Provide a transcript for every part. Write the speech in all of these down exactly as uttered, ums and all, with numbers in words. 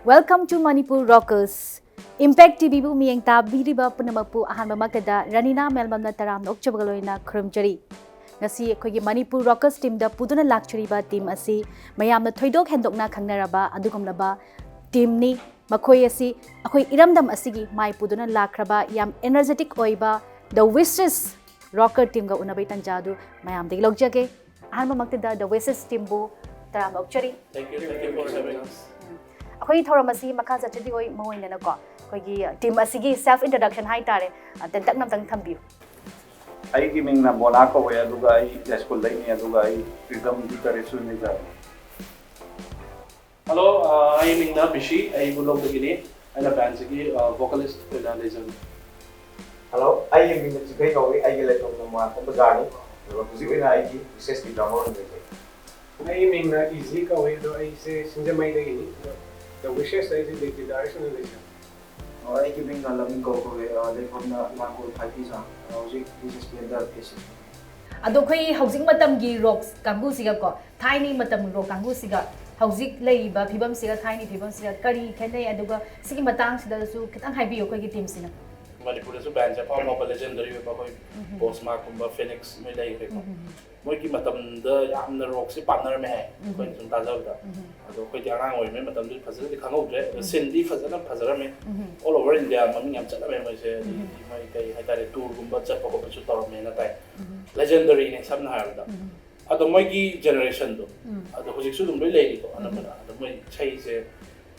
Welcome to Manipur Rockers. Impact ꯇꯤꯚꯤꯕꯨ ꯃꯤꯠꯌꯦꯡ ꯇꯥꯕꯤꯔꯤꯕ ꯄꯨꯝꯅꯃꯛꯄꯨ ꯑꯍꯥꯟꯕꯃꯛꯇꯗ ꯔꯅꯤꯅꯥ ꯃꯦꯜꯕꯝꯅ ꯇꯔꯥꯝꯅ ꯑꯣꯛꯆꯕꯒ ꯂꯣꯏꯅꯅ ꯈꯨꯔꯨꯝꯖꯔꯤ꯫ ꯉꯁꯤ ꯑꯩꯈꯣꯏꯒꯤ ꯃꯅꯤꯄꯨꯔ ꯔꯣꯀꯔꯁ ꯇꯤꯝꯗ ꯄꯨꯗꯨꯅ ꯂꯥꯛꯆꯔꯤꯕ ꯇꯤꯝ ꯑꯁꯤ ꯃꯌꯥꯝꯅ ꯊꯣꯏꯗꯣꯛ ꯍꯦꯟꯗꯣꯛꯅ ꯈꯪꯅꯔꯕ ꯑꯗꯨꯒꯨꯝꯂꯕ ꯇꯤꯝꯅꯤ꯫ ꯃꯈꯣꯏ ꯑꯁꯤ ꯑꯩꯈꯣꯏ ꯏꯔꯝꯗꯝ ꯑꯁꯤꯒꯤ ꯃꯥꯏ ꯄꯨꯗꯨꯅ ꯂꯥꯛꯈ꯭ꯔꯕ ꯌꯥꯝ ꯑꯦꯅꯔꯖꯦꯇꯤꯛ ꯑꯣꯏꯕ ꯗ ꯋꯤꯁꯦꯁ ꯔꯣꯀꯔ ꯇꯤꯝꯒ ꯎꯅꯕꯒꯤ ꯇꯥꯟꯖꯥ ꯑꯗꯨ ꯃꯌꯥꯝꯗꯒꯤ ꯂꯧꯖꯒꯦ꯫ ꯑꯍꯥꯟꯕꯃꯛꯇꯗ ꯗ ꯋꯤꯁꯦꯁ ꯇꯤꯝꯕꯨ ꯇꯔꯥꯝꯅ ꯑꯣꯛꯆꯔꯤ꯫ Thank you, thank you for having us. ꯑꯩꯈꯣꯏꯒꯤ ꯊꯧꯔꯝ ꯑꯁꯤ ꯃꯈꯥ ꯆꯠꯊꯗ꯭ꯔꯤꯉꯩ ꯃꯃꯥꯡ ꯑꯣꯏꯅꯀꯣ, ꯑꯩꯈꯣꯏꯒꯤ ꯇꯤꯝ ꯑꯁꯤꯒꯤ ꯁꯦꯜꯐ ꯏꯟꯇ꯭ꯔꯣꯗꯛꯁꯟ ꯍꯥꯏꯇꯥꯔꯦ, ꯑ, ꯇꯦꯟꯇꯛꯅ ꯑꯝꯇꯪ ꯊꯝꯕꯤꯌꯨ꯫ ꯑꯩꯒꯤ ꯃꯤꯡꯅ ꯕꯣꯅꯥ ꯀꯧꯋꯦ, ꯑꯗꯨꯒ ꯑꯩ ꯌꯥꯏꯁ꯭ꯀꯨꯜꯗꯩꯅꯦ, ꯑꯗꯨꯒ ꯑꯩ ꯔꯤꯗꯝ ꯒꯤꯇꯥꯔꯤꯁ ꯑꯣꯏꯅ ꯂꯩꯖꯕꯅꯦ꯫ Hello, ꯑ, ꯑꯩ ꯃꯤꯡꯅ ꯕꯤꯁꯤ, ꯑꯩ ꯃꯨꯂꯣꯝꯗꯒꯤꯅꯤ꯫ ꯑꯩꯅ ꯕꯦꯟꯁꯤꯒꯤ, ꯑ, vocalist ꯑꯣꯏꯅ ꯂꯩꯖꯕꯅꯤ꯫ ꯍꯜꯂꯣ, ꯑꯩꯒꯤ ꯃꯤꯡꯅ ꯆꯤꯊꯩ ꯀꯧꯏ꯫ ꯑꯩꯒꯤ ꯂꯩꯐꯝꯅ ꯃꯣꯏꯔꯥꯡꯊꯦꯝ ꯕꯖꯥꯔꯅꯤ꯫ ꯑꯗꯨꯒ ꯍꯧꯖꯤꯛ ꯑꯣꯏꯅ ꯑꯩꯒꯤ ꯋꯤꯁꯦꯁꯀꯤ ꯗ꯭ꯔꯃꯔ ꯑꯣꯏꯅ ꯂꯩꯖꯩ꯫ ꯑꯩꯒꯤ ꯃꯤꯡꯅ ꯏꯖꯤ ꯀꯧꯏ, ꯑꯗꯣ ꯑꯩꯁꯦ ꯁꯤꯡꯖꯃꯩꯗꯒꯤꯅꯤ꯫ ꯑꯗꯣ ꯗ ꯋꯤꯁꯦꯁ ꯑꯩꯁꯦ ꯂꯤꯠ ꯒꯤꯇꯥꯔꯤꯁ ꯑꯣꯏꯅ ꯂꯩꯖꯩ꯫ ꯑꯩꯒꯤ ꯃꯤꯡꯅ ꯂꯃꯤꯡ ꯀꯧ ꯀꯧꯏ꯫ ꯑ, ꯂꯩꯐꯝꯅ ꯂꯥꯡꯒꯣꯜ ꯐꯥꯏꯚ ꯄꯤ ꯆꯥꯡ꯫ ꯑ, ꯍꯧꯖꯤꯛ B C S P and P S C. ꯑꯗꯣ ꯑꯩꯈꯣꯏ ꯍꯧꯖꯤꯛ ꯃꯇꯝꯒꯤ ꯔꯣꯛ ꯀꯥꯡꯕꯨꯁꯤꯒꯀꯣ, ꯊꯥꯏꯅꯒꯤ ꯃꯇꯝꯒꯤ ꯔꯣꯛ ꯀꯥꯡꯕꯨꯁꯤꯒ ꯍꯧꯖꯤꯛ ꯂꯩꯔꯤꯕ ꯐꯤꯕꯝꯁꯤꯒ ꯊꯥꯏꯅꯒꯤ ꯐꯤꯕꯝꯁꯤꯒ ꯀꯔꯤ ꯈꯦꯠꯅꯩ? ꯑꯗꯨꯒ ꯁꯤꯒꯤ ꯃꯇꯥꯡꯁꯤꯗꯁꯨ ꯈꯤꯇꯪ ꯍꯥꯏꯕꯤꯌꯨ ꯑꯩꯈꯣꯏꯒꯤ ꯇꯤꯝꯁꯤꯅ꯫ ꯃꯅꯤꯄꯨꯔꯗꯁꯨ ꯕꯦꯟꯁꯦ ꯑꯐꯥꯎ ꯑꯐꯥꯎꯕ ꯂꯦꯖꯦꯟꯗꯔꯤ ꯑꯣꯏꯕ ꯑꯩꯈꯣꯏ ꯄꯣꯁ ꯃꯥꯔꯛꯀꯨꯝꯕ, ꯐꯤꯅꯤꯛꯁ ꯃꯣꯏ ꯂꯩꯈ꯭ꯔꯦꯀꯣ꯫ ꯃꯣꯏꯒꯤ ꯃꯇꯝꯗ ꯌꯥꯝꯅ ꯔꯣꯛꯁꯦ ꯄꯥꯝꯅꯔꯝꯃꯦ ꯍꯥꯏ, ꯑꯩꯈꯣꯏꯅ ꯁꯨꯝ ꯇꯥꯖꯕꯗ꯫ ꯑꯗꯣ ꯑꯩꯈꯣꯏꯗꯤ ꯑꯉꯥꯡ ꯑꯣꯏꯔꯤꯉꯩ ꯃꯇꯝꯗꯨꯗꯤ ꯐꯖꯅꯗꯤ ꯈꯪꯍꯧꯗ꯭ꯔꯦ꯫ ꯑꯗꯣ ꯁꯤꯟꯗꯤ ꯐꯖꯅ ꯐꯖꯔꯝꯃꯦ꯫ All over India ꯃꯃꯤꯡ ꯌꯥꯝ ꯆꯠꯂꯝꯃꯦ ꯃꯣꯏꯁꯦ꯫ ꯑꯗꯒꯤꯗꯤ ꯃꯣꯏ ꯀꯩ ꯍꯥꯏꯇꯥꯔꯦ, ꯇꯨꯔꯒꯨꯝꯕ ꯆꯠꯄ ꯈꯣꯠꯄꯁꯨ ꯇꯧꯔꯝꯃꯦꯅ ꯇꯥꯏ꯫ ꯂꯦꯖꯦꯟꯗꯔꯤꯅꯦ ꯁꯝꯅ ꯍꯥꯏꯔꯕꯗ꯫ ꯑꯗꯣ ꯃꯣꯏꯒꯤ ꯖꯦꯅꯦꯔꯦꯁꯟꯗꯣ, ꯑꯗꯣ ꯍꯧꯖꯤꯛꯁꯨ ꯑꯗꯨꯝ ꯂꯣꯏ ꯂꯩꯔꯤꯀꯣ ꯑꯅꯝꯕꯅ꯫ ꯑꯗꯣ ꯃꯣꯏ ꯏꯁꯩꯁꯦ,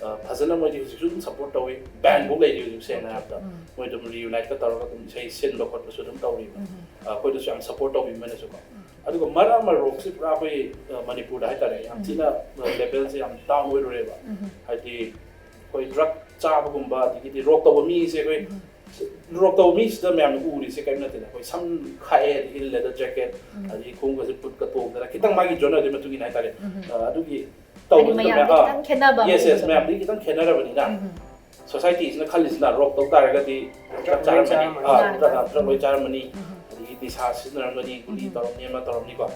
ꯑ, ꯐꯖꯅ ꯃꯣꯏꯗꯤ ꯍꯧꯖꯤꯛꯁꯨ ꯑꯗꯨꯝ ꯁꯞꯄꯣꯔꯠ ꯇꯧꯋꯤ꯫ ꯕꯦꯟꯐꯧ ꯂꯩꯔꯤ ꯍꯧꯖꯤꯛ, ꯁꯦꯡꯅ ꯍꯥꯏꯔꯕꯗ꯫ ꯃꯣꯏ ꯑꯗꯨꯝ ꯔꯤꯌꯨꯅꯥꯏꯠꯀ ꯇꯧꯔꯒ ꯑꯗꯨꯝ ꯏꯁꯩ ꯁꯤꯟꯕ ꯈꯣꯠꯄꯁꯨ ꯑꯗꯨꯝ ꯇꯧꯔꯤꯕ꯫ ꯑ, ꯑꯩꯈꯣꯏꯗꯁꯨ ꯌꯥꯝ ꯁꯞꯄꯣꯔꯠ ꯇꯧꯕꯤꯕꯅꯁꯨꯀꯣ꯫ ꯑꯗꯨꯒ ꯃꯔꯛ ꯑꯃ ꯔꯣꯛꯁꯤ ꯄꯨꯔꯥ ꯑꯩꯈꯣꯏ, ꯑ, ꯃꯅꯤꯄꯨꯔꯗ ꯍꯥꯏꯇꯥꯔꯦ, ꯌꯥꯝ ꯊꯤꯅ, ꯑ, ꯂꯦꯚꯦꯜꯁꯦ ꯌꯥꯝ ꯗꯥꯎꯟ ꯑꯣꯏꯔꯨꯔꯦꯕ꯫ ꯍꯥꯏꯗꯤ ꯑꯩꯈꯣꯏ ꯗ꯭ꯔꯒ ꯆꯥꯕꯒꯨꯝꯕ, ꯑꯗꯒꯤꯗꯤ ꯔꯣꯛ ꯇꯧꯕ ꯃꯤꯁꯦ ꯑꯩꯈꯣꯏ ꯔꯣꯛ ꯇꯧꯕ ꯃꯤꯁꯤꯗ ꯃꯌꯥꯝꯅ ꯎꯔꯤꯁꯦ ꯀꯔꯤꯝ ꯅꯠꯇꯦꯗ꯫ ꯑꯩꯈꯣꯏ ꯁꯝ ꯈꯥꯛꯑꯦ, ꯑꯗꯒꯤ ꯂꯦꯗꯔ ꯖꯦꯀꯦꯠ, ꯑꯗꯒꯤ ꯈꯣꯡꯒꯁꯦ ꯕꯨꯠꯀ ꯇꯣꯡꯗꯅ, ꯈꯤꯇꯪ ꯃꯥꯒꯤ ꯖꯣꯅꯔꯗꯨꯒꯤ ꯃꯇꯨꯡ ꯏꯟꯅ ꯍꯥꯏꯇꯥꯔꯦ꯫ ꯑ, ꯑꯗꯨꯒꯤ ꯍꯥꯏꯗꯤ ꯇꯧꯕꯁꯤꯗ ꯃꯌꯥꯝꯗꯤ ꯃꯌꯥꯝ, ꯈꯤꯇꯪ ꯈꯦꯠꯅꯕ ꯑꯃ ꯌꯦꯁ, ꯌꯦꯁ, ꯎꯕꯗꯣ꯫ ꯃꯌꯥꯝꯗꯒꯤ ꯈꯤꯇꯪ ꯈꯦꯠꯅꯔꯕꯅꯤꯅ ꯁꯣꯁꯥꯏꯇꯤꯁꯤꯅ ꯈꯜꯂꯤꯁꯤꯅ ꯔꯣꯛ ꯇꯧ ꯇꯥꯔꯒꯗꯤ ꯗ꯭ꯔꯒ ꯆꯥꯔꯝꯃꯅꯤ, ꯑꯥ, ꯗ꯭ꯔꯒ, ꯗ꯭ꯔꯒ ꯂꯣꯏ ꯆꯥꯔꯝꯃꯅꯤ, ꯑꯗꯒꯤ ꯅꯤꯁꯥ ꯁꯤꯖꯤꯟꯅꯔꯝꯒꯅꯤ, ꯒꯨꯂꯤ ꯇꯧꯔꯝꯅꯤ, ꯑꯃ ꯇꯧꯔꯝꯅꯤꯀꯣ,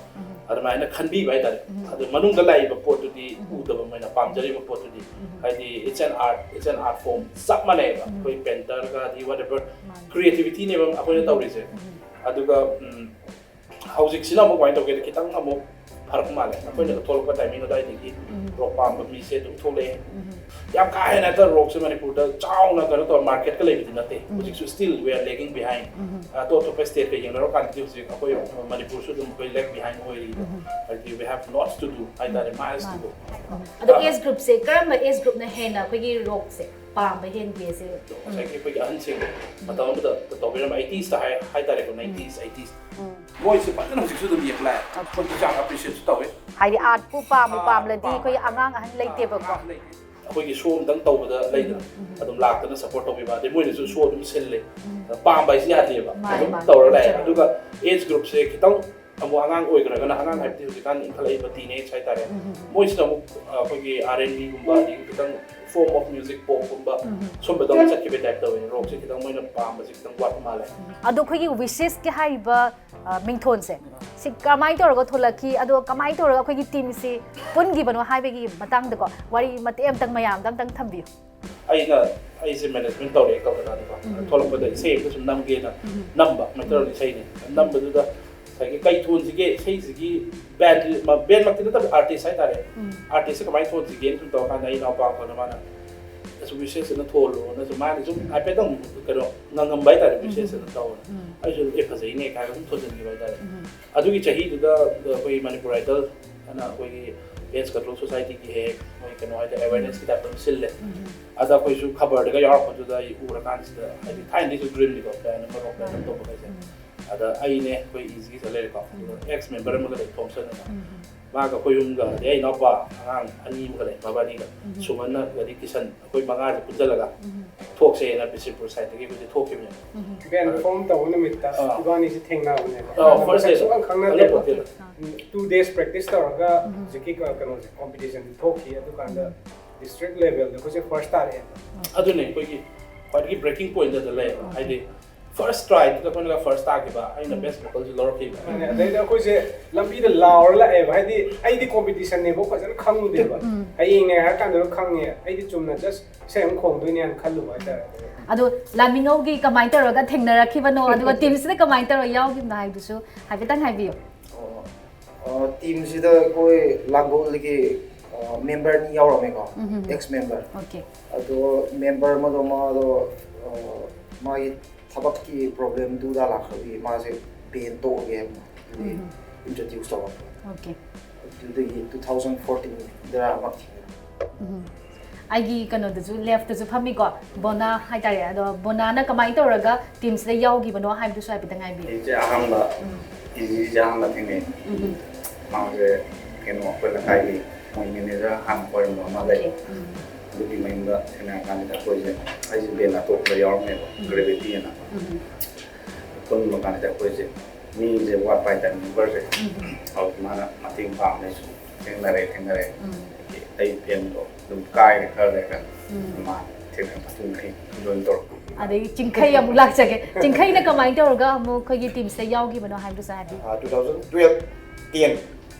ꯑꯗꯨꯃꯥꯏꯅ ꯈꯟꯕꯤꯕ ꯍꯥꯏꯇꯥꯔꯦ꯫ ꯑꯗꯨ ꯃꯅꯨꯡꯗ ꯂꯥꯛꯏꯕ ꯄꯣꯠꯇꯨꯗꯤ ꯎꯗꯕ, ꯃꯣꯏꯅ ꯄꯥꯝꯖꯔꯤꯕ ꯄꯣꯠꯇꯨꯗꯤ, ꯍꯥꯏꯗꯤ it's an art, it's an art form, ꯆꯞ ꯃꯥꯟꯅꯩꯕ꯫ ꯑꯩꯈꯣꯏ ꯄꯦꯟꯇꯔꯒ ꯑꯗꯤ whatever creativity ꯅꯦꯕ ꯑꯩꯈꯣꯏꯅ ꯇꯧꯔꯤꯁꯦ꯫ ꯑꯗꯨꯒ ꯎꯝ, ꯍꯧꯖꯤꯛꯁꯤꯅ ꯑꯃꯨꯛ ꯀꯃꯥꯏꯅ ꯇꯧꯒꯦꯗ, ꯈꯤꯇꯪ ꯑꯃꯨꯛ ꯐꯔꯛꯄ ꯃꯥꯜꯂꯦ꯫ ꯑꯩꯈꯣꯏꯅ ꯊꯣꯛꯂꯛꯄ ꯇꯥꯏꯃꯤꯡ ꯑꯗꯨꯋꯥꯏꯗꯒꯤ ꯔꯣꯛ ꯄꯥꯝꯕ ꯃꯤꯁꯦ ꯑꯗꯨꯝ ꯊꯣꯛꯂꯛꯑꯦ꯫ ꯌꯥꯝ ꯀꯥ ꯍꯦꯟꯅ ꯍꯦꯛꯇ ꯔꯣꯛꯁꯦ ꯃꯅꯤꯄꯨꯔꯗ ꯆꯥꯎꯅ ꯀꯩꯅꯣ ꯇꯧꯔ ꯃꯥꯔꯀꯦꯠꯀ ꯂꯩꯕꯗꯤ ꯅꯠꯇꯦ꯫ ꯍꯧꯖꯤꯛꯁꯨ still we are lagging behind꯫ ꯑꯇꯣꯞ ꯑꯇꯣꯞꯄ ꯁ꯭ꯇꯦꯠꯀ ꯌꯦꯡꯅꯔꯨꯀꯥꯟꯗꯗꯤ ꯍꯧꯖꯤꯛ ꯑꯩꯈꯣꯏ ꯃꯅꯤꯄꯨꯔꯁꯨ ꯑꯗꯨꯝ ꯑꯩꯈꯣꯏ lag behind ꯑꯣꯏꯔꯤꯕ꯫ ꯍꯥꯏꯗꯤ we have lots to do ꯍꯥꯏꯇꯥꯔꯦ, miles to go꯫ ꯑꯗꯣ ꯑꯦꯖ ꯒ꯭ꯔꯨꯞꯁꯦ ꯀꯔꯝꯕ ꯑꯦꯖ ꯒ꯭ꯔꯨꯞꯅ ꯍꯦꯟꯅ ꯑꯩꯈꯣꯏꯒꯤ ꯔꯣꯛꯁꯦ ꯄꯥꯝꯕ ꯍꯦꯟꯒꯦ ꯁꯤ? ꯉꯁꯥꯏꯒꯤ ꯑꯩꯈꯣꯏꯒꯤ ꯑꯍꯟꯁꯤꯡ ꯃꯇꯝ ꯑꯃꯗ ꯇꯧꯕꯤꯔꯝꯕ eighties ꯇ ꯍꯥꯏ ꯍꯥꯏꯇꯥꯔꯦꯀꯣ, nineties, eighties꯫ ꯃꯣꯏꯁꯦ ꯐꯖꯅ ꯍꯧꯖꯤꯛꯁꯨ ꯑꯗꯨꯝ ꯌꯦꯡꯕ ꯂꯥꯛꯑꯦ꯫ ꯑꯩꯈꯣꯏꯁꯨ ꯌꯥꯝ appreciate ꯁꯨ ꯇꯧꯋꯦ꯫ ꯍꯥꯏꯗꯤ ꯑꯥꯔꯠꯄꯨ ꯄꯥꯝꯕꯨ ꯄꯥꯝꯂꯗꯤ ꯑꯩꯈꯣꯏ ꯑꯉꯥꯡ ꯑꯍꯟ ꯂꯩꯇꯦꯕꯀꯣ꯫ ꯑꯩꯈꯣꯏꯒꯤ ꯁꯣ ꯑꯝꯇꯪ ꯇꯧꯕꯗ ꯂꯩꯗꯅ ꯑꯗꯨꯝ ꯂꯥꯛꯇꯅ ꯁꯞꯄꯣꯔꯠ ꯇꯧꯕꯤꯕ, ꯑꯗꯩ ꯃꯣꯏꯅꯁꯨ ꯁꯣ ꯑꯗꯨꯝ ꯁꯤꯜꯂꯦ꯫ ꯄꯥꯝꯕ ꯍꯥꯏꯁꯤ ꯌꯥꯗꯦꯕ, ꯃꯥꯅꯦ, ꯑꯗꯨꯝ ꯃꯥꯅꯦ꯫ ꯇꯧꯔ ꯂꯥꯛꯑꯦ꯫ ꯑꯗꯨꯒ ꯑꯦꯖ ꯒ꯭ꯔꯨꯞꯁꯦ ꯈꯤꯇꯪ ꯑꯃꯨꯛ ꯑꯉꯥꯡ ꯑꯣꯏꯈ꯭ꯔꯒꯅ, ꯑꯉꯥꯡ ꯍꯥꯏꯕꯗꯤ ꯍꯧꯖꯤꯛꯀꯥꯟ ꯏꯟꯈꯠꯂꯛꯏꯕ teenage ꯍꯥꯏꯇꯥꯔꯦ, ꯃꯣꯏꯁꯤꯅ ꯑꯃꯨꯛ ꯑ, ꯑꯩꯈꯣꯏꯒꯤ R and B ꯒꯨꯝꯕ, ꯑꯗꯒꯤ ꯈꯤꯇꯪ form of music, ꯄꯣꯞꯀꯨꯝꯕ ꯁꯨꯝꯕꯗ ꯑꯃꯨꯛ ꯆꯠꯈꯤꯕꯩ ꯇꯥꯏꯞ ꯇꯧꯋꯦ꯫ ꯔꯣꯛꯁꯦ ꯈꯤꯇꯪ ꯃꯣꯏꯅ ꯄꯥꯝꯕꯁꯦ ꯈꯤꯇꯪ ꯋꯥꯠꯄ ꯃꯥꯜꯂꯦ꯫ ꯑꯗꯣ ꯑꯩꯈꯣꯏꯒꯤ ꯋꯤꯁꯦꯁꯀꯤ ꯍꯥꯏꯔꯤꯕ ꯑ, ꯃꯤꯡꯊꯣꯟꯁꯦ ꯁꯤ ꯀꯃꯥꯏꯅ ꯇꯧꯔꯒ ꯊꯣꯛꯂꯛꯈꯤ, ꯑꯗꯣ ꯀꯃꯥꯏꯅ ꯇꯧꯔꯒ ꯑꯩꯈꯣꯏꯒꯤ ꯇꯤꯝꯁꯤ ꯄꯨꯟꯈꯤꯕꯅꯣ ꯍꯥꯏꯕꯒꯤ ꯃꯇꯥꯡꯗꯀꯣ ꯋꯥꯔꯤ ꯃꯇꯦꯛ ꯑꯃꯇꯪ ꯃꯌꯥꯝꯗ ꯑꯝꯇꯪ ꯊꯝꯕꯤꯌꯨ꯫ ꯑꯩꯅ ꯑꯩꯁꯦ ꯃꯦꯅꯦꯖꯃꯦꯟ ꯇꯧꯔꯛꯑꯦ ꯀꯜꯀꯇꯥꯗꯀꯣ꯫ ꯊꯣꯛꯂꯛꯄꯗ ꯏꯁꯩ ꯑꯃ ꯁꯨꯝ ꯅꯝꯒꯦꯅ ꯅꯝꯕ, ꯃꯩꯇꯩꯂꯣꯟ ꯏꯁꯩꯅꯤ꯫ ꯅꯝꯕꯗꯨꯗ ꯉꯁꯥꯏꯒꯤ ꯀꯩ ꯊꯣꯟꯁꯤꯒꯦ, ꯏꯁꯩꯁꯤꯒꯤ ꯕꯦꯟ, ꯕꯦꯟꯃꯛꯇꯤ ꯅꯠꯇꯕ, ꯑꯥꯔꯇꯤꯁ ꯍꯥꯏꯇꯥꯔꯦ꯫ ꯑꯥꯔꯇꯤꯁꯁꯦ ꯀꯃꯥꯏꯅ ꯊꯣꯟꯁꯤꯒꯦꯅ ꯁꯨꯝ ꯇꯧꯔꯀꯥꯟꯗ ꯑꯩ ꯏꯅꯥꯎꯄꯥ ꯑꯃꯅ ꯃꯥꯅ ꯑꯁ ꯋꯤꯁꯦꯁ ꯑꯅ ꯊꯣꯜꯂꯣꯅꯁꯨ ꯃꯥꯅ ꯁꯨꯝ ꯍꯥꯏꯐꯦꯠꯇꯪ ꯀꯩꯅꯣ ꯉꯪꯉꯝꯕ ꯍꯥꯏꯇꯥꯔꯦ, ꯋꯤꯁꯦꯁ ꯑꯅ ꯇꯧꯔ꯫ ꯑꯩꯁꯨ ꯑꯦ ꯐꯖꯩꯅꯦ ꯀꯥꯏꯅ ꯑꯗꯨꯝ ꯊꯣꯟꯖꯤꯟꯈꯤꯕ ꯍꯥꯏꯇꯥꯔꯦ꯫ ꯑꯗꯨꯒꯤ ꯆꯍꯤꯗꯨꯗ ꯑꯩꯈꯣꯏ ꯃꯅꯤꯄꯨꯔ ꯑꯥꯏꯗꯜ ꯑꯅ ꯑꯩꯈꯣꯏꯒꯤ AIDS Control Society ꯒꯤ ꯍꯦꯛ ꯃꯣꯏ ꯀꯩꯅꯣ ꯍꯥꯏꯇꯥꯔꯦ, ꯑꯦꯋꯦꯔꯅꯦꯁꯀꯤ ꯇꯥꯏꯞꯇ ꯑꯃ ꯁꯤꯜꯂꯦ꯫ ꯑꯗ ꯑꯩꯈꯣꯏꯁꯨ ꯈꯕꯔꯗꯒ ꯌꯥꯎꯔꯛꯄꯗꯨꯗ ꯑꯩ ꯎꯔꯀꯥꯟꯁꯤꯗ, ꯍꯥꯏꯗꯤ ꯊꯥꯏꯅꯗꯩꯁꯨ ꯗ꯭ꯔꯤꯝꯅꯤꯀꯣ ꯕꯦꯟ ꯑꯃ, ꯔꯣꯛ ꯕꯦꯟ ꯑꯃ ꯇꯧꯕ ꯍꯥꯏꯁꯦ꯫ ꯑꯗ ꯑꯩꯅꯦ, ꯑꯩꯈꯣꯏ ꯏꯖꯤꯒꯤ ꯁꯤꯗ ꯂꯩꯔꯦꯀꯣ, ꯑꯗꯨꯒ ꯑꯦꯛꯁ ꯃꯦꯝꯕꯔ ꯑꯃꯒ ꯂꯩ, ꯊꯣꯝꯁꯟ ꯑꯅ꯫ ꯃꯥꯒ ꯑꯩꯈꯣꯏ ꯑꯍꯨꯝꯒ, ꯑꯗꯩ ꯑꯩ ꯏꯅꯥꯎꯄꯥ ꯑꯉꯥꯡ ꯑꯅꯤ ꯑꯃꯒ ꯂꯩ, ꯃꯕꯥꯅꯤꯒ, ꯁꯨꯃꯟꯅ ꯑꯗꯩ ꯀꯤꯁꯟ, ꯑꯩꯈꯣꯏ ꯃꯉꯥꯁꯦ ꯄꯨꯟꯁꯤꯜꯂꯒ ꯊꯣꯛꯁꯦꯅ ꯕꯤꯁꯦꯝꯄꯨꯔ ꯁꯥꯏꯠꯇꯒꯤ ꯑꯩꯈꯣꯏꯁꯦ ꯊꯣꯛꯈꯤꯕꯅꯦ꯫ ꯕꯦꯟ ꯐꯣꯔꯝ ꯇꯧꯕ ꯅꯨꯃꯤꯠꯇ ꯑꯥ꯫ ꯏꯕꯥꯅꯤꯁꯦ ꯊꯦꯡꯅꯕꯅꯦꯕ꯫ ꯑꯥ, ꯍꯥꯟꯅ ꯐꯥꯔꯁ ꯃꯁꯛ ꯗꯦꯗ꯫ ꯁꯨꯡꯈꯪ ꯈꯪꯅꯗꯦꯕ꯫ ꯈꯪꯅꯄꯣꯠꯇꯦꯗ꯫ ꯇꯨ ꯗꯦꯖ ꯄ꯭ꯔꯦꯛꯇꯤꯁ ꯇꯧꯔꯒ ꯍꯧꯖꯤꯛꯀꯤ ꯀꯩꯅꯣꯁꯦ, ꯀꯣꯝꯄꯤꯇꯤꯁꯟꯁꯦ ꯊꯣꯛꯈꯤ꯫ ꯑꯗꯨꯀꯥꯟꯗ ꯗꯤꯁꯇ꯭ꯔꯤꯛ ꯂꯦꯚꯦꯜꯗ ꯑꯩꯈꯣꯏꯁꯦ ꯐꯥꯔꯁ ꯇꯥꯔꯛꯑꯦꯕ꯫ ꯑꯗꯨꯅꯦ ꯑꯩꯈꯣꯏꯒꯤ ꯈ꯭ꯋꯥꯏꯗꯒꯤ ꯕ꯭ꯔꯦꯀꯤꯡ ꯄꯣꯏꯟꯠ ꯑꯗ ꯂꯩꯌꯦꯕ꯫ ꯍꯥꯏꯗꯤ ꯐꯥꯔꯁ ꯇ꯭ꯔꯥꯏꯗꯨꯗ ꯑꯩꯈꯣꯏꯅ ꯐꯥꯔꯁ ꯇꯥꯈꯤꯕ, ꯑꯩꯅ ꯕꯦꯁ ꯚꯣꯀꯜꯁꯨ ꯂꯧꯔꯛꯈꯤꯕ꯫ ꯑꯗꯩꯗ ꯑꯩꯈꯣꯏꯁꯦ ꯂꯝꯕꯤꯗ ꯂꯥꯎꯔ ꯂꯥꯛꯑꯦꯕ, ꯍꯥꯏꯗꯤ ꯑꯩꯗꯤ ꯀꯣꯝꯄꯤꯇꯤꯁꯟꯅꯦꯕ ꯐꯖꯅ ꯈꯪꯉꯨꯗꯦꯕ꯫ ꯍꯌꯦꯡꯅꯦ ꯍꯥꯏꯔ ꯀꯥꯟꯗ ꯈꯪꯉꯦ, ꯑꯩꯗꯤ ꯆꯨꯝꯅ ꯖꯁ ꯏꯁꯩ ꯑꯃ ꯈꯣꯡꯗꯣꯏꯅꯦꯅ ꯈꯜꯂꯨꯕ ꯍꯥꯏꯇꯥꯔꯦ꯫ ꯑꯗꯣ ꯂꯥꯟꯃꯤꯉꯧꯒꯤ ꯀꯃꯥꯏꯅ ꯇꯧꯔꯒ ꯊꯦꯡꯅꯔꯛꯈꯤꯕꯅꯣ, ꯑꯗꯨꯒ ꯇꯤꯝꯁꯤꯗ ꯀꯃꯥꯏꯅ ꯇꯧꯔꯒ ꯌꯥꯎꯈꯤꯕꯅꯣ ꯍꯥꯏꯕꯗꯨꯁꯨ ꯍꯥꯏꯐꯦꯠꯇꯪ ꯍꯥꯏꯕꯤꯌꯨ꯫ ꯇꯤꯝꯁꯤꯗ ꯑꯩꯈꯣꯏ ꯂꯥꯡꯒꯣꯜꯗꯒꯤ ꯃꯦꯝꯕꯔ ꯑꯅꯤ ꯌꯥꯎꯔꯝꯃꯦꯀꯣ, ꯑꯦꯛꯁ ꯃꯦꯝꯕꯔ꯫ ꯑꯣꯀꯦ꯫ ꯑꯗꯣ ꯃꯦꯝꯕꯔ ꯑꯃꯗꯣ ꯃꯥꯗꯣ ꯑ, ꯃꯥꯒꯤ ꯊꯕꯛꯀꯤ ꯄ꯭ꯔꯣꯕ꯭ꯂꯦꯝꯗꯨꯗ ꯂꯥꯛꯈ꯭ꯔꯕꯒꯤ ꯃꯥꯁꯦ ꯕꯦꯟ ꯇꯣꯛꯑꯒꯦ ꯍꯥꯏꯅ ꯏꯟꯇ꯭ꯔꯣꯗ꯭ꯌꯨꯁ ꯇꯧꯔꯛꯄ꯫ ꯑꯣꯀꯦ꯫ ꯑꯗꯨꯗꯒꯤ ꯇꯨ ꯊꯥꯎꯖꯟ ꯐꯣꯔꯇꯤꯟꯗꯔ ꯑꯃ ꯊꯦꯡꯅꯔꯛꯄ꯫ ꯑꯩꯒꯤ ꯀꯩꯅꯣꯗꯁꯨ, ꯂꯦꯐꯇꯁꯨ ꯐꯝꯃꯤꯀꯣ, ꯕꯣꯅꯥ ꯍꯥꯏꯇꯥꯔꯦ꯫ ꯑꯗꯣ ꯕꯣꯅꯥꯅ ꯀꯃꯥꯏꯅ ꯇꯧꯔꯒ ꯇꯤꯝꯁꯤꯗ ꯌꯥꯎꯈꯤꯕꯅꯣ ꯍꯥꯏꯕꯗꯨꯁꯨ ꯍꯥꯏꯐꯦꯠꯇꯪ ꯍꯥꯏꯕꯤꯌꯨ꯫ ꯑꯩꯁꯦ ꯑꯍꯥꯟꯕ ꯏꯖꯤꯁꯦ ꯑꯍꯥꯟꯕ ꯊꯦꯡꯅꯩ꯫ ꯃꯥꯁꯦ ꯀꯩꯅꯣ ꯑꯩꯈꯣꯏ ꯂꯩꯀꯥꯏꯒꯤ ꯃꯣꯏ ꯃꯦꯅꯦꯖꯔ ꯍꯥꯟꯅ ꯑꯣꯏꯔꯝꯕ ꯑꯃ ꯂꯩ꯫ ꯑꯗꯨꯒꯤ ꯃꯌꯨꯝꯗ ꯊꯦꯡꯅꯔ ꯀꯥꯟꯁꯤꯗ ꯑꯩꯈꯣꯏꯁꯦ, ꯑꯩꯁꯦ ꯕꯦꯟ ꯑꯇꯣꯞꯄꯗ ꯌꯥꯎꯔꯝꯃꯦꯕ, ꯒ꯭ꯔꯦꯚꯤꯇꯤ ꯑꯅ꯫ ꯄꯨꯟꯕ ꯀꯥꯟꯁꯤꯗ ꯑꯩꯈꯣꯏꯁꯦ ꯃꯤꯁꯦ ꯋꯥꯠꯄ ꯍꯥꯏꯇꯥꯔꯦ, ꯃꯦꯝꯕꯔꯁꯦ꯫ ꯑꯗꯨ ꯃꯥꯅ ꯃꯇꯦꯡ ꯄꯥꯡꯕꯗꯩ ꯁꯨꯝ ꯊꯦꯡꯅꯔꯦ ꯊꯦꯡꯅꯔꯦ꯫ ꯑꯗꯒꯤ ꯑꯩ ꯕꯦꯟꯗꯣ ꯑꯗꯨꯝ ꯀꯥꯏꯔꯦ ꯈꯔ ꯂꯩꯔꯒ꯫ ꯃꯥ ꯊꯦꯡꯅꯔ ꯃꯇꯨꯡꯗ ꯑꯩ ꯖꯣꯏꯟ ꯇꯧꯔꯛꯄ꯫ ꯑꯗꯒꯤ ꯆꯤꯡꯈꯩ ꯑꯃꯨꯛ ꯂꯥꯛꯆꯒꯦ꯫ ꯆꯤꯡꯈꯩꯅ ꯀꯃꯥꯏꯅ ꯇꯧꯔꯒ ꯑꯃꯨꯛ ꯑꯩꯈꯣꯏꯒꯤ ꯇꯤꯝꯁꯤꯗ ꯌꯥꯎꯈꯤꯕꯅꯣ ꯍꯥꯏꯕꯗꯨꯁꯨ ꯍꯥꯏꯕꯤꯌꯨ꯫ Two thousand twelve ten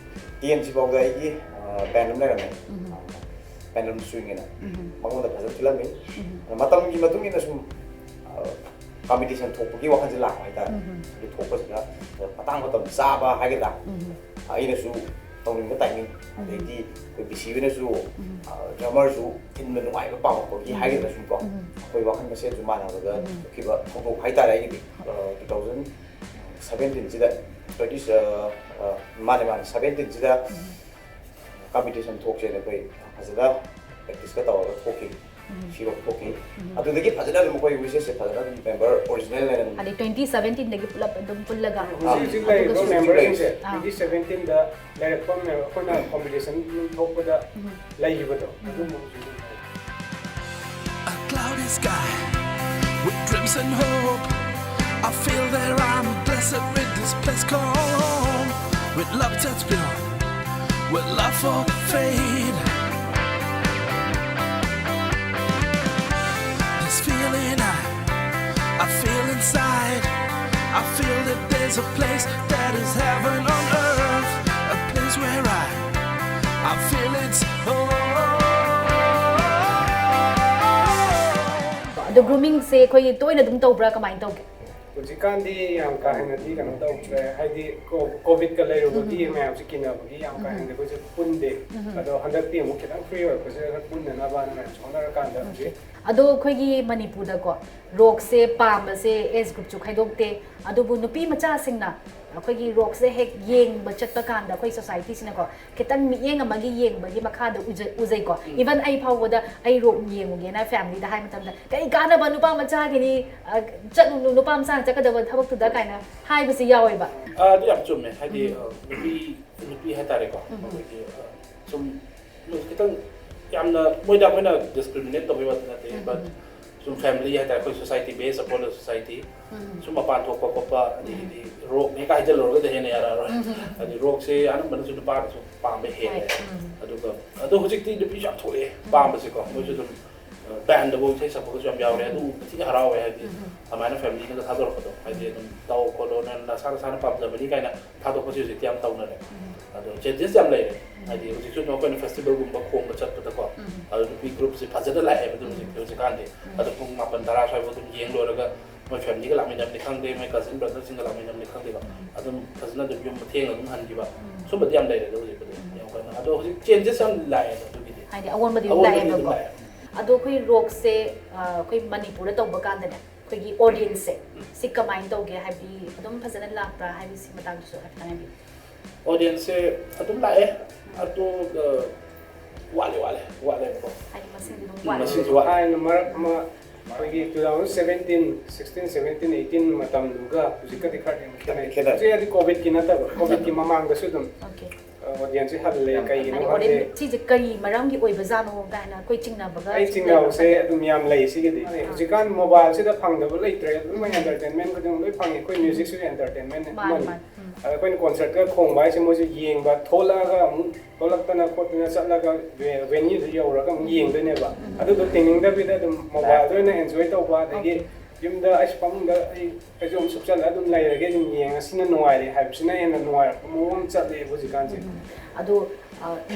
ten ꯁꯤꯐꯥꯎꯗ ꯑꯩꯒꯤ ꯕꯦꯟ ꯑꯃ ꯂꯩꯔꯝꯃꯦ, ꯄꯦꯟꯗꯨꯂꯝ ꯁ꯭ꯋꯤꯡ ꯍꯥꯏꯅ꯫ ꯃꯉꯣꯟꯗ ꯐꯖꯅ ꯊꯤꯜꯂꯝꯃꯤ꯫ ꯑꯗꯣ ꯃꯇꯝꯒꯤ ꯃꯇꯨꯡ ꯏꯟꯅ ꯁꯨꯝ ꯀꯝꯄꯤꯇꯤꯁꯟ ꯊꯣꯛꯄꯒꯤ ꯋꯥꯈꯜꯁꯦ ꯂꯥꯛꯄ ꯍꯥꯏꯇꯥꯔꯦ꯫ ꯑꯗꯨ ꯊꯣꯛꯄꯁꯤꯗ ꯃꯇꯥꯡ ꯃꯇꯝ ꯆꯥꯕ ꯍꯥꯏꯒꯗ꯭ꯔꯥ, ꯑꯩꯅꯁꯨ ꯇꯧꯅꯤꯡꯕ ꯇꯥꯏꯃꯤꯡ, ꯑꯗꯩꯗꯤ ꯑꯩꯈꯣꯏ ꯕꯤ ꯁꯤ ꯍꯣꯏꯅꯁꯨ ꯗ꯭ꯔꯃꯔꯁꯨ ꯊꯤꯟꯕ ꯅꯨꯡꯉꯥꯏꯕ ꯄꯥꯝꯃꯛꯄꯒꯤ ꯍꯥꯏꯒꯗ꯭ꯔꯥ ꯁꯨꯝ ꯀꯣ, ꯑꯩꯈꯣꯏ ꯋꯥꯈꯜ ꯃꯁꯦꯟꯁꯨ ꯃꯥꯟꯅꯕꯗ ꯊꯣꯛꯈꯤꯕ ꯊꯧꯗꯣꯛ ꯍꯥꯏꯇꯥꯔꯦ꯫ ꯑꯩꯒꯤꯗꯤ ꯇꯨ ꯊꯥꯎꯖꯟ ꯁꯚꯦꯟꯇꯤꯟꯁꯤꯗ, ꯇ꯭ꯋꯦꯟꯇꯤ, ꯃꯥꯅꯦ ꯃꯥꯅꯦ, ꯁꯚꯦꯟꯇꯤꯟꯁꯤꯗ ꯀꯝꯄꯤꯇꯤꯁꯟ ꯊꯣꯛꯁꯦꯅ ꯑꯩꯈꯣꯏ ꯐꯖꯅ ꯄ꯭ꯔꯦꯛꯇꯤꯁꯀ ꯇꯧꯔꯒ ꯊꯣꯛꯈꯤ꯫ ꯁꯤꯐꯥꯎ ꯊꯣꯛꯈꯤ꯫ ꯑꯗꯨꯗꯒꯤ ꯐꯖꯅ ꯑꯗꯨꯝ ꯑꯩꯈꯣꯏ ꯋꯤꯁꯦꯁꯁꯦ ꯐꯖꯅ ꯑꯗꯨꯝ ꯃꯦꯝꯕꯔ ꯑꯣꯔꯤꯖꯤꯅꯦꯜ ꯍꯥꯏꯅ ꯑꯗꯨꯝ ꯍꯥꯏꯗꯤ ꯇ꯭ꯋꯦꯟꯇꯤ ꯁꯚꯦꯟꯇꯤꯟꯗꯒꯤ ꯄꯨꯂꯞ ꯑꯗꯨꯝ ꯄꯨꯜꯂꯒ꯫ ꯍꯧꯖꯤꯛ ꯍꯧꯖꯤꯛ ꯂꯩꯔꯤꯕ ꯑꯗꯨꯒꯁꯨ ꯃꯦꯝꯕꯔꯁꯤꯡꯁꯦ ꯑꯥ꯫ ꯇ꯭ꯋꯦꯟꯇꯤ ꯁꯚꯦꯟꯇꯤꯟꯗ ꯂꯩꯔꯛꯄ ꯃꯦꯝꯕꯔ ꯑꯩꯈꯣꯏꯅ ꯀꯣꯝꯄꯤꯇꯤꯁꯟ ꯊꯣꯛꯄꯗ ꯂꯩꯈꯤꯕꯗꯣ ꯑꯗꯨꯝꯕ ꯍꯧꯖꯤꯛ ꯑꯗꯨꯝ ꯂꯩ꯫ A cloudy sky with crimson hope. I feel that I'm blessed with this place called home. With love that's pure, with love for fate. This feeling I, I feel inside. I feel that there's a place that is heaven on earth, a place where I, I feel it's home. ꯑꯗꯣ ꯒ꯭ꯔꯨꯃꯤꯡꯁꯦ ꯑꯩꯈꯣꯏꯒꯤ ꯇꯣꯏꯅ ꯑꯗꯨꯝ ꯇꯧꯕ꯭ꯔꯥ, ꯀꯃꯥꯏꯅ ꯇꯧꯒꯦ? ꯍꯧꯖꯤꯛꯀꯥꯟꯗꯤ ꯌꯥꯝ ꯀꯥ ꯍꯦꯟꯅꯗꯤ ꯀꯩꯅꯣ ꯇꯧꯗ꯭ꯔꯦ, ꯍꯥꯏꯗꯤ ꯀꯣ- ꯀꯣꯚꯤꯗꯀ ꯂꯩꯔꯨꯕꯒꯤ ꯃꯌꯥꯝꯁꯦ ꯀꯤꯅꯕꯒꯤ ꯌꯥꯝ ꯀꯥ ꯍꯦꯟꯅ ꯑꯩꯈꯣꯏꯁꯦ ꯄꯨꯟꯗꯦ꯫ ꯑꯗꯣ ꯍꯟꯗꯛꯇꯤ ꯑꯃꯨꯛ ꯈꯤꯇꯪ ꯐ꯭ꯔꯤ ꯑꯣꯏꯔꯛꯄꯁꯤꯗ ꯈꯔ ꯄꯨꯟꯅꯅꯕꯅ ꯃꯌꯥꯝꯁꯦ ꯍꯣꯠꯅꯔꯀꯥꯟꯗ ꯍꯧꯖꯤꯛ ꯑꯗꯣ ꯑꯩꯈꯣꯏꯒꯤ ꯃꯅꯤꯄꯨꯔꯗꯀꯣ ꯔꯣꯛꯁꯦ ꯄꯥꯝꯕꯁꯦ ꯑꯦꯖ ꯒ꯭ꯔꯨꯞꯁꯨ ꯈꯥꯏꯗꯣꯛꯇꯦ꯫ ꯑꯗꯨꯕꯨ ꯅꯨꯄꯤ ꯃꯆꯥꯁꯤꯡꯅ ꯑꯩꯈꯣꯏꯒꯤ ꯔꯣꯛꯁꯦ ꯍꯦꯛ ꯌꯦꯡꯕ ꯆꯠꯄ ꯀꯥꯟꯗ ꯑꯩꯈꯣꯏ ꯁꯣꯁꯥꯏꯇꯤꯁꯤꯅꯀꯣ ꯈꯤꯇꯪ ꯃꯤꯠꯌꯦꯡ ꯑꯃꯒꯤ ꯌꯦꯡꯕꯒꯤ ꯃꯈꯥꯗ ꯎꯖ- ꯎꯖꯩꯀꯣ꯫ ꯏꯚꯟ ꯑꯩ ꯐꯥꯎꯕꯗ ꯑꯩ ꯔꯣꯛ ꯌꯦꯡꯉꯨꯒꯦꯅ ꯐꯦꯃꯤꯂꯤꯗ ꯍꯥꯏ ꯃꯇꯝꯗ, "ꯀꯔꯤ ꯀꯥꯟꯅꯕ, ꯅꯨꯄꯥ ꯃꯆꯥꯒꯤꯅꯤ, ꯑ, ꯆꯠꯂꯨꯅꯨ, ꯅꯨꯄꯥ ꯃꯆꯥꯅ ꯆꯠꯀꯗꯕ ꯊꯕꯛꯇꯨꯗ" ꯀꯥꯏꯅ ꯍꯥꯏꯕꯁꯤ ꯌꯥꯎꯋꯦꯕ꯫ ꯑꯗꯨ ꯌꯥꯝ ꯆꯨꯝꯃꯦ꯫ ꯍꯥꯏꯗꯤ ꯑ, ꯅꯨꯄꯤ ꯅꯨꯄꯤ ꯍꯥꯏꯇꯥꯔꯦꯀꯣ, ꯑꯩꯈꯣꯏꯒꯤ ꯑ, ꯁꯨꯝ ꯈꯤꯇꯪ ꯌꯥꯝꯅ ꯃꯣꯏꯗ ꯑꯩꯈꯣꯏꯅ ꯗꯤꯁꯀ꯭ꯔꯤꯃꯤꯅꯦꯠ ꯇꯧꯕꯒꯤ ꯋꯥꯗꯤ ꯅꯠꯇꯦ, ꯕꯠ ꯁꯨꯝ ꯐꯦꯃꯤꯂꯤ ꯍꯥꯏꯇꯥꯔꯦ, ꯑꯩꯈꯣꯏ ꯁꯣꯁꯥꯏꯇꯤ, ꯕꯦꯁ ꯑꯄꯣꯟ ꯗ ꯁꯣꯁꯥꯏꯇꯤ, ꯁꯨꯝ ꯃꯄꯥꯟ ꯊꯣꯛꯄ ꯈꯣꯠꯄ, ꯑꯗꯒꯤꯗꯤ ꯔꯣꯛꯅꯦ ꯀꯥꯏ ꯍꯥꯏꯖꯜꯂꯨꯔꯒꯗꯤ ꯍꯦꯟꯅ ꯌꯥꯔꯛꯑꯔꯣꯏ꯫ ꯍꯥꯏꯗꯤ ꯔꯣꯛꯁꯦ ꯑꯅꯝꯕꯅꯁꯨ ꯅꯨꯄꯥꯅꯁꯨ ꯄꯥꯝꯕ ꯍꯦꯜꯂꯦ꯫ ꯑꯗꯨꯒ ꯑꯗꯣ ꯍꯧꯖꯤꯛꯇꯤ ꯅꯨꯄꯤꯁꯨ ꯌꯥꯝ ꯊꯣꯛꯂꯛꯑꯦ ꯄꯥꯝꯕꯁꯦꯀꯣ꯫ ꯃꯣꯏꯁꯨ ꯑꯗꯨꯝ ꯕꯦꯟꯗꯕꯨ ꯏꯁꯩ ꯁꯛꯄꯒꯁꯨ ꯌꯥꯝ ꯌꯥꯎꯔꯦ꯫ ꯑꯗꯨ ꯊꯤꯅ ꯍꯔꯥꯎꯋꯦ, ꯍꯥꯏꯗꯤ ꯑꯗꯨꯃꯥꯏꯅ ꯐꯦꯃꯤꯂꯤꯅꯒ ꯊꯥꯗꯣꯔꯛꯄꯗꯣ, ꯍꯥꯏꯗꯤ ꯑꯗꯨꯝ ꯇꯧ ꯈꯣꯠꯂꯣ, ꯅꯪ ꯅꯁꯥ ꯅꯁꯥꯅ ꯄꯥꯝꯖꯕꯅꯤ ꯀꯥꯏꯅ ꯊꯥꯗꯣꯛꯄꯁꯦ ꯍꯧꯖꯤꯛꯇꯤ ꯌꯥꯝ ꯇꯧꯅꯔꯦ꯫ ꯑꯗꯣ ꯆꯦꯟꯖꯦꯁ ꯌꯥꯝ ꯂꯩꯔꯦ꯫ ꯍꯥꯏꯗꯤ ꯍꯧꯖꯤꯛꯁꯨ ꯑꯗꯨꯝ ꯑꯩꯈꯣꯏꯅ ꯐꯦꯁꯇꯤꯚꯦꯜꯒꯨꯝꯕ ꯈꯣꯡꯕ ꯆꯠꯄꯗꯀꯣ, ꯑꯗꯣ ꯅꯨꯄꯤ ꯒ꯭ꯔꯨꯞꯁꯦ ꯐꯖꯅ ꯂꯥꯛꯑꯦꯕ ꯑꯗꯨꯝ ꯍꯧꯖꯤꯛꯇꯤ꯫ ꯍꯧꯖꯤꯛꯀꯥꯟꯗꯤ ꯑꯗꯣ ꯄꯨꯡ ꯃꯥꯄꯟ ꯇꯔꯥ ꯁ꯭ꯋꯥꯏꯐꯥꯎ ꯑꯗꯨꯝ ꯌꯦꯡ ꯂꯣꯏꯔꯒ ꯃꯣꯏ ꯐꯦꯃꯤꯂꯤꯒ ꯂꯥꯛꯃꯤꯟꯅꯕꯅꯤ ꯈꯪꯗꯦ, ꯃꯣꯏ ꯀꯖꯤꯟ ꯕ꯭ꯔꯗꯔꯁꯤꯡꯒ ꯂꯥꯛꯃꯤꯟꯅꯕꯅꯤ ꯈꯪꯗꯦꯕ, ꯑꯗꯨꯝ ꯐꯖꯅ ꯑꯗꯨꯝ ꯌꯨꯝ ꯊꯦꯡꯅ ꯑꯗꯨꯝ ꯍꯟꯈꯤꯕ, ꯁꯨꯝꯕꯗꯤ ꯌꯥꯝ ꯂꯩꯔꯦ꯫ ꯑꯗꯣ ꯍꯧꯖꯤꯛꯄꯨꯗꯤ ꯌꯥꯝ ꯀꯟꯅ, ꯑꯗꯣ ꯍꯧꯖꯤꯛ ꯆꯦꯟꯖꯦꯁ ꯌꯥꯝ ꯂꯥꯛꯑꯦ ꯑꯗꯨꯒꯤꯗꯤ꯫ ꯍꯥꯏꯗꯤ ꯑꯑꯣꯟꯕꯗꯤ ꯑꯗꯨꯝ ꯑꯑꯣꯟꯕꯗꯤ ꯑꯗꯨꯝ ꯂꯥꯛꯑꯦꯕꯀꯣ꯫ ꯂꯥꯛꯑꯦ꯫ ꯑꯗꯣ ꯑꯩꯈꯣꯏ ꯔꯣꯛꯁꯦ, ꯑ, ꯑꯩꯈꯣꯏ ꯃꯅꯤꯄꯨꯔꯗ ꯇꯧꯕ ꯀꯥꯟꯗꯅꯦ, ꯑꯩꯈꯣꯏꯒꯤ ꯑꯣꯗꯤꯌꯟꯁꯁꯦ ꯁꯤ ꯀꯃꯥꯏꯅ ꯇꯧꯒꯦ, ꯍꯥꯏꯕꯗꯤ ꯑꯗꯨꯝ ꯐꯖꯅ ꯂꯥꯛꯄ꯭ꯔꯥ ꯍꯥꯏꯕꯁꯤ ꯃꯇꯥꯡꯗꯁꯨ ꯍꯥꯏꯐꯦꯠꯇꯪ ꯍꯥꯏꯕꯤꯌꯨ꯫ ꯑꯣꯗꯤꯌꯟꯁꯁꯦ ꯑꯗꯨꯝ ꯂꯥꯛꯑꯦ, ꯑꯗꯣ ꯑ, ꯋꯥꯠꯂꯤ ꯋꯥꯠꯂꯤ ꯋꯥꯠꯂꯦꯕꯀꯣ꯫ ꯍꯥꯏꯗꯤ ꯃꯁꯤꯡꯗꯤ ꯑꯗꯨꯝ ꯎꯝ, ꯋꯥꯠꯂꯦ꯫ ꯃꯁꯤꯡꯁꯨ ꯋꯥꯠꯂꯤ꯫ ꯊꯥꯏꯅ ꯃꯔꯛ ꯑꯃ ꯑꯩꯈꯣꯏꯒꯤ two thousand seventeen, sixteen, seventeen, eighteen ꯃꯇꯝꯗꯨꯒ ꯍꯧꯖꯤꯛꯀꯗꯤ ꯈꯔꯗꯤ ꯑꯃꯨꯛ ꯈꯦꯠꯅꯩ꯫ ꯈꯦꯠꯅꯩ꯫ ꯍꯧꯖꯤꯛ ꯍꯥꯏꯗꯤ ꯀꯣꯚꯤꯗꯀꯤ ꯅꯠꯇꯕ, ꯀꯣꯚꯤꯗꯀꯤ ꯃꯃꯥꯡꯗꯁꯨ ꯑꯗꯨꯝ ꯑꯣꯀꯦ꯫ ꯑꯣꯗꯤꯌꯟꯁꯁꯦ ꯍꯜꯂꯦ꯫ ꯀꯩꯒꯤꯅꯣ ꯍꯥꯏꯗꯤ ꯈꯪꯗꯦ꯫ ꯑꯣꯗꯤꯌꯟ ꯁꯤꯁꯦ ꯀꯔꯤ ꯃꯔꯝꯒꯤ ꯑꯣꯏꯕꯖꯥꯠꯅꯣ ꯀꯥꯏꯅ ꯑꯩꯈꯣꯏ ꯆꯤꯡꯅꯕꯒ ꯑꯩ ꯆꯤꯡꯅꯕꯁꯦ ꯑꯗꯨꯝ ꯌꯥꯝ ꯂꯩ ꯁꯤꯒꯤꯗꯤ꯫ ꯍꯧꯖꯤꯛꯀꯥꯟ ꯃꯣꯕꯥꯏꯜꯁꯤꯗ ꯐꯪꯗꯕ ꯂꯩꯇ꯭ꯔꯦ, ꯂꯣꯏꯅꯃꯛ ꯑꯦꯟꯇꯔꯇꯦꯟꯃꯦꯟ ꯈꯨꯗꯤꯡꯃꯛ ꯂꯣꯏ ꯐꯪꯉꯦ꯫ ꯑꯩꯈꯣꯏ ꯃ꯭ꯌꯨꯖꯤꯛꯁꯤꯁꯨ ꯑꯦꯟꯇꯔꯇꯦꯟꯃꯦꯟ ꯃꯥꯅꯤ, ꯑꯃꯅꯤ꯫ ꯃꯥꯅꯤ꯫ ꯎꯝ꯫ ꯑꯗ ꯑꯩꯈꯣꯏꯅ ꯀꯣꯟꯁꯔꯠꯀ ꯈꯣꯡꯕ ꯍꯥꯏꯁꯦ ꯃꯣꯏꯁꯨ ꯌꯦꯡꯕ, ꯊꯣꯛꯂꯛꯑꯒ ꯑꯃꯨꯛ ꯊꯣꯛꯂꯛꯇꯅ ꯈꯣꯠꯇꯅ ꯆꯠꯂꯒ ꯚꯦ- ꯚꯦꯅ꯭ꯌꯨꯗ ꯌꯧꯔꯒ ꯑꯃꯨꯛ ꯌꯦꯡꯗꯣꯏꯅꯦꯕ꯫ ꯑꯗꯨꯗꯣ ꯇꯤꯡꯅꯤꯡꯗꯕꯤꯗ ꯑꯗꯨꯝ ꯃꯣꯕꯥꯏꯜꯗ ꯑꯣꯏꯅ ꯑꯦꯟꯖꯣꯏ ꯇꯧꯕ, ꯑꯗꯒꯤ ꯑꯣꯀꯦ꯫ ꯌꯨꯝꯗ ꯑꯩꯁꯨ ꯐꯃꯨꯡꯗ ꯑꯩ ꯐꯩꯖꯣꯝ ꯁꯨꯞꯆꯜꯂ ꯑꯗꯨꯝ ꯂꯩꯔꯒꯦ, ꯑꯗꯨꯝ ꯌꯦꯡꯉꯁꯤꯅ ꯅꯨꯡꯉꯥꯏꯔꯦ ꯍꯥꯏꯕꯁꯤꯅ ꯍꯦꯟꯅ ꯅꯨꯡꯉꯥꯏꯔꯛꯄ ꯃꯑꯣꯡ ꯑꯃ ꯆꯠꯂꯦ ꯍꯧꯖꯤꯛꯀꯥꯟꯁꯦ꯫ ꯑꯗꯣ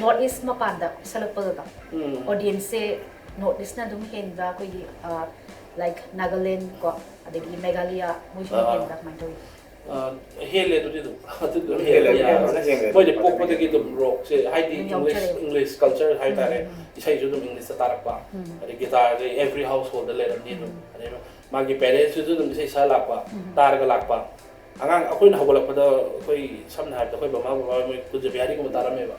ꯅꯣꯔꯠ ꯏꯁ ꯃꯄꯥꯟꯗ ꯁꯛꯂꯛꯄꯒ ꯑꯣꯗꯤꯌꯦꯟꯁꯁꯦ ꯅꯣꯔꯠ ꯏꯁꯅ ꯑꯗꯨꯝ ꯍꯦꯟꯕ꯭ꯔꯥ, ꯑꯩꯈꯣꯏꯒꯤ ꯂꯥꯏꯛ ꯅꯥꯒꯥꯂꯦꯟ ꯀꯣ, ꯑꯗꯒꯤ ꯃꯦꯘꯥꯂꯌꯥ, ꯃꯣꯏꯁꯤꯅ ꯑꯥ꯫ ꯍꯦꯟꯕ꯭ꯔꯥ, ꯀꯃꯥꯏꯅ ꯇꯧꯏ? ꯑ, ꯍꯦꯜꯂꯦ ꯑꯗꯨꯗꯤ ꯑꯗꯨꯝ꯫ ꯑꯗꯨꯗꯤ ꯑꯗꯨꯝ ꯍꯦꯜꯂꯦ, ꯍꯦꯜꯂꯦ꯫ ꯐꯖꯅ ꯍꯦꯜꯂꯦ꯫ ꯃꯣꯏꯗꯤ ꯄꯣꯛꯄꯗꯒꯤ ꯑꯗꯨꯝ ꯔꯣꯛꯁꯦ, ꯍꯥꯏꯗꯤ ꯑꯗꯨꯝ ꯏꯪꯂꯤꯁ ꯌꯥꯎꯖꯔꯦꯕ꯫ ꯏꯪꯂꯤꯁ ꯀꯜꯆꯔ ꯍꯥꯏꯇꯥꯔꯦ꯫ ꯏꯁꯩꯁꯨ ꯑꯗꯨꯝ ꯏꯪꯂꯤꯁꯇ ꯇꯥꯔꯛꯄ꯫ ꯑꯗꯩ ꯒꯤꯇꯥꯔꯁꯦ every household ꯗ ꯂꯩꯔꯝꯅꯤ ꯑꯗꯨꯝ꯫ ꯑꯗꯩ ꯃꯥꯒꯤ ꯄꯦꯔꯦꯟꯁꯇꯨꯁꯨ ꯑꯗꯨꯝ ꯏꯁꯩ ꯁꯛꯑ ꯂꯥꯛꯄ, ꯇꯥꯔꯒ ꯂꯥꯛꯄ꯫ ꯑꯉꯥꯡ ꯑꯩꯈꯣꯏꯅ ꯍꯧꯒꯠꯂꯛꯄꯗ ꯑꯩꯈꯣꯏ ꯁꯝꯅ ꯍꯥꯏꯔꯕꯗ ꯑꯩꯈꯣꯏ ꯃꯃꯥ ꯕꯕꯥ ꯃꯣꯏ ꯀꯨꯟꯖꯕꯤꯍꯥꯔꯤꯒꯨꯝꯕ ꯇꯥꯔꯝꯃꯦꯕ꯫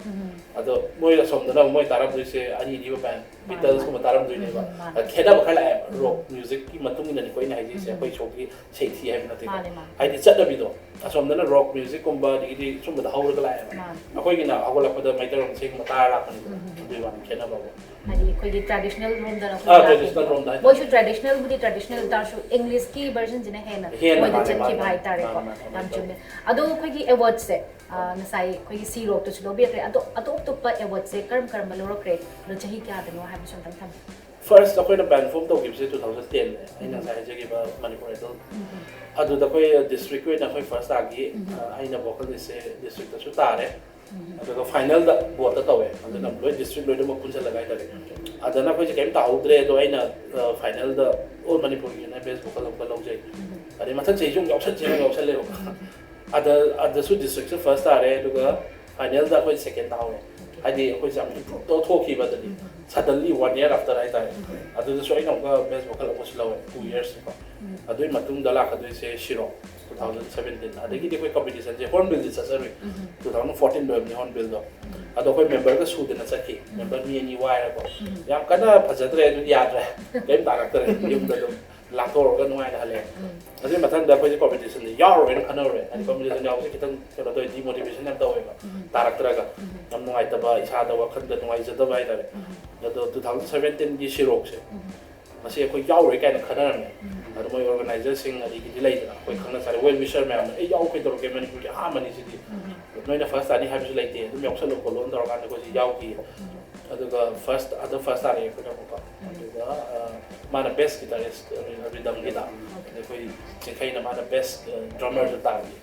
ꯑꯗꯣ ꯃꯣꯏ ꯑꯁꯣꯝꯗꯅ ꯑꯃꯨꯛ ꯃꯣꯏ ꯇꯥꯔꯝꯗꯣꯏꯁꯦ ꯑꯔꯤ ꯑꯔꯤꯕ ꯕꯦꯟ, ꯕꯤꯇꯜꯁꯀꯨꯝꯕ ꯇꯥꯔꯝꯗꯣꯏꯅꯦꯕ꯫ ꯎꯝ, ꯃꯥꯅꯦ꯫ ꯑꯗ ꯈꯦꯠꯅꯕ ꯈꯔ ꯂꯥꯛꯑꯦꯕ꯫ ꯔꯣꯛ ꯃ꯭ꯌꯨꯖꯤꯛꯀꯤ ꯃꯇꯨꯡ ꯏꯟꯅꯅꯤꯀꯣ ꯑꯩꯅ ꯍꯥꯏꯖꯩꯁꯦ, ꯑꯩꯈꯣꯏ ꯁꯣꯝꯒꯤ ꯏꯁꯩ ꯊꯤ ꯍꯥꯏꯕ ꯅꯠꯇꯦꯀꯣ꯫ ꯃꯥꯅꯦ, ꯃꯥꯅꯦ꯫ ꯍꯥꯏꯗꯤ ꯆꯠꯅꯕꯤꯗꯣ ꯑꯁꯣꯝꯗꯅ ꯔꯣꯛ ꯃ꯭ꯌꯨꯖꯤꯛꯀꯨꯝꯕ ꯑꯗꯒꯤꯗꯤ ꯁꯨꯝꯕꯗ ꯍꯧꯔꯒ ꯂꯥꯛꯑꯦꯕ꯫ ꯃꯥꯅꯦ꯫ ꯑꯩꯈꯣꯏꯒꯤꯅ ꯍꯧꯒꯠꯂꯛꯄꯗ ꯃꯩꯇꯩꯔꯣꯝ ꯏꯁꯩꯒꯨꯝꯕ ꯇꯥꯔ ꯂꯥꯛꯄꯅꯤꯗꯅ꯫ ꯑꯗꯨꯒꯤ ꯋꯥꯅꯤ ꯈꯦꯠꯅꯕꯕꯨ꯫ ꯍꯥꯏꯗꯤ ꯑꯩꯈꯣꯏꯒꯤ ꯇ꯭ꯔꯦꯗꯤꯁꯅꯦꯜ ꯔꯣꯝꯗꯅ ꯑꯥ, ꯇ꯭ꯔꯦꯗꯤꯁꯅꯦꯜ ꯔꯣꯝꯗ ꯍꯥꯏꯇꯥꯔꯦ꯫ ꯃꯣꯏꯁꯨ ꯇ꯭ꯔꯦꯗꯤꯁꯅꯦꯜꯕꯨꯗꯤ ꯇ꯭ꯔꯦꯗꯤꯁꯅꯦꯜ ꯇꯥꯔꯁꯨ ꯏꯪꯂꯤꯁꯀꯤ ꯚꯔꯖꯟꯁꯤꯅ ꯍꯦꯟꯅ ꯍꯦꯟꯅ ꯃꯣꯏꯗ ꯃꯥꯅꯦ, ꯆꯠꯈꯤꯕ ꯃꯥꯅꯦ, ꯍꯥꯏꯇꯥꯔꯦꯀꯣ꯫ ꯃꯥꯅꯦ, ꯃꯥꯅꯦ, ꯌꯥꯝ ꯃꯥꯅꯦ꯫ ꯆꯨꯝꯃꯦ꯫ ꯑꯗꯣ ꯑꯩꯈꯣꯏꯒꯤ ꯑꯦꯋꯥꯔꯗꯁꯦ ꯉꯁꯥꯏ ꯑꯩꯈꯣꯏꯒꯤ ꯁꯤ ꯔꯣꯛꯇꯁꯨ ꯂꯧꯕꯤꯈ꯭ꯔꯦ, ꯑꯗꯣ ꯑꯇꯣꯞ ꯑꯇꯣꯞꯄ ꯑꯦꯋꯥꯔꯗꯁꯦ ꯀꯔꯝ ꯀꯔꯝꯕ ꯂꯧꯔꯛꯈ꯭ꯔꯦ, ꯑꯗꯣ ꯆꯍꯤ ꯀꯌꯥꯗꯅꯣ ꯍꯥꯏꯕꯁꯨ ꯑꯝꯇꯪ ꯊꯝꯕꯤꯌꯨ꯫ ꯐꯥꯔꯁ ꯑꯩꯈꯣꯏꯅ ꯕꯦꯟ ꯐꯣꯝ ꯇꯧꯈꯤꯕꯁꯦ ꯇꯨ ꯊꯥꯎꯖꯟ ꯇꯦꯟꯅꯦ, ꯑꯩꯅ ꯉꯁꯥꯏ ꯍꯥꯏꯖꯈꯤꯕ ꯃꯅꯤꯄꯨꯔ ꯑꯥꯏꯗꯜ꯫ ꯑꯗꯨꯗ ꯑꯩꯈꯣꯏ ꯗꯤꯁꯇ꯭ꯔꯤꯛꯀꯤ ꯑꯣꯏꯅ ꯑꯩꯈꯣꯏ ꯐꯥꯔꯁ ꯇꯥꯈꯤ꯫ ꯑꯩꯅ ꯚꯣꯀꯜꯁꯦ ꯗꯤꯁꯇ꯭ꯔꯤꯛꯇꯁꯨ ꯇꯥꯔꯦ꯫ ꯑꯗꯨꯒ ꯐꯥꯏꯅꯦꯜꯗ ꯕꯣꯠꯇ ꯇꯧꯋꯦ꯫ ꯑꯗꯨꯅ ꯂꯣꯏ ꯗꯤꯁꯇ꯭ꯔꯤꯛ ꯂꯣꯏꯅꯃꯛ ꯄꯨꯟꯁꯤꯜꯂꯒ ꯍꯥꯏꯇꯥꯔꯦ꯫ ꯑꯗꯅ ꯑꯩꯈꯣꯏꯁꯦ ꯀꯩꯝ ꯇꯥꯍꯧꯗ꯭ꯔꯦ꯫ ꯑꯗꯣ ꯑꯩꯅ ꯐꯥꯏꯅꯦꯜꯗ ꯑꯣꯜ ꯃꯅꯤꯄꯨꯔꯒꯤ ꯑꯣꯏꯅ ꯕꯦꯁ ꯚꯣꯀꯜ ꯑꯃꯒ ꯂꯧꯖꯩ꯫ ꯑꯗꯩ ꯃꯊꯪ ꯆꯍꯤꯁꯨ ꯑꯃꯨꯛ ꯌꯥꯎꯁꯟꯁꯦꯅ ꯌꯥꯎꯁꯜꯂꯦꯕ꯫ ꯑꯗ ꯑꯗꯁꯨ ꯗꯤꯁꯇ꯭ꯔꯤꯛꯁꯦ ꯐꯥꯔꯁ ꯇꯥꯔꯦ꯫ ꯑꯗꯨꯒ ꯐꯥꯏꯅꯦꯜꯗ ꯑꯩꯈꯣꯏ ꯁꯦꯀꯦꯟ ꯇꯥꯍꯧꯔꯦ꯫ ꯍꯥꯏꯗꯤ ꯑꯩꯈꯣꯏꯁꯦ ꯌꯥꯝ ꯏꯝꯄ꯭ꯔꯨꯞ ꯇꯧꯔ ꯊꯣꯛꯈꯤꯕ ꯑꯗꯨꯗꯤ꯫ ꯁꯗꯟꯂꯤ ꯋꯥꯟ ꯏꯌꯔ ꯑꯥꯐꯇꯔ ꯍꯥꯏꯇꯥꯔꯦ꯫ ꯑꯗꯨꯗꯁꯨ ꯑꯩꯅ ꯑꯃꯨꯛꯀ ꯕꯦꯁ ꯚꯣꯀꯜ ꯑꯃꯁꯨ ꯂꯧꯋꯦ, ꯇꯨ ꯏꯌꯔꯁꯀꯣ꯫ ꯑꯗꯨꯒꯤ ꯃꯇꯨꯡꯗ ꯂꯥꯛꯀꯗꯣꯏꯁꯦ ꯁꯤꯔꯣ, ꯇꯨ ꯊꯥꯎꯖꯟ ꯁꯕꯦꯟꯇꯤꯟ꯫ ꯑꯗꯒꯤꯗꯤ ꯑꯩꯈꯣꯏ ꯀꯝꯄꯤꯇꯤꯁꯟꯁꯦ ꯍꯣꯔꯟꯕꯤꯜꯗꯤ ꯆꯠꯆꯔꯨꯏ꯫ ꯇꯨ ꯊꯥꯎꯖꯟ ꯐꯣꯔꯇꯤꯟ ꯂꯣꯏꯕꯅꯤ ꯍꯣꯔꯟꯕꯤꯜꯗꯣ꯫ ꯑꯗꯣ ꯑꯩꯈꯣꯏ ꯃꯦꯝꯕꯔꯒ ꯁꯨꯗꯅ ꯆꯠꯈꯤ꯫ ꯃꯦꯝꯕꯔ ꯃꯤ ꯑꯅꯤ ꯋꯥꯏꯔꯀꯣ꯫ ꯌꯥꯝ ꯀꯟꯅ ꯐꯖꯗ꯭ꯔꯦ, ꯑꯗꯨꯗꯤ ꯌꯥꯗ꯭ꯔꯦ꯫ ꯀꯔꯤꯝ ꯇꯥꯔꯛꯇ꯭ꯔꯦ꯫ ꯌꯨꯝꯗ ꯑꯗꯨꯝ ꯂꯥꯡꯊꯣꯛꯎꯔꯒ ꯅꯨꯡꯉꯥꯏꯅ ꯍꯜꯂꯛꯑꯦ꯫ ꯑꯗꯨꯒꯤ ꯃꯊꯪꯗ ꯑꯩꯈꯣꯏꯁꯦ ꯀꯝꯄꯤꯇꯤꯁꯟꯁꯦ ꯌꯥꯎꯔꯔꯣꯏꯅ ꯈꯟꯅꯔꯨꯔꯦ꯫ ꯍꯥꯏꯗꯤ ꯀꯝꯄꯤꯇꯤꯁꯟ ꯌꯥꯎꯕꯁꯦ ꯈꯤꯇꯪ ꯀꯩꯅꯣ ꯇꯧꯋꯦ, ꯗꯤꯃꯣꯇꯤꯚꯦꯁꯟ ꯌꯥꯝ ꯇꯧꯋꯦꯕ꯫ ꯇꯥꯔꯛꯇ꯭ꯔꯒ ꯌꯥꯝ ꯅꯨꯡꯉꯥꯏꯇꯕ, ꯏꯁꯥꯗ ꯋꯥꯈꯜꯗ ꯅꯨꯡꯉꯥꯏꯖꯗꯕ ꯍꯥꯏꯇꯥꯔꯦ꯫ ꯑꯗꯣ ꯇꯨ ꯊꯥꯎꯖꯟ ꯁꯕꯦꯟꯇꯤꯟꯒꯤ ꯁꯤꯔꯣꯛꯁꯦ ꯃꯁꯤ ꯑꯩꯈꯣꯏ ꯌꯥꯎꯔꯣꯏ ꯀꯥꯏꯅ ꯈꯟꯅꯔꯝꯃꯦ꯫ ꯑꯗꯣ ꯃꯣꯏ ꯑꯣꯔꯒꯅꯥꯏꯖꯔꯁꯤꯡ ꯑꯗꯒꯤꯗꯤ ꯂꯩꯗꯅ ꯑꯩꯈꯣꯏ ꯈꯪꯅ ꯆꯥꯟꯅ ꯋꯦꯜ ꯋꯤꯁꯔ ꯃꯌꯥꯝꯅ "ꯑꯩ ꯌꯥꯎ ꯀꯩꯗꯧꯔꯒꯦ, ꯃꯅꯤꯄꯨꯔꯒꯤ ꯑꯍꯥꯟꯕꯅꯤ ꯁꯤꯗꯤ, ꯅꯣꯏꯅ ꯐꯥꯔꯁ ꯇꯥꯅꯤ ꯍꯥꯏꯕꯁꯨ ꯂꯩꯇꯦ, ꯑꯗꯨꯝ ꯌꯥꯎꯁꯜꯂꯣ ꯈꯣꯠꯂꯣꯅ" ꯇꯧꯔꯀꯥꯟꯗ ꯑꯩꯈꯣꯏꯁꯦ ꯌꯥꯎꯈꯤ꯫ ꯑꯗꯨꯒ ꯐꯥꯔꯁ ꯑꯗ ꯐꯥꯔꯁ ꯇꯥꯔꯛꯑꯦ ꯑꯩꯈꯣꯏꯅ ꯑꯃꯨꯛꯀ꯫ ꯑꯗꯨꯒ ꯑ, ꯃꯥꯅ ꯕꯦꯁ ꯒꯤꯇꯥꯔꯤꯁ ꯔꯤꯗꯝꯒꯤꯗ, ꯑꯗ ꯑꯩꯈꯣꯏ ꯆꯤꯡꯈꯩꯅ ꯃꯥꯅ ꯕꯦꯁ ꯗ꯭ꯔꯃꯔꯁꯨ ꯇꯥꯔꯛꯑꯦ꯫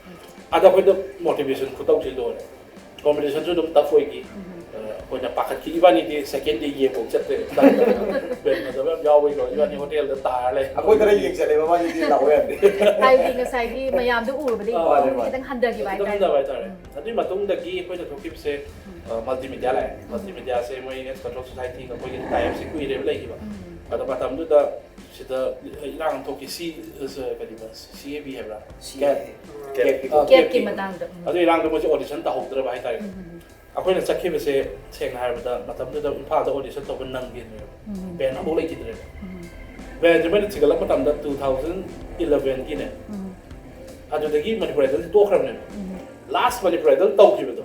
ꯑꯗ ꯑꯩꯈꯣꯏꯗ ꯃꯣꯇꯤꯚꯦꯁꯟ ꯈꯨꯇꯧꯁꯤ ꯂꯣꯏꯔꯦ꯫ ꯀꯣꯝꯄꯤꯇꯤꯁꯟꯁꯨ ꯑꯗꯨꯝ ꯇꯐ ꯑꯣꯏꯈꯤ꯫ ꯑ, ꯑꯩꯈꯣꯏꯅ ꯄꯥꯈꯠꯈꯤ, ꯏꯕꯥꯅꯤꯗꯤ ꯁꯦꯀꯦꯟ ꯗꯦ ꯌꯦꯡꯕ ꯆꯠꯇ꯭ꯔꯦ꯫ ꯕꯦꯟ ꯐꯖꯕ ꯌꯥꯝ ꯌꯥꯎꯕꯩꯀꯣ, ꯏꯕꯥꯅꯤ ꯍꯣꯇꯦꯜꯗ ꯇꯥꯔ ꯂꯩ꯫ ꯑꯩꯈꯣꯏ ꯈꯔ ꯌꯦꯡ ꯆꯠꯂꯦ, ꯃꯕꯥꯅꯤꯗꯤ ꯂꯥꯛꯑꯣ ꯌꯥꯗꯦ꯫ ꯍꯥꯏꯕꯗꯤ ꯉꯁꯥꯏꯒꯤ ꯃꯌꯥꯝꯗꯣ ꯎꯔꯨꯕꯗꯒꯤ ꯑꯥ, ꯃꯥꯅꯦ, ꯃꯥꯅꯦ꯫ ꯈꯤꯇꯪ ꯍꯟꯊꯈꯤꯕ ꯈꯤꯇꯪ ꯍꯥꯏꯇꯥꯔꯦ꯫ ꯍꯟꯊꯕ ꯍꯥꯏꯇꯥꯔꯦ꯫ ꯑꯗꯨꯒꯤ ꯃꯇꯨꯡꯗꯒꯤ ꯑꯩꯈꯣꯏꯅ ꯊꯣꯛꯈꯤꯕꯁꯦ, ꯑ, ꯃꯜꯇꯤꯃꯤꯗꯤꯌꯥ ꯂꯥꯛꯑꯦ꯫ ꯃꯜꯇꯤꯃꯤꯗꯤꯌꯥꯁꯦ ꯃꯣꯏ ꯑꯦꯁ ꯀꯟꯇ꯭ꯔꯣꯜ ꯁꯣꯁꯥꯏꯇꯤꯒ ꯑꯩꯈꯣꯏꯒꯤ ꯇꯥꯏ ꯑꯞꯁꯦ ꯀꯨꯏꯔꯦꯕ ꯂꯩꯈꯤꯕ꯫ ꯑꯗꯣ ꯃꯇꯝꯗꯨꯗ ꯁꯤꯗ ꯏꯔꯥꯡ ꯑꯃ ꯊꯣꯛꯈꯤ, ꯁꯤ, ꯑ, ꯀꯔꯤꯕ, ꯁꯤ ꯑꯦ ꯕꯤ ꯍꯥꯏꯕ꯭ꯔꯥ? ꯁꯤ ꯑꯦ ꯕꯤ꯫ ꯀꯦꯞ꯫ ꯀꯦꯞ꯫ ꯑ, ꯀꯦꯞꯀꯤ ꯀꯦꯞꯀꯤ꯫ ꯃꯇꯥꯡꯗ꯫ ꯎꯝ꯫ ꯑꯗꯨ ꯏꯔꯥꯡꯗꯣ ꯃꯣꯏꯁꯦ ꯑꯣꯗꯤꯁꯟ ꯇꯧꯍꯧꯗ꯭ꯔꯕ ꯍꯥꯏꯇꯥꯔꯦ꯫ ꯎꯝ꯫ ꯑꯩꯈꯣꯏꯅ ꯆꯠꯈꯤꯕꯁꯦ, ꯁꯦꯡꯅ ꯍꯥꯏꯔꯕꯗ, ꯃꯇꯝꯗꯨꯗ ꯏꯝꯐꯥꯜꯗ ꯑꯣꯗꯤꯁꯟ ꯇꯧꯕ ꯅꯪꯈꯤꯗ꯭ꯔꯦꯕ꯫ ꯎꯝ꯫ ꯕꯦꯟ ꯑꯃꯐꯥꯎ ꯂꯩꯈꯤꯗ꯭ꯔꯦꯕ꯫ ꯎꯝ꯫ ꯕꯦꯟꯁꯦ ꯃꯣꯏꯅ ꯊꯤꯒꯠꯂꯛꯄ ꯃꯇꯝꯗ two thousand eleven ꯒꯤꯅꯦ꯫ ꯎꯝ꯫ ꯑꯗꯨꯗꯒꯤ ꯃꯅꯤꯄꯨꯔ ꯑꯥꯏꯗꯜꯁꯦ ꯇꯣꯛꯈ꯭ꯔꯕꯅꯦꯕ꯫ ꯎꯝ꯫ ꯂꯥꯁ ꯃꯅꯤꯄꯨꯔ ꯑꯥꯏꯗꯜ ꯇꯧꯈꯤꯕꯗꯣ,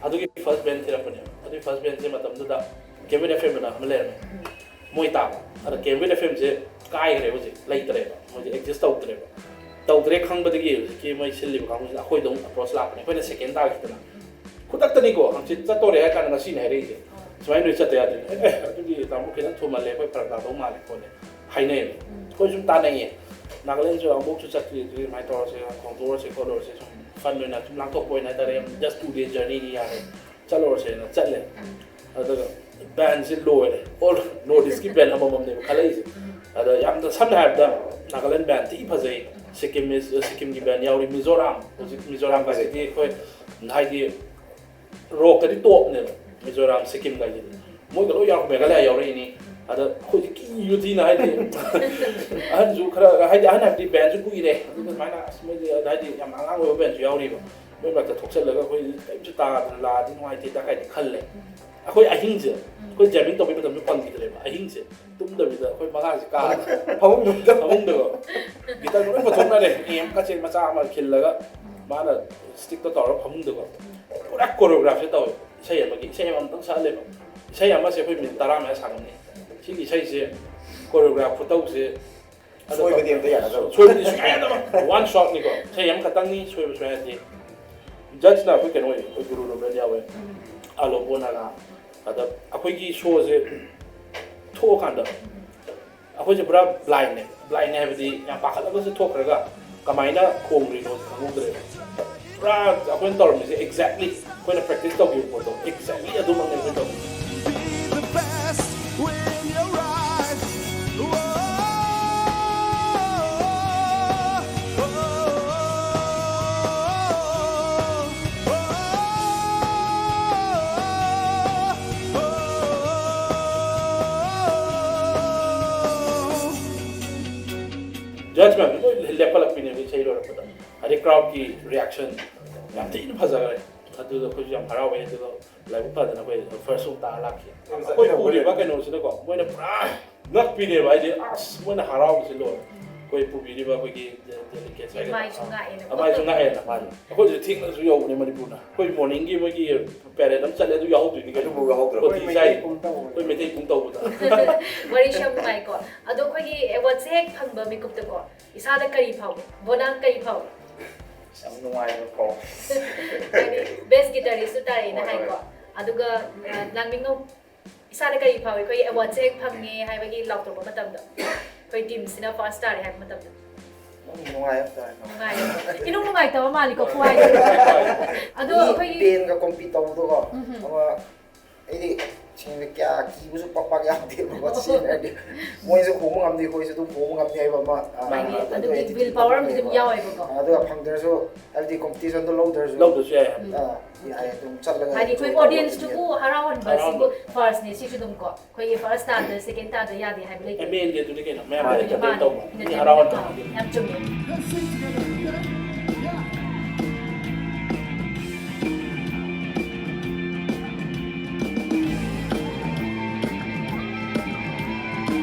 ꯑꯗꯨꯒꯤ ꯐꯥꯔꯁ ꯕꯦꯟ ꯊꯤꯔꯛꯄꯅꯦꯕ꯫ ꯑꯗꯨꯒꯤ ꯐꯥꯔꯁ ꯕꯦꯟꯁꯦ ꯃꯇꯝꯗꯨꯗ ꯀꯦꯝꯕꯦꯜ ꯑꯦꯐ ꯑꯦꯝ ꯑꯅ ꯑꯃ ꯂꯩꯔꯝꯃꯦ꯫ ꯎꯝ꯫ ꯃꯣꯏ ꯇꯥꯕ꯫ ꯑꯗ ꯀꯦꯝꯕꯦꯜ ꯑꯦꯐ ꯑꯦꯝꯁꯦ ꯀꯥꯏꯈ꯭ꯔꯦ ꯍꯧꯖꯤꯛ, ꯂꯩꯇ꯭ꯔꯦꯕ꯫ ꯃꯣꯏꯁꯦ ꯑꯦꯛꯖꯤꯁ ꯇꯧꯗ꯭ꯔꯦꯕ꯫ ꯇꯧꯗ꯭ꯔꯦ ꯈꯪꯕꯗꯒꯤ ꯍꯧꯖꯤꯛꯀꯤ ꯃꯣꯏ ꯁꯤꯜꯂꯤꯕ ꯀꯥꯡꯕꯨꯁꯤꯅ ꯑꯩꯈꯣꯏꯗ ꯑꯃꯨꯛ ꯑꯦꯄ꯭ꯔꯣꯁ ꯂꯥꯛꯄꯅꯦ꯫ ꯑꯩꯈꯣꯏꯅ ꯁꯦꯀꯦꯟ ꯇꯥꯈꯤꯗꯅ꯫ ꯈꯨꯗꯛꯇꯅꯤꯀꯣ, ꯍꯪꯆꯤꯠ ꯆꯠꯇꯧꯔꯦ ꯍꯥꯏ ꯀꯥꯟꯗ ꯉꯁꯤꯅꯦ ꯍꯥꯏꯔꯛꯏꯁꯦ꯫ ꯁꯨꯃꯥꯏꯅ ꯅꯣꯏ ꯆꯠꯇ ꯌꯥꯗꯦ꯫ "ꯑꯦ, ꯑꯦ, ꯑꯗꯨꯗꯤ ꯇꯥꯃꯣ ꯈꯤꯇꯪ ꯊꯨꯃꯜꯂꯦ, ꯑꯩꯈꯣꯏ ꯐꯔꯛ ꯇꯥꯗꯧ ꯃꯥꯜꯂꯦ" ꯈꯣꯠꯂꯦ ꯍꯥꯏꯅꯩꯌꯦꯕ꯫ ꯑꯩꯈꯣꯏ ꯁꯨꯝ ꯇꯥꯟꯅꯩꯌꯦ꯫ ꯅꯥꯒꯥꯂꯦꯟꯁꯨ ꯑꯃꯨꯛꯁꯨ ꯆꯠꯇ꯭ꯔꯤ, ꯑꯗꯨꯗꯤ ꯀꯃꯥꯏꯅ ꯇꯧꯔꯁꯦ, ꯈꯣꯡꯗꯣꯛꯑꯁꯦ ꯈꯣꯠꯂꯨꯔꯁꯦ, ꯁꯨꯝ ꯐꯟ ꯑꯣꯏꯅ ꯁꯨꯝ ꯂꯥꯡꯊꯣꯛꯄ ꯑꯣꯏꯅ ꯍꯥꯏꯇꯥꯔꯦ, ꯌꯥꯝ just two day journey ꯅꯤ ꯌꯥꯔꯦ꯫ ꯆꯠꯂꯨꯔꯁꯦꯅ ꯆꯠꯂꯦ꯫ ꯑꯗꯨꯒ ꯕꯦꯟꯁꯦ ꯂꯣꯏꯔꯦ꯫ ꯑꯣꯜ ꯅꯣꯔꯠ ꯏꯁꯀꯤ ꯕꯦꯟ ꯑꯃꯃꯝꯅꯦꯕ ꯈꯜꯂꯛꯏꯁꯦ꯫ ꯑꯗ ꯌꯥꯝꯅ ꯁꯝꯅ ꯍꯥꯏꯔꯕꯗ ꯅꯥꯒꯥꯂꯦꯟ ꯕꯦꯟ ꯊꯤ ꯐꯖꯩ꯫ ꯁꯤꯛꯀꯤꯝ ꯏꯁ-, ꯁꯤꯛꯀꯤꯝꯒꯤ ꯕꯦꯟ ꯌꯥꯎꯔꯤ, ꯃꯤꯖꯣꯔꯥꯝ꯫ ꯍꯧꯖꯤꯛ ꯃꯤꯖꯣꯔꯥꯝ ꯀꯥꯏꯁꯤꯗꯤ ꯑꯩꯈꯣꯏ ꯍꯥꯏꯗꯤ ꯔꯣꯛꯇꯗꯤ ꯇꯣꯞꯅꯦꯕ, ꯃꯤꯖꯣꯔꯥꯝ, ꯁꯤꯛꯀꯤꯝ ꯀꯥꯏꯁꯤꯗꯤ꯫ ꯃꯣꯏꯒ ꯂꯣꯏ ꯌꯥꯎꯔꯛꯄ, ꯃꯦꯘꯥꯂꯌꯥ ꯌꯥꯎꯔꯛꯏꯅꯤ꯫ ꯑꯗ ꯑꯩꯈꯣꯏꯗꯤ ꯀꯤꯌꯨ ꯊꯤꯅ, ꯍꯥꯏꯗꯤ ꯑꯍꯟꯁꯨ ꯈꯔ, ꯍꯥꯏꯗꯤ ꯑꯍꯟ ꯍꯥꯏꯕꯗꯤ ꯕꯦꯟꯁꯨ ꯀꯨꯏꯔꯦ꯫ ꯑꯗꯨꯒ ꯁꯨꯃꯥꯏꯅ ꯑꯁ ꯃꯣꯏꯗꯤ ꯍꯥꯏꯗꯤ ꯌꯥꯝ ꯑꯉꯥꯡ ꯑꯣꯏꯕ ꯕꯦꯟꯁꯨ ꯌꯥꯎꯔꯤꯕ꯫ ꯃꯣꯏ ꯃꯔꯛꯇ ꯊꯣꯛꯆꯜꯂꯒ ꯑꯩꯈꯣꯏ ꯀꯔꯤꯝꯁꯨ ꯇꯥꯗꯅ ꯂꯥꯛꯑꯗꯤ ꯅꯨꯡꯉꯥꯏꯇꯦꯗ ꯀꯥꯏꯗꯤ ꯈꯜꯂꯦ꯫ ꯑꯩꯈꯣꯏ ꯑꯍꯤꯡꯁꯦ, ꯑꯩꯈꯣꯏ ꯖꯦꯃꯤꯡ ꯇꯧꯕꯩ ꯃꯇꯝꯗ ꯐꯪꯈꯤꯗ꯭ꯔꯦꯕ꯫ ꯑꯍꯤꯡꯁꯦ ꯇꯨꯝꯗꯕꯤꯗ ꯑꯩꯈꯣꯏ ꯃꯉꯥꯁꯦ ꯀꯥꯔꯒ ꯐꯃꯨꯡꯗ꯫ ꯐꯃꯨꯡꯗꯀꯣ ꯒꯤꯇꯔ ꯂꯣꯏ ꯄꯨꯊꯣꯛꯅꯔꯦ꯫ ꯑꯦꯝ ꯀꯆꯦꯠ ꯃꯆꯥ ꯑꯃ ꯈꯤꯜꯂꯒ ꯃꯥꯅ ꯁ꯭ꯇꯤꯛꯇꯣ ꯇꯧꯔꯒ ꯐꯃꯨꯡꯗꯀꯣ ꯄꯨꯔꯥ ꯀꯣꯔꯤꯌꯣꯒ꯭ꯔꯥꯐꯁꯦ ꯇꯧꯋꯦ꯫ ꯏꯁꯩ ꯑꯃꯒꯤ, ꯏꯁꯩ ꯑꯃ ꯑꯝꯇꯪ ꯁꯛꯍꯜꯂꯦꯕ꯫ ꯏꯁꯩ ꯑꯃꯁꯦ ꯑꯩꯈꯣꯏ ꯃꯤꯅꯤꯠ ꯇꯔꯥ ꯃꯌꯥ ꯁꯥꯡꯉꯝꯅꯤ꯫ ꯁꯤꯒꯤ ꯏꯁꯩꯁꯦ ꯀꯣꯔꯤꯌꯣꯒ꯭ꯔꯥꯐ ꯈꯨꯇꯧꯁꯦ ꯑꯗꯣ ꯁꯣꯏꯕꯗꯤ ꯑꯝꯇ ꯌꯥꯅꯗꯕ꯫ ꯁꯣꯏꯕꯗꯤ ꯁꯨꯡꯌꯥ ꯌꯥꯗꯕ꯫ ꯋꯥꯟ ꯁꯣꯠꯅꯤꯀꯣ꯫ ꯏꯁꯩ ꯑꯃꯈꯛꯇꯪꯅꯤ, ꯁꯣꯏꯕ ꯁꯨꯡꯌꯥ ꯌꯥꯗꯦ꯫ ꯖꯠꯁꯅ ꯑꯩꯈꯣꯏ ꯀꯩꯅꯣ ꯑꯣꯏ, ꯑꯩꯈꯣꯏ ꯒꯨꯔꯨ ꯔꯣꯕꯦꯟ ꯌꯥꯎꯋꯦ꯫ ꯑꯂꯣꯄꯣ ꯅꯥꯒꯥ꯫ ꯑꯗ ꯑꯩꯈꯣꯏꯒꯤ ꯁꯣꯁꯦ ꯊꯣꯛꯑꯀꯥꯟꯗ ꯑꯩꯈꯣꯏꯁꯦ ꯄꯨꯔꯥ ꯕ꯭ꯂꯥꯏꯟꯅꯦ꯫ ꯕ꯭ꯂꯥꯏꯟꯅꯦ ꯍꯥꯏꯕꯗꯤ ꯌꯥꯝ ꯄꯥꯈꯠꯂꯒꯁꯨ ꯊꯣꯛꯈ꯭ꯔꯒ ꯀꯃꯥꯏꯅ ꯈꯣꯡꯈ꯭ꯔꯤꯅꯣ ꯈꯪꯍꯧꯗ꯭ꯔꯦꯕ꯫ ꯄꯨꯔꯥ ꯑꯩꯈꯣꯏꯅ ꯇꯧꯔꯝꯃꯤꯁꯦ ꯑꯦꯛꯖꯦꯛꯂꯤ ꯑꯩꯈꯣꯏꯅ ꯄ꯭ꯔꯦꯛꯇꯤꯁ ꯇꯧꯈꯤꯕ ꯄꯣꯠꯇꯣ ꯑꯦꯛꯖꯦꯛꯂꯤ ꯑꯗꯨꯃꯛꯅꯦ ꯑꯩꯈꯣꯏꯅ ꯇꯧꯔꯝꯃꯤꯁꯦ꯫ Be the best when you rise. Whoa, whoa, whoa. ꯖꯖ ꯃꯌꯥꯝꯁꯨ ꯂꯣꯏ ꯂꯦꯞꯈꯠꯂꯛꯄꯤꯅꯦꯕ ꯏꯁꯩ ꯂꯣꯏꯔꯛꯄꯗ꯫ ꯑꯗꯩ ꯀ꯭ꯔꯥꯎꯗꯀꯤ ꯔꯤꯌꯦꯛꯁꯟ ꯌꯥꯝ ꯊꯤꯅ ꯐꯖꯈ꯭ꯔꯦ꯫ ꯑꯗꯨꯗ ꯑꯩꯈꯣꯏꯁꯨ ꯌꯥꯝ ꯍꯔꯥꯎꯋꯦ꯫ ꯑꯗꯨꯒ ꯂꯥꯏꯕꯛ ꯐꯗꯅ ꯑꯩꯈꯣꯏ ꯐꯥꯔꯁ ꯁꯣ ꯇꯥꯔ ꯂꯥꯛꯈꯤ꯫ ꯑꯩꯈꯣꯏ ꯄꯨꯔꯤꯕ ꯀꯩꯅꯣꯁꯤꯅꯀꯣ ꯃꯣꯏꯅ ꯄꯨꯔꯥ ꯉꯛꯄꯤꯅꯦꯕ꯫ ꯍꯥꯏꯗꯤ ꯑꯁ ꯃꯣꯏꯅ ꯍꯔꯥꯎꯕꯁꯤ ꯂꯣꯏꯔꯦ꯫ ꯑꯩꯈꯣꯏ ꯄꯨꯕꯤꯔꯤꯕ ꯑꯩꯈꯣꯏꯒꯤ ꯗꯦꯂꯤꯒꯦꯠꯁ ꯍꯥꯏꯒꯗ꯭ꯔꯥ? ꯃꯥꯏꯁꯨ ꯉꯥꯛꯑꯦꯅꯀꯣ꯫ ꯃꯥꯏꯁꯨ ꯉꯥꯛꯑꯦꯅ꯫ ꯃꯥꯅꯤ꯫ ꯑꯩꯈꯣꯏꯁꯨ ꯊꯦꯡꯅꯁꯨ ꯌꯧꯕꯅꯦ ꯃꯅꯤꯄꯨꯔꯗ꯫ ꯑꯩꯈꯣꯏ ꯃꯣꯔꯅꯤꯡꯒꯤ ꯃꯣꯏꯒꯤ ꯄꯦꯔꯦꯠ ꯑꯃ ꯆꯠꯂꯦ, ꯑꯗꯨ ꯌꯥꯎꯍꯧꯗꯣꯏꯅꯤ ꯀꯩꯅꯣ꯫ ꯑꯗꯨꯕꯨ ꯌꯥꯎꯍꯧꯗ꯭ꯔꯕ꯫ ꯀꯣꯊꯤ ꯆꯥꯏ꯫ ꯑꯩꯈꯣꯏ ꯃꯩꯇꯩ ꯄꯨꯡ ꯇꯧꯕꯗ꯫ ꯋꯥꯔꯤꯁꯨ ꯌꯥꯝ ꯅꯨꯡꯉꯥꯏꯀꯣ꯫ ꯑꯗꯣ ꯑꯩꯈꯣꯏꯒꯤ ꯑꯦꯋꯥꯔꯗꯁꯦ ꯍꯦꯛ ꯐꯪꯕ ꯃꯤꯀꯨꯞꯇꯀꯣ ꯏꯁꯥꯗ ꯀꯔꯤ ꯐꯥꯎꯒꯦ? ꯕꯣꯅꯥ ꯀꯔꯤ ꯐꯥꯎꯒꯦ? ꯌꯥꯝ ꯅꯨꯡꯉꯥꯏꯕ ꯐꯥꯎ꯫ ꯍꯥꯏꯗꯤ ꯕꯦꯁ ꯒꯤꯇꯥꯔꯤꯁꯁꯨ ꯇꯥꯔꯦꯅ ꯍꯣꯏ, ꯍꯣꯏ꯫ ꯍꯥꯏꯀꯣ꯫ ꯑꯗꯨꯒ, ꯑ, ꯂꯥꯡꯃꯤꯡꯅꯧ ꯏꯁꯥꯗ ꯀꯔꯤ ꯐꯥꯎꯏ? ꯑꯩꯈꯣꯏꯒꯤ ꯑꯦꯋꯥꯔꯗꯁꯦ ꯍꯦꯛ ꯐꯪꯉꯦ ꯍꯥꯏꯕꯒꯤ ꯂꯥꯎꯊꯣꯛꯄ ꯃꯇꯝꯗ ꯑꯩꯈꯣꯏ ꯇꯤꯝꯁꯤꯅ ꯐꯥꯔꯁ ꯇꯥꯔꯦ ꯍꯥꯏꯕ ꯃꯇꯝꯗ꯫ ꯑꯗꯨꯝ ꯅꯨꯡꯉꯥꯏ ꯍꯥꯏꯇꯥꯔꯦ꯫ ꯅꯨꯡꯉꯥꯏꯌꯦ꯫ ꯏꯅꯨꯡ ꯅꯨꯡꯉꯥꯏꯇꯕ ꯃꯥꯜꯂꯤꯀꯣ ꯈꯨꯍꯥꯏꯗꯣ꯫ ꯑꯗꯣ ꯃꯤ ꯑꯩꯈꯣꯏꯒꯤ ꯕꯦꯟꯒ ꯀꯣꯝꯄꯤꯠ ꯇꯧꯕꯗꯣꯀꯣ꯫ ꯎꯝ ꯍꯝ꯫ ꯑꯃ ꯑꯩꯗꯤ ꯁꯦꯡꯅ ꯀꯌꯥ ꯀꯤꯕꯁꯨ ꯄꯥꯛ ꯄꯥꯛ ꯌꯥꯎꯗꯦꯕꯀꯣ꯫ ꯁꯦꯡꯅ ꯍꯥꯏꯔꯗꯤ ꯃꯣꯏꯁꯨ ꯈꯣꯡꯕ ꯉꯝꯗꯤ ꯑꯩꯈꯣꯏꯁꯨ ꯑꯗꯨꯝ ꯈꯣꯡꯕ ꯉꯝꯅꯤ ꯍꯥꯏꯕ ꯑꯃ, ꯑ, ꯃꯥꯅꯤ꯫ ꯑꯗꯨ ꯑꯗꯨꯒꯤ ꯑꯩꯗꯤ ꯋꯤꯜ ꯄꯥꯋꯔ ꯑꯃꯗꯤ ꯑꯗꯨꯝ ꯂꯩꯌꯦꯕ꯫ ꯌꯥꯎꯋꯦꯕꯀꯣ꯫ ꯑꯗꯨꯒ ꯐꯪꯗ꯭ꯔꯁꯨ ꯍꯥꯏꯕꯗꯤ ꯀꯣꯝꯄꯤꯇꯤꯁꯟꯗꯣ ꯂꯧꯗ꯭ꯔꯁꯨ꯫ ꯂꯧꯗ꯭ꯔꯁꯨ ꯌꯥꯏ ꯍꯥꯏꯕ꯫ ꯎꯝ꯫ ꯑ, ꯌꯥꯏ, ꯑꯗꯨꯝ ꯆꯠꯂꯒ ꯍꯥꯏꯗꯤ ꯑꯩꯈꯣꯏ enjoy ꯇꯧꯕ ꯑꯣꯗꯤꯌꯟꯁꯇꯨꯕꯨ ꯑꯗꯨꯝ ꯌꯥꯏ꯫ ꯍꯔꯥꯎꯍꯟꯕ ꯍꯔꯥꯎꯍꯟꯕ꯫ ꯁꯤꯕꯨ ꯐꯥꯔꯁꯅꯦ, ꯁꯤꯁꯨ ꯑꯗꯨꯝ ꯀꯣ꯫ ꯑꯩꯈꯣꯏꯒꯤ ꯐꯥꯔꯁ ꯇꯥꯗ ꯁꯦꯀꯦꯟ ꯇꯥꯗ ꯌꯥꯗꯦ ꯍꯥꯏꯕ ꯂꯩꯇꯦ꯫ ꯑꯦꯝ ꯑꯦꯟ ꯗꯦꯗꯨꯗꯤ ꯀꯩꯅꯣ ꯃꯌꯥꯝ ꯃꯥꯅꯦ, entertain ꯃꯥꯅꯦ꯫ ꯇꯧꯕ꯫ ꯃꯤ entertainment ꯍꯔꯥꯎꯍꯟꯕ꯫ ꯇꯧꯕ꯫ ꯌꯥꯝ ꯆꯨꯝꯃꯦ꯫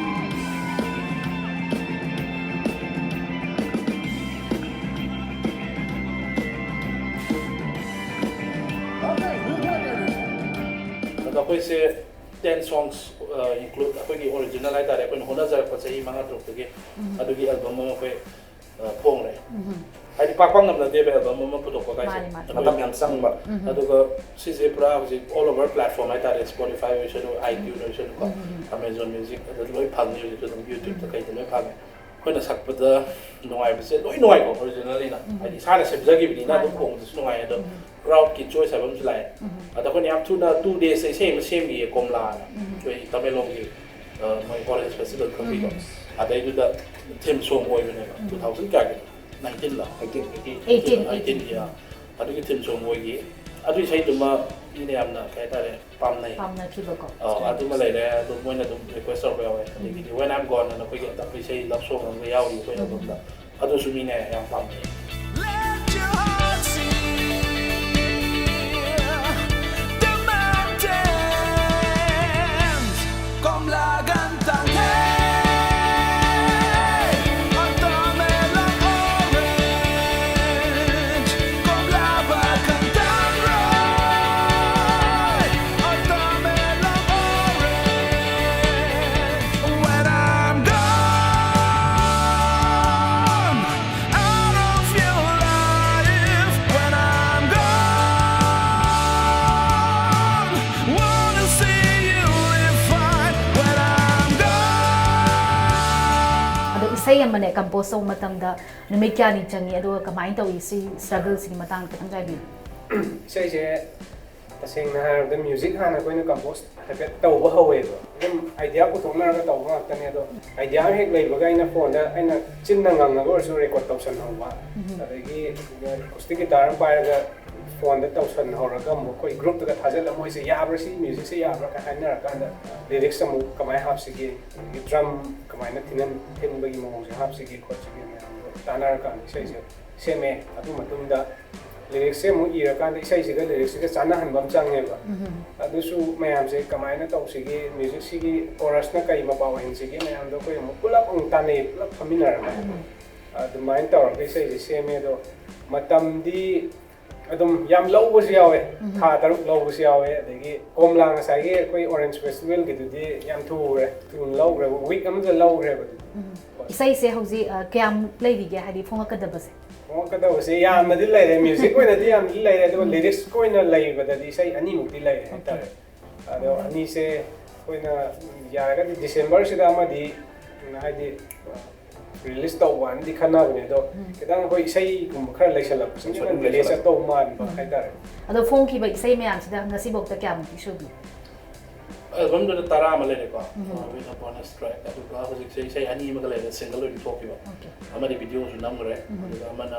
ꯑꯗꯣ ꯑꯩꯈꯣꯏꯁꯦ ten songs, ꯑ, include ꯑꯩꯈꯣꯏꯒꯤ original ꯍꯥꯏꯇꯥꯔꯦ, ꯑꯩꯈꯣꯏꯅ ꯍꯣꯠꯅꯖꯔꯛꯄ ꯆꯍꯤ ꯃꯉꯥ ꯇꯔꯨꯛꯇꯒꯤ꯫ ꯎꯝ꯫ ꯑꯗꯨꯒꯤ album ꯑꯃ ꯑꯩꯈꯣꯏ ꯐꯣꯡꯂꯦ꯫ ꯍꯥꯏꯗꯤ ꯄꯥꯛ ꯄꯥꯛ ꯉꯝꯅꯗꯦꯕ ꯑꯦꯜꯕꯝ ꯑꯃ ꯄꯨꯊꯣꯛꯄ ꯀꯥꯏꯁꯦ꯫ ꯃꯥꯅꯤ, ꯃꯥꯅꯤ꯫ ꯑꯗꯨ ꯃꯇꯝ ꯌꯥꯝ ꯆꯪꯕ꯫ ꯑꯗꯨꯒ ꯁꯤꯁꯦ ꯄꯨꯔꯥ ꯍꯧꯖꯤꯛ all over platform ꯍꯥꯏꯇꯥꯔꯦ, Spotify ꯑꯣꯏꯁꯅꯨ, iTunes ꯑꯣꯏꯁꯅꯨꯀꯣ, Amazon Music, ꯑꯗꯨ ꯂꯣꯏ ꯐꯪꯉꯤ ꯍꯧꯖꯤꯛꯁꯨ ꯑꯗꯨꯝ, YouTube ꯇ ꯀꯩꯗ ꯂꯣꯏ ꯐꯪꯉꯦ꯫ ꯑꯩꯈꯣꯏꯅ ꯁꯛꯄꯗ ꯅꯨꯡꯉꯥꯏꯕꯁꯦ ꯂꯣꯏ ꯅꯨꯡꯉꯥꯏꯀꯣ, originally ꯅ꯫ ꯍꯥꯏꯗꯤ ꯏꯁꯥꯅ ꯁꯦꯝꯖꯈꯤꯕꯅꯤꯅ ꯑꯗꯨꯝ ꯈꯣꯡꯕꯗꯁꯨ ꯅꯨꯡꯉꯥꯏ, ꯑꯗꯣ crowd ꯀꯤ choice ꯍꯥꯏꯕ ꯑꯃꯁꯨ ꯂꯥꯛꯑꯦ꯫ ꯑꯗ ꯑꯩꯈꯣꯏꯅ ꯌꯥꯝ ꯊꯨꯅ two days ꯇ ꯏꯁꯩ ꯑꯃ ꯁꯦꯝꯈꯤꯌꯦ, ꯀꯣꯝꯂꯥꯅ, ꯑꯩꯈꯣꯏ ꯇꯃꯦꯡꯂꯣꯡꯒꯤ, ꯑ, ꯃꯣꯏ Orange Festival ꯈꯪꯕꯤꯀꯣ? ꯑꯗꯩꯗꯨꯗ theme song ꯑꯣꯏꯕꯅꯦꯕ, two thousand ꯀꯌꯥꯒꯤꯅꯣ? Nineteen ꯂ? Eighteen. Eighteen, Eighteen ꯒꯤ, ꯑ, ꯑꯗꯨꯒꯤ theme song ꯑꯣꯏꯈꯤ꯫ ꯑꯗꯨ ꯏꯁꯩꯗꯨꯃ ꯃꯤꯅ ꯌꯥꯝꯅ, ꯀꯩ ꯍꯥꯏꯇꯥꯔꯦ, ꯄꯥꯝꯅꯩ꯫ ꯄꯥꯝꯅꯈꯤꯕꯀꯣ꯫ ꯑ, ꯑꯗꯨꯃ ꯂꯩꯔꯦ꯫ ꯑꯗꯨ ꯃꯣꯏꯅ ꯑꯗꯨꯝ request ꯇꯧꯔꯛꯄ ꯌꯥꯎꯋꯦ꯫ ꯑꯗꯒꯤꯗꯤ When I'm Gone ꯑꯅ ꯑꯩꯈꯣꯏꯒꯤ ꯑꯇꯞꯄ ꯏꯁꯩ love song ꯑꯃꯒ ꯌꯥꯎꯔꯤ ꯑꯩꯈꯣꯏ ꯑꯦꯜꯕꯝꯗ, ꯑꯗꯨꯁꯨ ꯃꯤꯅ ꯌꯥꯝ ꯄꯥꯝꯅꯩ꯫ Let your heart sing. The mountains, ꯀꯣꯝꯂꯥ ꯒꯟꯇꯥꯡ ꯍꯦ, watermelon orange, ꯀꯣꯝꯂꯥ ꯕꯥ ꯈꯟꯇꯥꯡ ꯔꯣꯏ, watermelon orange. When I'm gone out of your life, when I'm gone, wanna see you live fine. When I'm gone. ꯑꯗꯣ ꯏꯁꯩ ꯑꯃꯅꯦ compose ꯇꯧꯕ ꯃꯇꯝꯗ ꯅꯨꯃꯤꯠ ꯀꯌꯥꯅꯤ ꯆꯪꯉꯤ, ꯑꯗꯨꯒ ꯀꯃꯥꯏꯅ ꯇꯧꯏ, ꯁꯤ struggle ꯁꯤꯒꯤ ꯃꯇꯥꯡꯗ ꯈꯤꯇꯪ ꯍꯥꯏꯕꯤꯌꯨ꯫ ꯏꯁꯩꯁꯦ ꯇꯁꯦꯡꯅ ꯍꯥꯏꯔꯕꯗ music ꯍꯥꯟꯅ ꯑꯩꯈꯣꯏꯅ compose ꯍꯥꯏꯐꯦꯠ ꯇꯧꯕ ꯍꯧꯋꯦꯕ꯫ ꯑꯗꯨꯝ idea ꯄꯨꯊꯣꯛꯅꯔꯒ ꯇꯧꯕ ꯉꯥꯛꯇꯅꯦ꯫ ꯑꯗꯣ idea ꯑꯃ ꯍꯦꯛ ꯂꯩꯕꯒ ꯑꯩꯅ ꯐꯣꯟꯗ, ꯑꯩꯅ ꯆꯤꯟꯅ ꯉꯪꯉꯒ ꯑꯣꯏꯔꯁꯨ record ꯇꯧꯁꯟꯍꯧꯕ, ꯑꯗꯒꯤ acoustic guitar ꯑꯃ ꯄꯥꯏꯔꯒ ꯐꯣꯟꯗ ꯇꯧꯁꯟꯍꯧꯔꯒ ꯑꯃꯨꯛ ꯑꯩꯈꯣꯏ group ꯇꯒ ꯊꯥꯖꯤꯜꯂ, ꯃꯣꯏꯁꯦ ꯌꯥꯕ꯭ꯔꯥ, ꯁꯤ music ꯁꯦ ꯌꯥꯕ꯭ꯔꯥ ꯀꯥꯏꯅ ꯍꯥꯏꯅꯔꯀꯥꯟꯗ lyrics ꯑꯃꯨꯛ ꯀꯃꯥꯏꯅ ꯍꯥꯞꯁꯤꯒꯦ, ꯑꯗꯒꯤ drum ꯀꯃꯥꯏꯅ ꯊꯤꯟꯍꯟ-, ꯊꯤꯟꯕꯒꯤ ꯃꯑꯣꯡꯁꯦ ꯍꯥꯞꯁꯤꯒꯦ ꯈꯣꯠꯁꯤꯒꯦ ꯃꯌꯥꯝꯗꯣ ꯇꯥꯟꯅꯔꯀꯥꯟꯗ ꯏꯁꯩꯁꯦ ꯁꯦꯝꯃꯦ꯫ ꯑꯗꯨ ꯃꯇꯨꯡꯗ lyrics ꯁꯦ ꯑꯃꯨꯛ ꯏꯔꯀꯥꯟꯗ ꯏꯁꯩꯁꯤꯒ lyrics ꯁꯤꯒ ꯆꯥꯟꯅꯍꯟꯕ ꯑꯃ ꯆꯪꯉꯦꯕ꯫ ꯑꯗꯨꯁꯨ ꯃꯌꯥꯝꯁꯦ ꯀꯃꯥꯏꯅ ꯇꯧꯁꯤꯒꯦ, music ꯁꯤꯒꯤ chorus ꯅ ꯀꯔꯤ ꯃꯄꯥ ꯑꯣꯏꯍꯟꯁꯤꯒꯦ, ꯃꯌꯥꯝꯗꯣ ꯑꯩꯈꯣꯏ ꯑꯃꯨꯛ ꯄꯨꯂꯞ ꯑꯃꯨꯛ ꯇꯥꯟꯅꯩ, ꯄꯨꯂꯞ ꯐꯝꯃꯤꯟꯅꯔꯒ꯫ ꯑꯗꯨꯃꯥꯏꯅ ꯇꯧꯔꯒ ꯏꯁꯩꯁꯦ ꯁꯦꯝꯃꯦ꯫ ꯑꯗꯣ ꯃꯇꯝꯗꯤ ꯑꯗꯨꯝ ꯌꯥꯝ ꯂꯧꯕꯁꯨ ꯌꯥꯎꯋꯦ꯫ ꯊꯥ ꯇꯔꯨꯛ ꯂꯧꯕꯁꯨ ꯌꯥꯎꯋꯦ꯫ ꯑꯗꯒꯤ ꯀꯣꯝꯂꯥ ꯉꯁꯥꯏꯒꯤ ꯑꯩꯈꯣꯏ Orange Festivalꯒꯤꯗꯨꯗꯤ ꯌꯥꯝ ꯊꯨꯈ꯭ꯔꯦ, ꯊꯨꯅ ꯂꯧꯈ꯭ꯔꯦꯕ, ꯋꯤꯛ ꯑꯃꯗ ꯂꯧꯈ꯭ꯔꯦꯕ ꯑꯗꯨꯗꯤ꯫ ꯏꯁꯩꯁꯦ ꯍꯧꯖꯤꯛ ꯑ, ꯀꯌꯥꯝ ꯂꯩꯔꯤꯒꯦ, ꯍꯥꯏꯗꯤ ꯐꯣꯡꯉꯛꯀꯗꯕꯁꯦ? ꯐꯣꯡꯉꯛꯀꯗꯕꯁꯦ ꯌꯥꯝꯅꯗꯤ ꯂꯩꯔꯦ, ꯃ꯭ꯌꯨꯖꯤꯛ ꯑꯣꯏꯅꯗꯤ ꯌꯥꯝꯅꯗꯤ ꯂꯩꯔꯦ, ꯑꯗꯨꯒ ꯂꯤꯔꯤꯛꯁ ꯑꯣꯏꯅ ꯂꯩꯕꯗꯗꯤ ꯏꯁꯩ ꯑꯅꯤꯃꯨꯛꯇꯤ ꯂꯩꯔꯦ ꯍꯥꯏꯇꯥꯔꯦ꯫ ꯑꯗꯣ ꯑꯅꯤꯁꯦ ꯑꯩꯈꯣꯏꯅ ꯌꯥꯔꯒꯗꯤ ꯗꯤꯁꯦꯝꯕꯔꯁꯤꯗ ꯑꯃꯗꯤ, ꯎꯝ, ꯍꯥꯏꯗꯤ ꯔꯤꯂꯤꯁ ꯇꯧꯕꯅꯗꯤ ꯈꯟꯅꯕꯅꯦ, ꯑꯗꯣ ꯈꯤꯇꯪ ꯑꯩꯈꯣꯏ ꯏꯁꯩꯒꯨꯝꯕ ꯈꯔ ꯂꯩꯁꯜꯂꯛꯄꯁꯤꯅ ꯈꯤꯇꯪ ꯂꯦꯆ ꯆꯠꯇꯧ ꯃꯥꯟꯕ ꯍꯥꯏꯇꯥꯔꯦ꯫ ꯑꯗꯣ ꯐꯣꯡꯈꯤꯕ ꯏꯁꯩ ꯃꯌꯥꯝꯁꯤꯗ ꯉꯁꯤꯐꯥꯎꯗ ꯀꯌꯥꯃꯨꯛꯇꯤ ꯁꯨꯕꯤ? ꯑꯦꯜꯕꯝꯗꯨꯗ ꯇꯔꯥ ꯑꯃ ꯂꯩꯔꯦꯀꯣ, with a bonus track, ꯑꯗꯨꯒ ꯍꯧꯖꯤꯛꯁꯦ ꯏꯁꯩ ꯑꯅꯤ ꯑꯃꯒ ꯂꯩꯔꯦ, ꯁꯤꯡꯒꯜ ꯑꯣꯏꯅ ꯊꯣꯛꯈꯤꯕ꯫ ꯑꯃꯗꯤ ꯚꯤꯗꯤꯑꯣꯁꯨ ꯅꯝꯈ꯭ꯔꯦ, ꯑꯗꯨꯒ ꯑꯃꯅ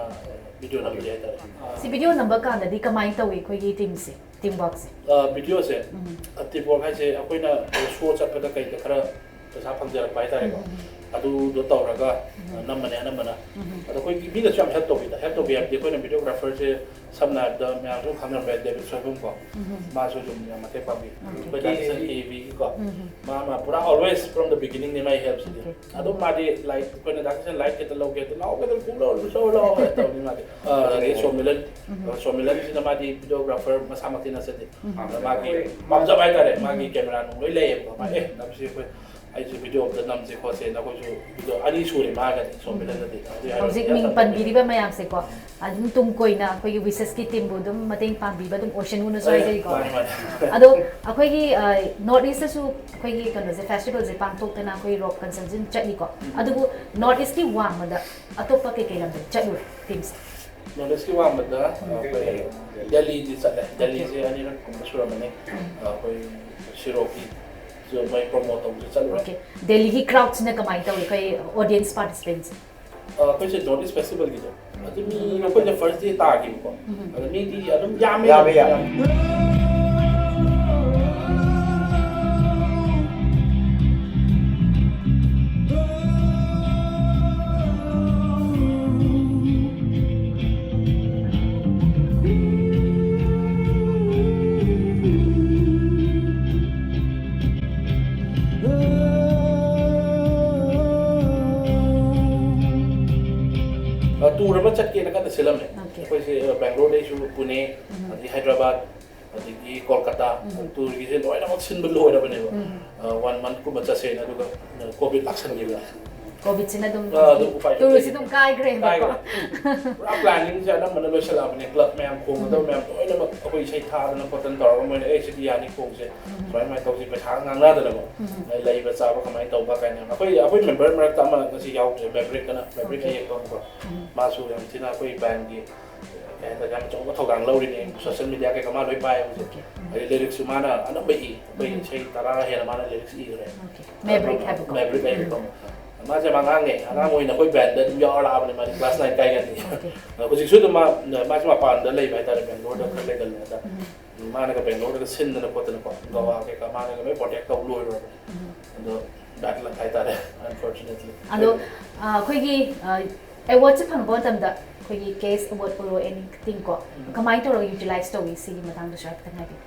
ꯚꯤꯗꯤꯑꯣ ꯅꯝꯗ꯭ꯔꯤ ꯍꯥꯏꯇꯥꯔꯦ꯫ ꯁꯤ ꯚꯤꯗꯤꯑꯣ ꯅꯝꯕ ꯀꯥꯟꯗꯗꯤ ꯀꯃꯥꯏꯅ ꯇꯧꯏ ꯑꯩꯈꯣꯏꯒꯤ ꯇꯤꯝꯁꯦ, ꯇꯤꯝ ꯋꯥꯔꯛꯁꯦ? ꯚꯤꯗꯤꯑꯣꯁꯦ, ꯇꯤꯝ ꯋꯥꯔꯛ ꯍꯥꯏꯁꯦ ꯑꯩꯈꯣꯏꯅ ꯁꯣ ꯆꯠꯄꯗ ꯀꯩꯗ ꯈꯔ ꯄꯩꯁꯥ ꯐꯪꯖꯔꯛꯄ ꯍꯥꯏꯇꯥꯔꯦꯀꯣ, ꯑꯗꯨꯗꯣ ꯇꯧꯔꯒ ꯅꯝꯕꯅꯦ ꯑꯅꯝꯕꯅ꯫ ꯑꯗꯣ ꯑꯩꯈꯣꯏꯒꯤ ꯃꯤꯅꯁꯨ ꯌꯥꯝ ꯍꯦꯜꯞ ꯇꯧꯕꯤꯗ, ꯍꯦꯜꯞ ꯇꯧꯕꯤ ꯍꯥꯏꯕꯗꯤ ꯑꯩꯈꯣꯏꯅ ꯚꯤꯗꯤꯑꯣꯒ꯭ꯔꯥꯐꯔꯁꯦ ꯁꯝꯅ ꯍꯥꯏꯔꯕꯗ ꯃꯌꯥꯝꯁꯨ ꯈꯪꯅꯔꯝꯕ ꯌꯥꯏ, ꯗꯦꯕꯤꯠ ꯁꯣꯏꯕꯨꯝ ꯀꯣ, ꯃꯥꯁꯨ ꯑꯗꯨꯝ ꯌꯥꯝ ꯃꯇꯦꯡ ꯄꯥꯡꯕꯤ꯫ ꯑꯩꯈꯣꯏ ꯗꯥ ꯀꯤꯁꯟ ꯀꯦ ꯕꯤꯒꯤꯀꯣ, ꯃꯥ, ꯃꯥ ꯄꯨꯔꯥ always from the beginning ꯅꯦ ꯃꯥꯒꯤ ꯍꯦꯜꯞꯁꯤꯗꯤ꯫ ꯑꯗꯨꯝ ꯃꯥꯗꯤ, ꯂꯥꯏꯛ, ꯑꯩꯈꯣꯏꯅ ꯗꯥ ꯀꯤꯁꯟ ꯂꯥꯏꯠ ꯈꯤꯇ ꯂꯧꯒꯦ, ꯑꯗꯨ ꯂꯥꯛꯑꯣ, ꯀꯩꯗꯧꯔꯦ, ꯄꯨꯡ ꯂꯧꯔ ꯂꯧꯔ ꯇꯧꯅꯤ ꯃꯥꯗꯤ꯫ ꯑꯗꯒꯤ ꯁꯣꯃꯤꯂꯟ, ꯁꯣꯃꯤꯂꯟꯁꯤꯅ ꯃꯥꯗꯤ ꯚꯤꯗꯤꯑꯣꯒ꯭ꯔꯥꯐꯔ ꯃꯁꯥꯃꯛꯇꯤ ꯅꯠꯆꯗꯦ꯫ ꯑꯗ ꯃꯥꯒꯤ ꯄꯥꯝꯖꯕ ꯍꯥꯏꯇꯥꯔꯦ, ꯃꯥꯒꯤ ꯀꯦꯃꯦꯔꯥ ꯅꯨꯡ ꯂꯣꯏ ꯂꯩꯌꯦꯕꯀꯣ꯫ ꯃꯥ, "ꯑꯦ, ꯅꯝꯁꯤ ꯑꯩꯈꯣꯏ, ꯑꯩꯁꯨ ꯚꯤꯗꯤꯑꯣ ꯑꯝꯇ ꯅꯝꯁꯤ ꯈꯣꯠꯁꯤ", ꯅꯈꯣꯏꯁꯨ ꯚꯤꯗꯤꯑꯣ ꯑꯅꯤ ꯁꯨꯔꯦ ꯃꯥꯒꯗꯤ, ꯁꯣꯃꯤꯂꯟꯒꯗꯤ꯫ ꯑꯗꯨ ꯍꯥꯏꯔꯒ ꯍꯧꯖꯤꯛ ꯌꯥꯝ ꯃꯤꯡ ꯇꯝꯕꯤꯔꯦ꯫ ꯄꯟꯕꯤꯔꯤꯕ ꯃꯌꯥꯝꯁꯦꯀꯣ, ꯑꯗꯨꯝ ꯇꯨꯡ ꯀꯣꯏꯅ ꯑꯩꯈꯣꯏꯒꯤ ꯋꯤꯁꯦꯁꯀꯤ ꯇꯤꯝꯕꯨ ꯑꯗꯨꯝ ꯃꯇꯦꯡ ꯄꯥꯡꯕꯤꯕ ꯑꯗꯨꯝ ꯑꯣꯁꯤꯟ ꯍꯨꯅꯁꯨ ꯍꯥꯏꯖꯔꯤꯀꯣ꯫ ꯃꯥꯅꯤ, ꯃꯥꯅꯤ꯫ ꯑꯗꯣ ꯑꯩꯈꯣꯏꯒꯤ ꯅꯣꯔꯠ ꯏꯁꯇꯁꯨ ꯑꯩꯈꯣꯏꯒꯤ ꯀꯩꯅꯣꯁꯦ, ꯐꯦꯁꯇꯤꯚꯦꯜꯁꯦ ꯄꯥꯡꯊꯣꯛꯇꯅ ꯑꯩꯈꯣꯏ ꯔꯣꯛ ꯀꯟꯁꯔꯠꯁꯦ ꯑꯗꯨꯝ ꯆꯠꯂꯤꯀꯣ꯫ ꯑꯗꯨꯕꯨ ꯅꯣꯔꯠ ꯏꯁꯀꯤ ꯋꯥꯡꯃꯗ ꯑꯇꯣꯞꯄ ꯀꯩꯀꯩ ꯂꯝꯗ ꯆꯠꯂꯨꯔꯦ ꯇꯤꯝꯁꯦ? ꯅꯣꯔꯠ ꯏꯁꯀꯤ ꯋꯥꯡꯃꯗ ꯑꯩꯈꯣꯏ ꯗꯦꯜꯂꯤꯗꯤ ꯆꯠꯂꯦ꯫ ꯗꯦꯜꯂꯤꯁꯦ ꯑꯅꯤꯔꯛ ꯀꯨꯝꯕ ꯁꯨꯔꯝꯃꯅꯤ꯫ ꯑꯩꯈꯣꯏ ꯁꯤꯔꯣꯛꯀꯤ ꯃꯣꯏ ꯄ꯭ꯔꯣꯃꯣꯠ ꯇꯧꯕꯁꯨ ꯆꯠꯂꯨꯔꯦ꯫ ꯑꯣꯀꯦ, ꯗꯦꯜꯂꯤꯒꯤ ꯀ꯭ꯔꯥꯎꯗꯁꯤꯅ ꯀꯃꯥꯏꯅ ꯇꯧꯏ, ꯑꯩꯈꯣꯏ ꯑꯣꯗꯤꯌꯟꯁ ꯄꯥꯔꯇꯤꯁꯤꯄꯦꯟꯁꯦ? ꯑ, ꯑꯩꯈꯣꯏꯁꯦ ꯅꯣꯔꯠ ꯏꯁ ꯐꯦꯁꯇꯤꯚꯦꯜꯒꯤꯗꯣ, ꯑꯗꯨ ꯃꯤ ꯑꯩꯈꯣꯏꯅ ꯐꯥꯔꯁ ꯗꯦ ꯇꯥꯈꯤꯕꯀꯣ꯫ ꯑꯗꯣ ꯃꯤꯗꯤ ꯑꯗꯨꯝ ꯌꯥꯝꯃꯦ꯫ ꯌꯥꯝꯃꯦ, ꯌꯥꯝꯃꯦ꯫ ꯑ, ꯇꯨꯔ ꯑꯃ ꯆꯠꯀꯦꯅ ꯀꯟꯅ ꯁꯤꯜꯂꯝꯃꯦ꯫ Okay. ꯑꯩꯈꯣꯏꯁꯦ ꯕꯦꯡꯒ꯭ꯂꯣꯔꯗꯩꯁꯨ ꯄꯨꯅꯦ, ꯑꯗꯒꯤ ꯍꯥꯏꯗ꯭ꯔꯕꯥꯗ, ꯑꯗꯒꯤ ꯀꯣꯜꯀꯇꯥ, ꯇꯨꯔꯒꯤꯁꯦ ꯂꯣꯏꯅꯃꯛ ꯁꯤꯟꯕ ꯂꯣꯏꯔꯕꯅꯦꯕ꯫ ꯋꯥꯟ ꯃꯟꯠꯀꯨꯝꯕ ꯆꯠꯁꯦꯅ, ꯑꯗꯨꯒ ꯀꯣꯚꯤꯗ ꯂꯥꯛꯁꯟꯈꯤꯕ꯫ ꯀꯣꯚꯤꯗꯁꯤꯅ ꯑꯗꯨꯝ ꯑꯥ, ꯑꯗꯨꯝ ꯎꯄꯥꯏ ꯂꯩꯇꯦ꯫ ꯇꯨꯔꯁꯤ ꯑꯗꯨꯝ ꯀꯥꯏꯈ꯭ꯔꯦꯕꯀꯣ꯫ ꯀꯥꯏꯈ꯭ꯔꯦ꯫ ꯄꯨꯔꯥ ꯄ꯭ꯂꯥꯅꯤꯡꯁꯦ ꯑꯅꯝꯕꯅ ꯂꯣꯏꯁꯤꯜꯂꯛꯑꯕꯅꯦ꯫ ꯀ꯭ꯂꯕ ꯃꯌꯥꯝ, ꯈꯣꯡꯒꯗꯕ ꯃꯌꯥꯝ ꯂꯣꯏꯅꯃꯛ ꯑꯩꯈꯣꯏ ꯏꯁꯩ ꯊꯥꯗꯅ ꯈꯣꯠꯇꯅ ꯇꯧꯔꯒ ꯃꯣꯏꯅ, "ꯑꯦ, ꯁꯤꯗꯤ ꯌꯥꯅꯤ, ꯈꯣꯡꯁꯦ ꯁꯨꯃꯥꯏ ꯁꯨꯃꯥꯏꯅ ꯇꯧꯁꯤ", ꯄꯩꯁꯥ ꯉꯥꯡꯅꯗꯅꯀꯣ꯫ ꯂꯩꯕ ꯆꯥꯕ ꯀꯃꯥꯏꯅ ꯇꯧꯕ ꯀꯥꯏꯅ꯫ ꯑꯩꯈꯣꯏ, ꯑꯩꯈꯣꯏ ꯃꯦꯝꯕꯔ ꯃꯔꯛꯇ ꯑꯃ ꯉꯁꯤ ꯌꯥꯎꯗ꯭ꯔꯦ, ꯃꯦꯕ꯭ꯔꯤꯛ ꯑꯅ, ꯃꯦꯕ꯭ꯔꯤꯛ ꯑꯌꯦꯛꯄ ꯑꯃꯀꯣ꯫ ꯃꯥꯁꯨ ꯌꯥꯝ ꯊꯤꯅ ꯑꯩꯈꯣꯏ ꯕꯦꯟꯒꯤ, ꯀꯩ ꯍꯥꯏꯇꯥꯔꯦ, ꯌꯥꯝ ꯑꯆꯧꯕ ꯊꯧꯗꯥꯡ ꯂꯧꯔꯤꯅꯦ꯫ ꯁꯣꯁꯤꯌꯦꯜ ꯃꯤꯗꯤꯌꯥ ꯀꯩꯀꯥ ꯃꯥ ꯂꯣꯏ ꯄꯥꯏꯌꯦ ꯍꯧꯖꯤꯛ꯫ ꯑꯗꯩ ꯂꯤꯔꯤꯛꯁꯨ ꯃꯥꯅ ꯑꯅꯝꯕ ꯏ꯫ ꯑꯩꯈꯣꯏ ꯏꯁꯩ ꯇꯔꯥ ꯍꯦꯟꯅ ꯃꯥꯅ ꯂꯤꯔꯤꯛꯁ ꯏꯈ꯭ꯔꯦ꯫ ꯃꯦꯕ꯭ꯔꯤꯛ ꯍꯥꯏꯕꯀꯣ꯫ ꯃꯦꯕ꯭ꯔꯤꯛ ꯍꯥꯏꯕꯀꯣ꯫ ꯃꯥꯁꯦ ꯌꯥꯝ ꯑꯉꯥꯡꯅꯦ, ꯑꯉꯥꯡ ꯑꯣꯏꯅ ꯑꯩꯈꯣꯏ ꯕꯦꯟꯗ ꯑꯗꯨꯝ ꯌꯥꯎꯔ ꯂꯥꯛꯑꯕꯅꯦ꯫ ꯃꯥꯗꯤ ꯀ꯭ꯂꯥꯁ ꯅꯥꯏꯟ ꯀꯥꯏꯒꯗꯤ꯫ ꯍꯧꯖꯤꯛꯁꯨ ꯑꯗꯨꯝ ꯃꯥ, ꯃꯥꯁꯦ ꯃꯄꯥꯟꯗ ꯂꯩꯕ ꯍꯥꯏꯇꯥꯔꯦ, ꯕꯦꯡꯒ꯭ꯂꯣꯔꯗ ꯈꯔ ꯂꯩꯒꯜꯂꯦ ꯍꯥꯏꯇꯥꯔꯦ꯫ ꯃꯥꯅꯒ ꯕꯦꯡꯒ꯭ꯂꯣꯔꯗꯒ ꯁꯤꯟꯗꯅ ꯈꯣꯠꯇꯅꯀꯣ, ꯒꯋꯥ ꯀꯩꯀꯥ ꯃꯥꯅꯒ ꯂꯣꯏ ꯄ꯭ꯔꯣꯇꯦꯛ ꯇꯧ ꯂꯣꯏꯔꯨꯔꯕꯅꯦ꯫ ꯑꯗꯣ ꯕꯦꯗ ꯂꯛ ꯍꯥꯏꯇꯥꯔꯦ, ꯑꯟꯐꯣꯔꯆꯨꯅꯦꯠꯂꯤ꯫ ꯑꯗꯣ ꯑ, ꯑꯩꯈꯣꯏꯒꯤ ꯑꯦꯋꯥꯔꯗꯁꯦ ꯐꯪꯕ ꯃꯇꯝꯗ ꯑꯩꯈꯣꯏꯒꯤ ꯀꯦꯁ ꯑꯦꯋꯥꯔꯗ ꯑꯣꯏꯔꯣ, ꯑꯦꯅꯤꯊꯤꯡ ꯀꯣ, ꯀꯃꯥꯏꯅ ꯇꯧꯔꯒ ꯌꯨꯇꯤꯂꯥꯏꯁ ꯇꯧꯏ? ꯁꯤꯒꯤ ꯃꯇꯥꯡꯗꯁꯨ ꯍꯥꯏꯐꯦꯠꯇꯪ ꯍꯥꯏꯕꯤꯌꯨ꯫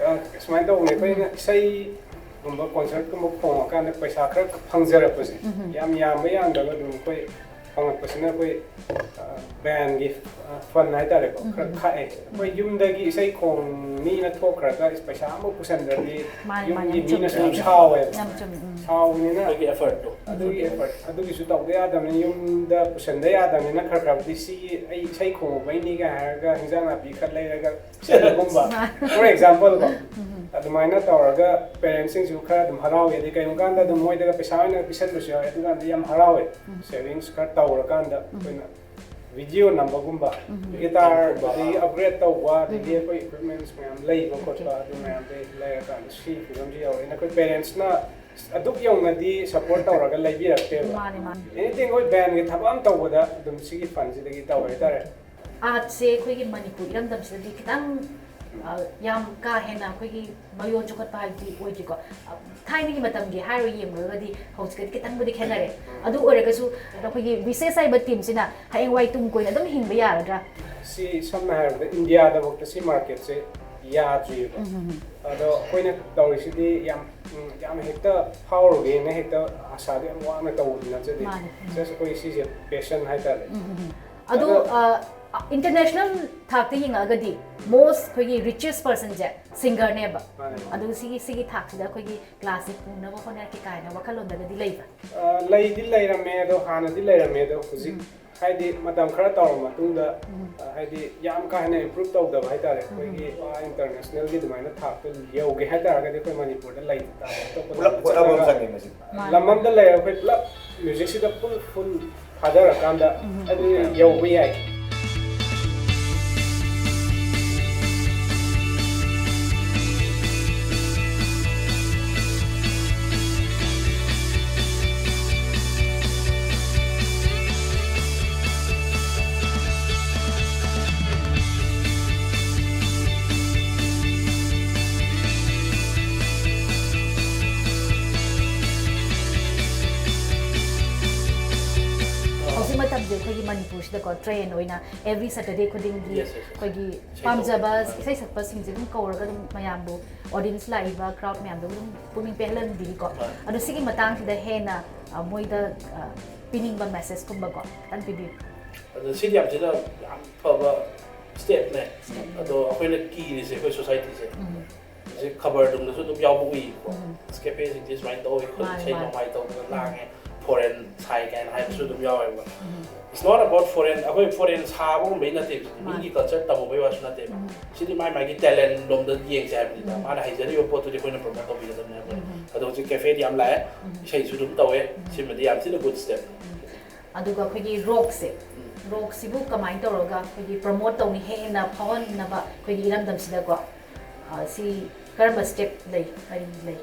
ꯑ, ꯁꯨꯃꯥꯏꯅ ꯇꯧꯕꯅꯦ, ꯑꯩꯈꯣꯏꯅ ꯏꯁꯩꯒꯨꯝꯕ ꯀꯣꯟꯁꯔꯠꯀꯨꯝꯕ ꯈꯣꯡꯉꯀꯥꯟꯗ ꯄꯩꯁꯥ ꯈꯔ ꯐꯪꯖꯔꯛꯄꯁꯦ, ꯌꯥꯝ ꯌꯥꯝꯕ ꯌꯥꯝꯗꯕ ꯑꯗꯨꯝ ꯑꯩꯈꯣꯏ ꯐꯪꯉꯛꯄꯁꯤꯅ ꯑꯩꯈꯣꯏ ꯕꯦꯟꯒꯤ ꯐꯟ ꯍꯥꯏꯇꯥꯔꯦꯀꯣ, ꯈꯔ ꯈꯥꯛꯑꯦ꯫ ꯑꯩꯈꯣꯏ ꯌꯨꯝꯗꯒꯤ ꯏꯁꯩ ꯈꯣꯡꯅꯤꯅ ꯊꯣꯛꯈ꯭ꯔꯒ ꯄꯩꯁꯥ ꯑꯃꯐꯥꯎ ꯄꯨꯁꯟꯗ꯭ꯔꯗꯤ ꯃꯥꯅꯤ, ꯃꯥꯅꯤ, ꯌꯨꯝꯒꯤ ꯌꯥꯝ ꯆꯨꯝꯃꯤ, ꯃꯤꯅꯁꯨ ꯌꯥꯝ ꯑꯗꯨꯝ ꯆꯨꯝꯃꯤ꯫ ꯁꯥꯎꯋꯦꯕ꯫ ꯌꯥꯝ ꯆꯨꯝꯃꯤ, ꯎꯝ꯫ ꯁꯥꯎꯕꯅꯤꯅ ꯑꯩꯈꯣꯏꯒꯤ ꯑꯦꯐꯔꯠꯇꯣ꯫ ꯑꯗꯨꯒꯤ ꯑꯦꯐꯔꯠ, ꯑꯗꯨꯒꯤꯁꯨ ꯇꯧꯗ ꯌꯥꯗꯕꯅꯤꯅ, ꯌꯨꯝꯗ ꯄꯨꯁꯟꯗ ꯌꯥꯗꯕꯅꯤꯅ ꯈꯔ ꯈꯔꯕꯨꯗꯤ ꯁꯤꯒꯤ ꯑꯩ ꯏꯁꯩ ꯈꯣꯡꯉꯨꯕꯩꯅꯤꯒ ꯍꯥꯏꯔꯒ ꯍꯤꯟꯖꯥꯡ ꯅꯥꯄꯤ ꯈꯔ ꯂꯩꯔꯒ ꯄꯤꯁꯟꯕꯒꯨꯝꯕ, for example ꯀꯣ꯫ ꯑꯗꯨꯃꯥꯏꯅ ꯇꯧꯔꯒ ꯄꯦꯔꯦꯟꯁꯁꯤꯡꯁꯨ ꯈꯔ ꯑꯗꯨꯝ ꯍꯔꯥꯎꯏ꯫ ꯑꯗꯩ ꯀꯩꯒꯨꯝꯕ ꯀꯥꯟꯗ ꯑꯗꯨꯝ ꯃꯣꯏꯗꯒ ꯄꯩꯁꯥ ꯑꯣꯏꯅ ꯄꯤꯁꯟꯕꯁꯨ ꯌꯥꯎꯋꯦ꯫ ꯑꯗꯨꯀꯥꯟꯗ ꯌꯥꯝ ꯍꯔꯥꯎꯋꯦ꯫ ꯁꯦꯚꯤꯡꯁ ꯈꯔ ꯇꯧꯔꯀꯥꯟꯗ ꯑꯩꯈꯣꯏꯅ ꯚꯤꯗꯤꯑꯣ ꯅꯝꯕꯒꯨꯝꯕ, ꯒꯤꯇꯥꯔ, ꯑꯗꯒꯤ ꯑꯞꯒ꯭ꯔꯦꯗ ꯇꯧꯕ, ꯑꯗꯒꯤ ꯑꯩꯈꯣꯏ ꯏꯀ꯭ꯋꯤꯞꯃꯦꯟꯠꯁ ꯃꯌꯥꯝ ꯂꯩꯕ ꯈꯣꯠꯄ, ꯑꯗꯨ ꯃꯌꯥꯝꯗꯩ ꯂꯩꯔꯀꯥꯟꯗ ꯁꯤ ꯐꯤꯕꯝꯁꯤ ꯌꯧꯔꯦꯅ ꯑꯩꯈꯣꯏ ꯄꯦꯔꯦꯟꯁꯅ ꯑꯗꯨꯛ ꯌꯧꯅꯗꯤ ꯁꯞꯄꯣꯔꯠ ꯇꯧꯔꯒ ꯂꯩꯕꯤꯔꯛꯇꯦꯕ꯫ ꯃꯥꯅꯤ, ꯃꯥꯅꯤ꯫ ꯑꯦꯅꯤꯊꯤꯡ ꯑꯩꯈꯣꯏ ꯕꯦꯟꯒꯤ ꯊꯕꯛ ꯑꯃ ꯇꯧꯕꯗ ꯑꯗꯨꯝ ꯁꯤꯒꯤ ꯐꯟꯁꯤꯗꯒꯤ ꯇꯧꯋꯦ ꯍꯥꯏꯇꯥꯔꯦ꯫ ꯑꯥꯔꯠꯁꯦ ꯑꯩꯈꯣꯏꯒꯤ ꯃꯅꯤꯄꯨꯔ ꯏꯔꯝꯗꯝꯁꯤꯗꯗꯤ ꯈꯤꯇꯪ, ꯑ, ꯌꯥꯝ ꯀꯥ ꯍꯦꯟꯅ ꯑꯩꯈꯣꯏꯒꯤ ꯃꯌꯣꯟ ꯆꯨꯈꯠꯄ ꯍꯥꯏꯕꯗꯤ ꯑꯣꯏꯗ꯭ꯔꯤꯀꯣ꯫ ꯑ, ꯊꯥꯏꯅꯒꯤ ꯃꯇꯝꯒꯤ ꯍꯥꯏꯔꯨꯔ ꯌꯦꯡꯂꯨꯔꯒꯗꯤ ꯍꯧꯖꯤꯛꯀꯗꯤ ꯈꯤꯇꯪꯕꯨꯗꯤ ꯈꯦꯠꯅꯔꯦ꯫ ꯑꯗꯨ ꯑꯣꯏꯔꯒꯁꯨ ꯑꯩꯈꯣꯏꯒꯤ ꯕꯤꯁꯦꯁ ꯍꯥꯏꯕ ꯇꯤꯝꯁꯤꯅ ꯍꯌꯦꯡꯋꯥꯏ ꯇꯨꯡ ꯀꯣꯏꯅ ꯑꯗꯨꯝ ꯍꯤꯡꯕ ꯌꯥꯒꯗ꯭ꯔꯥ? ꯁꯤ ꯁꯝꯅ ꯍꯥꯏꯔꯕꯗ ꯏꯟꯗꯤꯌꯥꯗꯐꯥꯎꯗ ꯁꯤ ꯃꯥꯔꯀꯦꯠꯁꯦ ꯌꯥꯗ꯭ꯔꯤꯕ꯫ ꯑꯗꯣ ꯑꯩꯈꯣꯏꯅ ꯇꯧꯔꯤꯁꯤꯗꯤ ꯌꯥꯝ, ꯎꯝ, ꯌꯥꯝ ꯍꯦꯛꯇ ꯐꯥꯎꯔꯨꯒꯦꯅ ꯍꯦꯛꯇ ꯑꯁꯥꯗꯣ ꯌꯥꯝ ꯋꯥꯡꯅ ꯇꯧꯕꯗꯤ ꯅꯠꯆꯗꯦ꯫ ꯃꯥꯅꯦ꯫ Just ꯑꯩꯈꯣꯏ ꯁꯤꯁꯦ ꯄꯦꯁꯟ ꯍꯥꯏꯇꯥꯔꯦ꯫ ꯑꯗꯣ ꯑꯗꯣ ꯑ, international ꯊꯥꯛꯇ ꯌꯦꯡꯉꯛꯑꯒꯗꯤ most ꯑꯩꯈꯣꯏꯒꯤ richest personꯁꯦ singerꯅꯦꯕ꯫ ꯃꯥꯅꯦ, ꯃꯥꯅꯦ꯫ ꯑꯗꯨ ꯁꯤꯒꯤ ꯁꯤꯒꯤ ꯊꯥꯛꯁꯤꯗ ꯑꯩꯈꯣꯏꯒꯤ classꯁꯦ ꯄꯨꯅꯕ ꯍꯣꯠꯅꯔꯛꯀꯦ ꯀꯥꯏꯅ ꯋꯥꯈꯜꯂꯣꯟꯗꯒꯗꯤ ꯂꯩꯕ꯭ꯔꯥ? ꯑ, ꯂꯩꯗꯤ ꯂꯩꯔꯝꯃꯦ, ꯑꯗꯣ ꯍꯥꯟꯅꯗꯤ ꯂꯩꯔꯝꯃꯦ, ꯑꯗꯣ ꯍꯧꯖꯤꯛ ꯎꯝ꯫ ꯍꯥꯏꯗꯤ ꯃꯇꯝ ꯈꯔ ꯇꯧꯔ ꯃꯇꯨꯡꯗ, ꯎꯝ꯫ ꯑ, ꯍꯥꯏꯗꯤ ꯌꯥꯝ ꯀꯥ ꯍꯦꯟꯅ improve ꯇꯧꯗꯕ ꯍꯥꯏꯇꯥꯔꯦ꯫ ꯎꯝ꯫ ꯑꯩꯈꯣꯏꯒꯤ, ꯑ, internationalꯒꯤ ꯑꯗꯨꯃꯥꯏꯅ ꯊꯥꯛꯇ ꯌꯧꯒꯦ ꯍꯥꯏꯇꯥꯔꯒꯗꯤ ꯑꯩꯈꯣꯏ ꯃꯅꯤꯄꯨꯔꯗ ꯂꯩꯕ ꯇꯥꯕ꯫ ꯑꯇꯣꯞꯄꯗ ꯄꯨꯂꯞ ꯍꯣꯠꯅꯕ ꯑꯃ ꯆꯠꯂꯒ ꯆꯪꯉꯦ ꯃꯁꯤ꯫ ꯃꯥꯅꯦ꯫ ꯂꯝ ꯑꯝꯗ ꯂꯩꯔ ꯑꯩꯈꯣꯏ ꯄꯨꯂꯞ musicꯁꯤꯗ full full ꯊꯥꯗꯔꯀꯥꯟꯗ ꯎꯝ꯫ ꯑꯗꯨ ꯌꯧꯕ ꯌꯥꯏ꯫ ꯍꯧꯖꯤꯛ ꯃꯇꯝꯁꯦ ꯑꯩꯈꯣꯏꯒꯤ ꯃꯅꯤꯄꯨꯔꯁꯤꯗꯀꯣ trend ꯑꯣꯏꯅ every Saturday ꯈꯨꯗꯤꯡꯒꯤ Yes, yes, yes. ꯑꯩꯈꯣꯏꯒꯤ ꯏꯁꯩ ꯄꯥꯝꯖꯕ ꯇꯧꯕ꯫ ꯏꯁꯩ ꯁꯛꯄꯁꯤꯡꯁꯦ ꯑꯗꯨꯝ ꯀꯧꯔꯒ ꯑꯗꯨꯝ ꯃꯌꯥꯝꯕꯨ, audience ꯂꯥꯛꯏꯕ crowd ꯃꯌꯥꯝꯗꯨꯕꯨ ꯑꯗꯨꯝ ꯄꯨꯛꯅꯤꯡ ꯄꯦꯜꯍꯟꯕꯤꯔꯤꯀꯣ꯫ ꯍꯣꯏ꯫ ꯑꯗꯣ ꯁꯤꯒꯤ ꯃꯇꯥꯡꯁꯤꯗ ꯍꯦꯟꯅ, ꯑ, ꯃꯣꯏꯗ, ꯑ, ꯄꯤꯅꯤꯡꯕ messageꯀꯨꯝꯕꯀꯣ ꯈꯤꯇꯪ ꯄꯤꯕꯤꯌꯨ꯫ ꯑꯗꯣ ꯁꯤꯗꯤ ꯌꯥꯝ ꯊꯤꯅ ꯌꯥꯝ ꯐꯕ stepꯅꯦ꯫ Stepꯅꯦ꯫ ꯑꯗꯣ ꯑꯩꯈꯣꯏꯅ ꯀꯤꯔꯤꯁꯦ ꯑꯩꯈꯣꯏ societyꯁꯦ꯫ ꯎꯝ꯫ ꯍꯧꯖꯤꯛ ꯈꯕꯔꯗꯨꯝꯗꯁꯨ ꯑꯗꯨꯝ ꯌꯥꯎꯕ ꯎꯏꯌꯦꯕꯀꯣ꯫ ꯎꯝ꯫ ꯑꯁ, cafeꯁꯤꯡꯁꯦ ꯁꯨꯃꯥꯏꯅ ꯇꯧꯋꯤ ꯈꯣꯠꯂꯤ, ꯃꯥꯅꯦ, ꯏꯁꯩ ꯃꯥꯅꯦ꯫ ꯅꯣꯡꯃꯥꯏ ꯇꯧꯗꯅ ꯎꯝ꯫ ꯂꯥꯡꯉꯦ, foreign ꯁꯥꯏ ꯀꯥꯏꯅ ꯍꯥꯏꯕꯁꯨ ꯎꯝ꯫ ꯑꯗꯨꯝ ꯌꯥꯎꯋꯦꯕ꯫ ꯎꯝ꯫ It's not about foreign, ꯑꯩꯈꯣꯏ foreign ꯁꯥꯕꯒꯨꯝꯕꯩ ꯅꯠꯇꯦꯕ꯫ ꯃꯥꯅꯦ꯫ ꯃꯤꯒꯤ culture ꯇꯝꯃꯨꯕꯩ ꯋꯥꯁꯨ ꯅꯠꯇꯦꯕ꯫ ꯎꯝ꯫ ꯁꯤꯗꯤ ꯃꯥꯏ ꯃꯥꯏꯒꯤ talent ꯂꯣꯝꯗ ꯌꯦꯡꯁꯦ ꯍꯥꯏꯕꯅꯤꯗ꯫ ꯎꯝ꯫ ꯃꯥꯅ ꯍꯩꯖꯔꯤꯕ ꯄꯣꯠꯇꯨꯗꯤ ꯑꯩꯈꯣꯏꯅ promote ꯇꯧꯕꯤꯒꯗꯕꯅꯦꯕ꯫ ꯎꯝ꯫ ꯑꯗꯣ ꯍꯧꯖꯤꯛ cafeꯗꯤ ꯌꯥꯝ ꯂꯥꯛꯑꯦ꯫ ꯎꯝ꯫ ꯏꯁꯩꯁꯨ ꯑꯗꯨꯝ ꯇꯧꯋꯦ꯫ ꯎꯝ꯫ ꯁꯤꯃꯗꯤ ꯌꯥꯝ ꯊꯤꯅ good stepꯅꯤ꯫ ꯎꯝ꯫ ꯑꯗꯨꯒ ꯑꯩꯈꯣꯏꯒꯤ rockꯁꯦ, ꯎꯝ꯫ Rockꯁꯤꯕꯨ ꯀꯃꯥꯏꯅ ꯇꯧꯔꯒ ꯑꯩꯈꯣꯏꯒꯤ promote ꯇꯧꯅꯤ ꯍꯦꯟꯅ ꯐꯥꯎꯍꯟꯅꯕ ꯑꯩꯈꯣꯏꯒꯤ ꯏꯔꯝꯗꯝꯁꯤꯗꯀꯣ? ꯑ, ꯁꯤ ꯀꯔꯝꯕ step ꯂꯩ, ꯀꯔꯤ ꯂꯩ?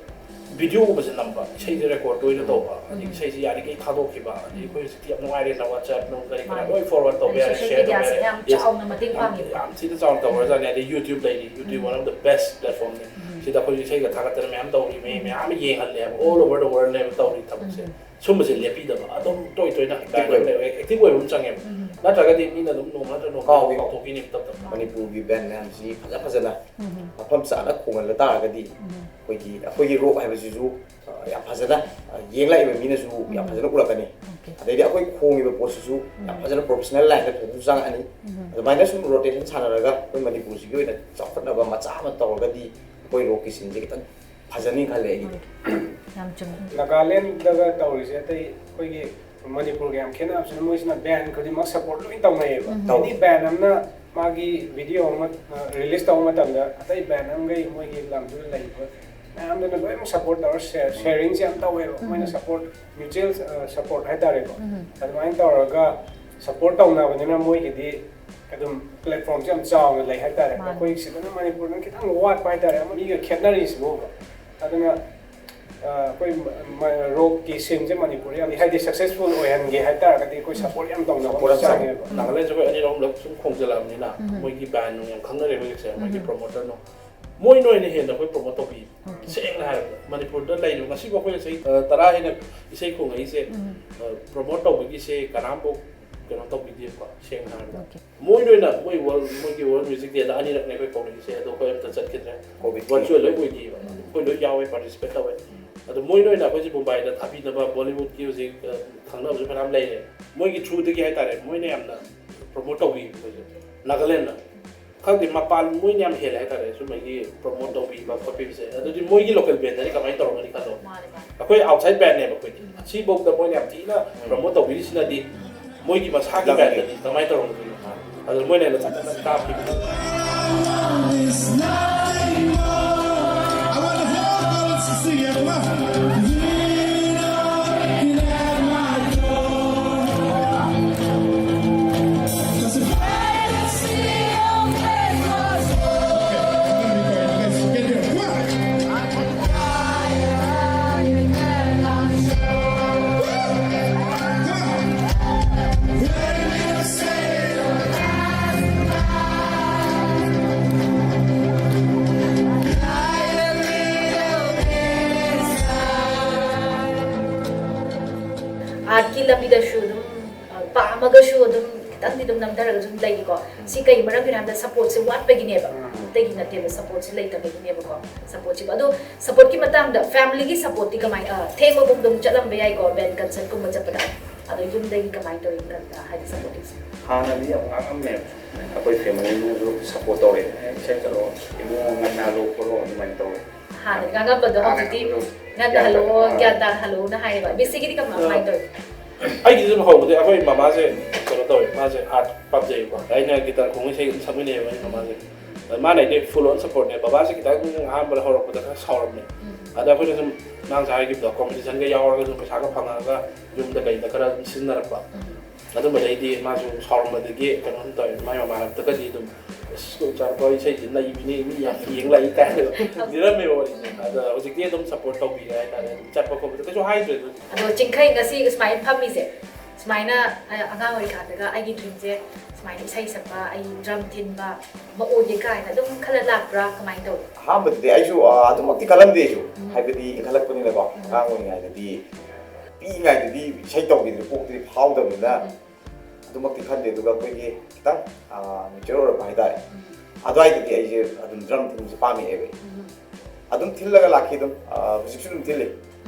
Videoꯒꯨꯝꯕꯁꯦ ꯅꯝꯕ, ꯏꯁꯩꯁꯦ record ꯇꯣꯏꯅ ꯇꯧꯕ, ꯑꯗꯒꯤ ꯎꯝ꯫ ꯏꯁꯩꯁꯦ ꯌꯥꯔꯤꯈꯩ ꯊꯥꯗꯣꯛꯈꯤꯕ, ꯑꯗꯒꯤ ꯎꯝ꯫ ꯑꯩꯈꯣꯏ ꯍꯧꯖꯤꯛꯇꯤ ꯌꯥꯝ ꯅꯨꯡꯉꯥꯏꯔꯦꯅ WhatsApp ꯅꯨꯡ ꯀꯔꯤ ꯀꯔꯥ ꯃꯥꯅꯦ꯫ ꯂꯣꯏ forward ꯇꯧꯕ ꯑꯗꯒꯤ ꯌꯥꯔꯦ, social share ꯇꯧꯕ mediaꯁꯤꯅ ꯌꯥꯔꯦ꯫ ꯌꯥꯝ Yes꯫ ꯆꯥꯎꯅ ꯃꯇꯦꯡ ꯌꯥꯝ, ꯄꯥꯡꯉꯤꯕ꯫ ꯌꯥꯝ ꯊꯤꯅ ꯆꯥꯎꯅ ꯇꯧꯈ꯭ꯔꯖꯥꯠꯅꯦ꯫ ꯎꯝ꯫ ꯑꯗꯩ YouTube ꯂꯩꯔꯤ, YouTube um. One of the best platformꯅꯤ꯫ ꯎꯝ꯫ ꯁꯤꯗ ꯑꯩꯈꯣꯏꯁꯨ ꯏꯁꯩꯒ ꯊꯥꯒꯠꯇꯅ ꯃꯌꯥꯝ ꯇꯧꯔꯤ, ꯃꯤ ꯎꯝ꯫ ꯃꯌꯥꯝ ꯑꯃ ꯌꯦꯡꯍꯜꯂꯦꯕ, all over the worldꯅꯦꯕ ꯇꯧꯔꯤ ꯊꯕꯛꯁꯦ꯫ ꯎꯝ꯫ ꯁꯨꯝꯕꯁꯦ ꯂꯦꯞꯄꯤꯗꯕ, ꯑꯗꯨꯝ ꯇꯣꯏ ꯇꯣꯏꯅ active ꯑꯣꯏꯕ꯫ Active ꯑꯣꯏꯕ ꯑꯃ ꯆꯪꯉꯦꯕ꯫ ꯎꯝ꯫ ꯅꯠꯇ꯭ꯔꯒꯗꯤ ꯃꯤꯅ ꯑꯗꯨꯝ ꯅꯣꯡꯃ ꯅꯠꯇ꯭ꯔꯒ ꯅꯣꯡꯃ ꯀꯥꯎꯏ꯫ ꯀꯥꯎꯊꯣꯛꯈꯤꯅꯦꯕ ꯇꯞ ꯇꯞꯅ꯫ ꯃꯅꯤꯄꯨꯔꯒꯤ band ꯃꯌꯥꯝꯁꯤ ꯐꯖ ꯐꯖꯅ ꯎꯝ꯫ ꯃꯐꯝ ꯆꯥꯅ ꯈꯣꯡꯍꯜꯂ ꯇꯥꯔꯒꯗꯤ ꯎꯝ꯫ ꯑꯩꯈꯣꯏꯒꯤ, ꯑꯩꯈꯣꯏꯒꯤ rock ꯍꯥꯏꯕꯁꯤꯁꯨ, ꯑ, ꯌꯥꯝ ꯐꯖꯅ, ꯑ, ꯌꯦꯡꯂꯛꯏꯕ ꯃꯤꯅꯁꯨ ꯌꯥꯝ ꯎꯝ꯫ ꯐꯖꯅ ꯎꯔꯛꯀꯅꯤ꯫ ꯎꯝ꯫ ꯑꯗꯩꯗꯤ ꯑꯩꯈꯣꯏ ꯈꯣꯡꯉꯤꯕ ꯄꯣꯠꯁꯤꯁꯨ ꯌꯥꯝ ꯐꯖꯅ professional line ꯗ ꯐꯖꯅꯁꯨ ꯆꯪꯉꯛꯑꯅꯤ꯫ ꯑꯗꯨꯃꯥꯏꯅ ꯁꯨꯝ rotation ꯁꯥꯟꯅꯔꯒ ꯑꯩꯈꯣꯏ ꯃꯅꯤꯄꯨꯔꯁꯤꯒꯤ ꯑꯣꯏꯅ ꯆꯥꯎꯈꯠꯅꯕ ꯃꯆꯥ ꯑꯃ ꯇꯧꯔꯒꯗꯤ ꯑꯩꯈꯣꯏ ꯔꯣꯛꯀꯤ ꯁꯤꯟꯁꯦ ꯈꯤꯇꯪ ꯐꯖꯅꯤ ꯈꯜꯂꯦ ꯑꯩꯒꯤꯗꯤ꯫ ꯌꯥꯝ ꯆꯨꯝꯃꯤ꯫ ꯅꯥꯒꯥꯂꯦꯟꯗꯒ ꯇꯧꯔꯤꯁꯦ ꯑꯇꯩ ꯑꯩꯈꯣꯏꯒꯤ ꯃꯅꯤꯄꯨꯔꯒ ꯌꯥꯝ ꯈꯦꯠꯅꯕꯁꯤꯅ ꯃꯣꯏꯁꯤꯅ band ꯈꯨꯗꯤꯡꯃꯛ support ꯂꯣꯏ ꯇꯧꯅꯩꯌꯦꯕ꯫ Any band ꯑꯃꯅ ꯃꯥꯒꯤ video ꯑꯃ release ꯇꯧꯕ ꯃꯇꯝꯗ ꯑꯇꯩ band ꯑꯃꯈꯩ ꯃꯣꯏꯒꯤ ꯂꯝꯗꯨꯗ ꯂꯩꯕ ꯃꯌꯥꯝꯗꯨꯅ ꯂꯣꯏꯅꯃꯛ support ꯇꯧꯔ sharing ꯁꯦ ꯌꯥꯝ ꯇꯧꯋꯦꯕ꯫ ꯃꯣꯏꯅ support, mutual support ꯍꯥꯏꯇꯥꯔꯦꯀꯣ꯫ ꯑꯗꯨꯃꯥꯏꯅ ꯇꯧꯔꯒ support ꯇꯧꯅꯕꯅꯤꯅ ꯃꯣꯏꯒꯤꯗꯤ ꯑꯗꯨꯝ platform ꯁꯦ ꯌꯥꯝ ꯆꯥꯎꯅ ꯂꯩ ꯍꯥꯏꯇꯥꯔꯦ꯫ ꯑꯩꯈꯣꯏ ꯁꯤꯗꯅ ꯃꯅꯤꯄꯨꯔꯗ ꯈꯤꯇꯪ ꯋꯥꯠꯄ ꯍꯥꯏꯇꯥꯔꯦ꯫ ꯃꯤꯒ ꯈꯦꯠꯅꯔꯤꯁꯤꯕꯨ꯫ ꯑꯗꯨꯅ ꯑꯩꯈꯣꯏ ꯔꯣꯛꯀꯤ ꯁꯤꯟꯁꯦ ꯃꯅꯤꯄꯨꯔꯗ ꯌꯥꯝ, ꯍꯥꯏꯗꯤ successful ꯑꯣꯏꯍꯟꯒꯦ ꯍꯥꯏꯇꯥꯔꯒꯗꯤ ꯑꯩꯈꯣꯏ support ꯌꯥꯝ ꯇꯧꯅꯕ ꯑꯃ ꯆꯪꯉꯦꯕ꯫ ꯅꯥꯒꯥꯂꯦꯟꯁꯦ ꯑꯩꯈꯣꯏ ꯑꯅꯤꯔꯛ ꯑꯍꯨꯝꯂꯛ ꯁꯨꯝ ꯈꯣꯡꯖꯜꯂꯛꯑꯕꯅꯤꯅ ꯃꯣꯏꯒꯤ band ꯅꯨꯡ ꯌꯥꯝ ꯈꯪꯅꯔꯦ ꯍꯧꯖꯤꯛꯁꯦ꯫ ꯃꯣꯏꯒꯤ promoter ꯅꯨꯡ, ꯃꯣꯏꯅ ꯑꯣꯏꯅ ꯍꯦꯟꯅ ꯑꯩꯈꯣꯏ promote ꯇꯧꯕꯤ꯫ ꯁꯦꯡꯅ ꯍꯥꯏꯔꯕꯗ ꯃꯅꯤꯄꯨꯔꯗ ꯂꯩꯔꯤꯕ ꯉꯁꯤꯐꯥꯎ ꯑꯩꯈꯣꯏꯅ ꯆꯍꯤ ꯇꯔꯥ ꯍꯦꯟꯅ ꯏꯁꯩ ꯈꯣꯡꯉꯛꯏꯁꯦ promote ꯇꯧꯕꯒꯤꯁꯦ ꯀꯅꯥꯝꯐꯥꯎ ꯀꯩꯅꯣ ꯇꯧꯕꯤꯗꯦꯕꯀꯣ꯫ ꯁꯦꯡꯅ ꯍꯥꯏꯔꯕꯗ ꯃꯣꯏꯅ ꯑꯣꯏꯅ ꯃꯣꯏ world, ꯃꯣꯏꯒꯤ World Music Day ꯗ ꯑꯅꯤꯔꯛꯅꯦ ꯑꯩꯈꯣꯏ ꯀꯧꯔꯛꯏꯁꯦ꯫ ꯑꯗꯣ ꯑꯩꯈꯣꯏ ꯑꯝꯇ ꯆꯠꯈꯤꯗ꯭ꯔꯦ꯫ Covid virtual ꯂꯣꯏ ꯑꯣꯏꯈꯤꯕ꯫ ꯑꯩꯈꯣꯏ ꯂꯣꯏ ꯌꯥꯎꯋꯦ, participate ꯇꯧꯋꯦ꯫ ꯑꯗꯣ ꯃꯣꯏꯅ ꯑꯣꯏꯅ ꯑꯩꯈꯣꯏꯁꯦ ꯃꯨꯝꯕꯥꯏꯗ ꯊꯥꯕꯤꯅꯕ, ꯕꯣꯂꯤꯋꯨꯗꯀꯤ ꯍꯧꯖꯤꯛ ꯈꯪꯅꯕꯁꯨ ꯐꯅꯌꯥꯝ ꯂꯩꯔꯦ꯫ ꯃꯣꯏꯒꯤ through ꯗꯒꯤ ꯍꯥꯏꯇꯥꯔꯦ, ꯃꯣꯏꯅ ꯌꯥꯝꯅ promote ꯇꯧꯕꯤ ꯑꯩꯈꯣꯏꯁꯦ꯫ ꯅꯥꯒꯥꯂꯦꯟꯗ ꯈꯪꯗꯦ, ꯃꯄꯥꯟ ꯃꯣꯏꯅ ꯌꯥꯝ ꯍꯦꯜꯂꯦ ꯍꯥꯏꯇꯥꯔꯦ ꯁꯨꯝꯕꯒꯤ promote ꯇꯧꯕꯤꯕ ꯈꯣꯠꯄꯤꯕꯁꯦ꯫ ꯑꯗꯨꯗꯤ ꯃꯣꯏꯒꯤ local band ꯗꯗꯤ ꯀꯃꯥꯏꯅ ꯇꯧꯔꯝꯒꯅꯤ ꯈꯜꯂꯣ꯫ ꯑꯩꯈꯣꯏ outside band ꯅꯦꯕ ꯑꯩꯈꯣꯏꯗꯤ꯫ ꯑꯁꯤꯐꯥꯎꯗ ꯃꯣꯏꯅ ꯌꯥꯝ ꯊꯤꯅ promote ꯇꯧꯕꯤꯔꯤꯁꯤꯅꯗꯤ ꯃꯣꯏꯒꯤ ꯃꯁꯥꯒꯤ band ꯗꯗꯤ ꯀꯃꯥꯏꯅ ꯇꯧꯔꯝꯒꯅꯤ? ꯑꯗꯨ ꯃꯣꯏꯅ ꯍꯦꯟꯅ ꯐꯖꯅ ꯇꯥꯛꯄꯤꯕ꯫ Art ꯀꯤ ꯂꯝꯕꯤꯗꯁꯨ ꯑꯗꯨꯝ ꯄꯥꯝꯃꯒꯁꯨ ꯑꯗꯨꯝ ꯈꯤꯇꯪꯗꯤ ꯑꯗꯨꯝ ꯅꯝꯊꯔꯒ ꯑꯗꯨꯝ ꯂꯩꯔꯤꯀꯣ꯫ ꯁꯤ ꯀꯩ ꯃꯔꯝꯒꯤꯅꯣ ꯍꯥꯏꯕꯗ support ꯁꯦ ꯋꯥꯠꯄꯒꯤꯅꯦꯕ꯫ ꯑꯇꯩꯒꯤ ꯅꯠꯇꯦꯕ, support ꯁꯦ ꯂꯩꯇꯕꯒꯤꯅꯦꯕꯀꯣ꯫ Support ꯁꯤꯕꯨ ꯑꯗꯣ support ꯀꯤ ꯃꯇꯥꯡꯗ family ꯒꯤ support ꯇꯤ ꯀꯃꯥꯏ, ꯊꯦꯡꯕ ꯐꯥꯎ ꯑꯗꯨꯝ ꯆꯠꯂꯝꯕ ꯌꯥꯏꯀꯣ band concert ꯀꯨꯝꯕ ꯆꯠꯄꯗ꯫ ꯑꯗꯣ ꯌꯨꯝꯗꯒꯤ ꯀꯃꯥꯏꯅ ꯇꯧꯔꯤ ꯏꯟꯀꯝꯗ, ꯍꯥꯏꯗꯤ ꯁꯞꯄꯣꯔꯠꯁꯦ? ꯍꯥꯟꯅꯗꯤ ꯌꯥꯝ ꯉꯥꯡꯉꯝꯃꯦ꯫ ꯑꯩꯈꯣꯏ ꯐꯦꯃꯤꯂꯤꯅꯁꯨ ꯁꯞꯄꯣꯔꯠ ꯇꯧꯔꯦ꯫ "ꯑꯦ, ꯏꯁꯩ ꯆꯠꯂꯣ, ꯏꯕꯨꯡꯉꯣ ꯉꯟꯅ ꯍꯜꯂꯣ ꯈꯣꯠꯂꯣ", ꯑꯗꯨꯃꯥꯏꯅ ꯇꯧꯋꯦ꯫ ꯍꯥꯟꯅꯗꯤ ꯉꯥꯡꯉꯝꯕꯗꯣ ꯍꯧꯖꯤꯛꯇꯤ ꯉꯟꯅ ꯍꯜꯂꯣ, ꯒ꯭ꯌꯥꯟ ꯇꯥꯅ ꯍꯜꯂꯣꯅ ꯍꯥꯏꯌꯦꯕ꯫ ꯃꯤꯁꯤꯒꯤꯗꯤ ꯀꯃꯥꯏꯅ ꯇꯧꯋꯤ? ꯑꯩꯒꯤꯁꯨ ꯑꯗꯨꯝ ꯍꯧꯕꯗꯤ ꯑꯩꯈꯣꯏ ꯃꯃꯥꯁꯦ ꯀꯩꯅꯣ ꯇꯧꯋꯦ, ꯃꯥꯁꯦ ꯑꯥꯔꯠ ꯄꯥꯝꯖꯩꯕꯀꯣ꯫ ꯑꯩꯅ ꯒꯤꯇꯥꯔ ꯈꯣꯡꯕ ꯏꯁꯩ ꯑꯗꯨꯝ ꯁꯛꯃꯤꯟꯅꯩꯌꯦꯕ ꯑꯩ ꯃꯃꯥꯁꯦ꯫ ꯑꯗ ꯃꯥꯅ ꯑꯩꯗꯤ ꯐꯨꯜ ꯑꯣꯟ ꯁꯞꯄꯣꯔꯠꯅꯦ꯫ ꯕꯕꯥꯁꯦ ꯈꯤꯇꯪ ꯑꯍꯥꯟꯕꯗ ꯍꯧꯔꯛꯄꯗ ꯈꯔ ꯁꯥꯎꯔꯝꯃꯦ꯫ ꯑꯗ ꯑꯩꯈꯣꯏꯅ ꯁꯨꯝ ꯅꯍꯥꯟꯁꯦ ꯍꯥꯏꯈꯤꯕꯗꯣ, ꯀꯣꯝꯄꯤꯇꯤꯁꯟꯒ ꯌꯥꯎꯔꯒ ꯁꯨꯝ ꯄꯩꯁꯥꯒ ꯐꯪꯉꯛꯑꯒ ꯌꯨꯝꯗ ꯀꯩꯗ ꯈꯔ ꯑꯗꯨꯝ ꯁꯤꯖꯤꯟꯅꯔꯛꯄ꯫ ꯑꯗꯨꯝꯕꯗꯩꯗꯤ ꯃꯥꯁꯨ ꯁꯥꯎꯔꯝꯕꯗꯒꯤ ꯀꯩꯅꯣꯝ ꯇꯧꯋꯦ꯫ ꯃꯥꯏ ꯃꯃꯥꯟꯅꯕꯗꯒꯗꯤ ꯑꯗꯨꯝ "ꯑꯁ, ꯏꯆꯥꯅꯨꯄꯥ ꯏꯁꯩꯁꯤ ꯅꯩꯕꯤꯅꯦ, ꯃꯤ ꯌꯥꯝ ꯌꯦꯡ ꯂꯥꯛꯏ" ꯀꯥꯏꯅ ꯂꯤꯔꯝꯃꯦꯕ ꯋꯥꯔꯤꯁꯦ꯫ ꯑꯗ ꯍꯧꯖꯤꯛꯇꯤ ꯑꯗꯨꯝ ꯁꯞꯄꯣꯔꯠ ꯇꯧꯕꯤꯔꯦ ꯍꯥꯏꯇꯥꯔꯦ꯫ ꯑꯗꯨꯝ ꯆꯠꯄ ꯈꯣꯠꯄꯗ ꯀꯩꯁꯨ ꯍꯥꯏꯗ꯭ꯔꯦ ꯑꯗꯨꯗꯤ꯫ ꯑꯗꯣ ꯆꯤꯡꯈꯩ ꯉꯁꯤ ꯁꯨꯃꯥꯏꯅ ꯐꯝꯃꯤꯁꯦ, ꯁꯨꯃꯥꯏꯅ ꯑ, ꯑꯉꯥꯡ ꯑꯣꯏꯔꯤꯀꯥꯟꯗꯒ ꯑꯩꯒꯤ ꯗ꯭ꯔꯤꯝꯁꯦ ꯁꯨꯃꯥꯏꯅ ꯏꯁꯩ ꯁꯛꯄ, ꯑꯩ ꯗ꯭ꯔꯝ ꯊꯤꯟꯕ ꯑꯃ ꯑꯣꯏꯒꯦ ꯀꯥꯏꯅ ꯑꯗꯨꯝ ꯈꯜꯂ ꯂꯥꯛꯄ꯭ꯔꯥ, ꯀꯃꯥꯏꯅ ꯇꯧꯏ? ꯑꯍꯥꯟꯕꯗꯗꯤ ꯑꯩꯁꯨ ꯑ, ꯑꯗꯨꯃꯛꯇꯤ ꯈꯜꯂꯝꯗꯦ ꯑꯩꯁꯨ꯫ ꯍꯥꯏꯕꯗꯤ ꯏꯟꯈꯠꯂꯛꯄꯅꯤꯅꯀꯣ, ꯑꯉꯥꯡ ꯑꯣꯏꯔꯤꯉꯩꯗꯗꯤ, ꯄꯤꯛꯏꯉꯩꯗꯗꯤ ꯏꯁꯩ ꯇꯧꯒꯦꯗꯅ ꯀꯣꯛꯇꯗꯤ ꯐꯥꯎꯗꯕꯅꯤꯅ ꯑꯗꯨꯃꯛꯇꯤ ꯈꯟꯗꯦ꯫ ꯑꯗꯨꯒ ꯑꯩꯈꯣꯏꯒꯤ ꯈꯤꯇꯪ ꯃꯦꯆ꯭ꯌꯣꯔ ꯑꯣꯏꯔꯛꯄ ꯍꯥꯏꯇꯥꯔꯦ, ꯑꯗꯨꯋꯥꯏꯗꯗꯤ ꯑꯩꯁꯦ ꯑꯗꯨꯝ ꯗ꯭ꯔꯝ ꯊꯤꯟꯕꯁꯦ ꯄꯥꯝꯃꯛꯑꯦꯕ ꯑꯩ꯫ ꯑꯗꯨꯝ ꯊꯤꯜꯂꯒ ꯂꯥꯛꯈꯤ ꯑꯗꯨꯝ꯫ ꯑ, ꯍꯧꯖꯤꯛꯁꯨ ꯑꯗꯨꯝ ꯊꯤꯜꯂꯤ꯫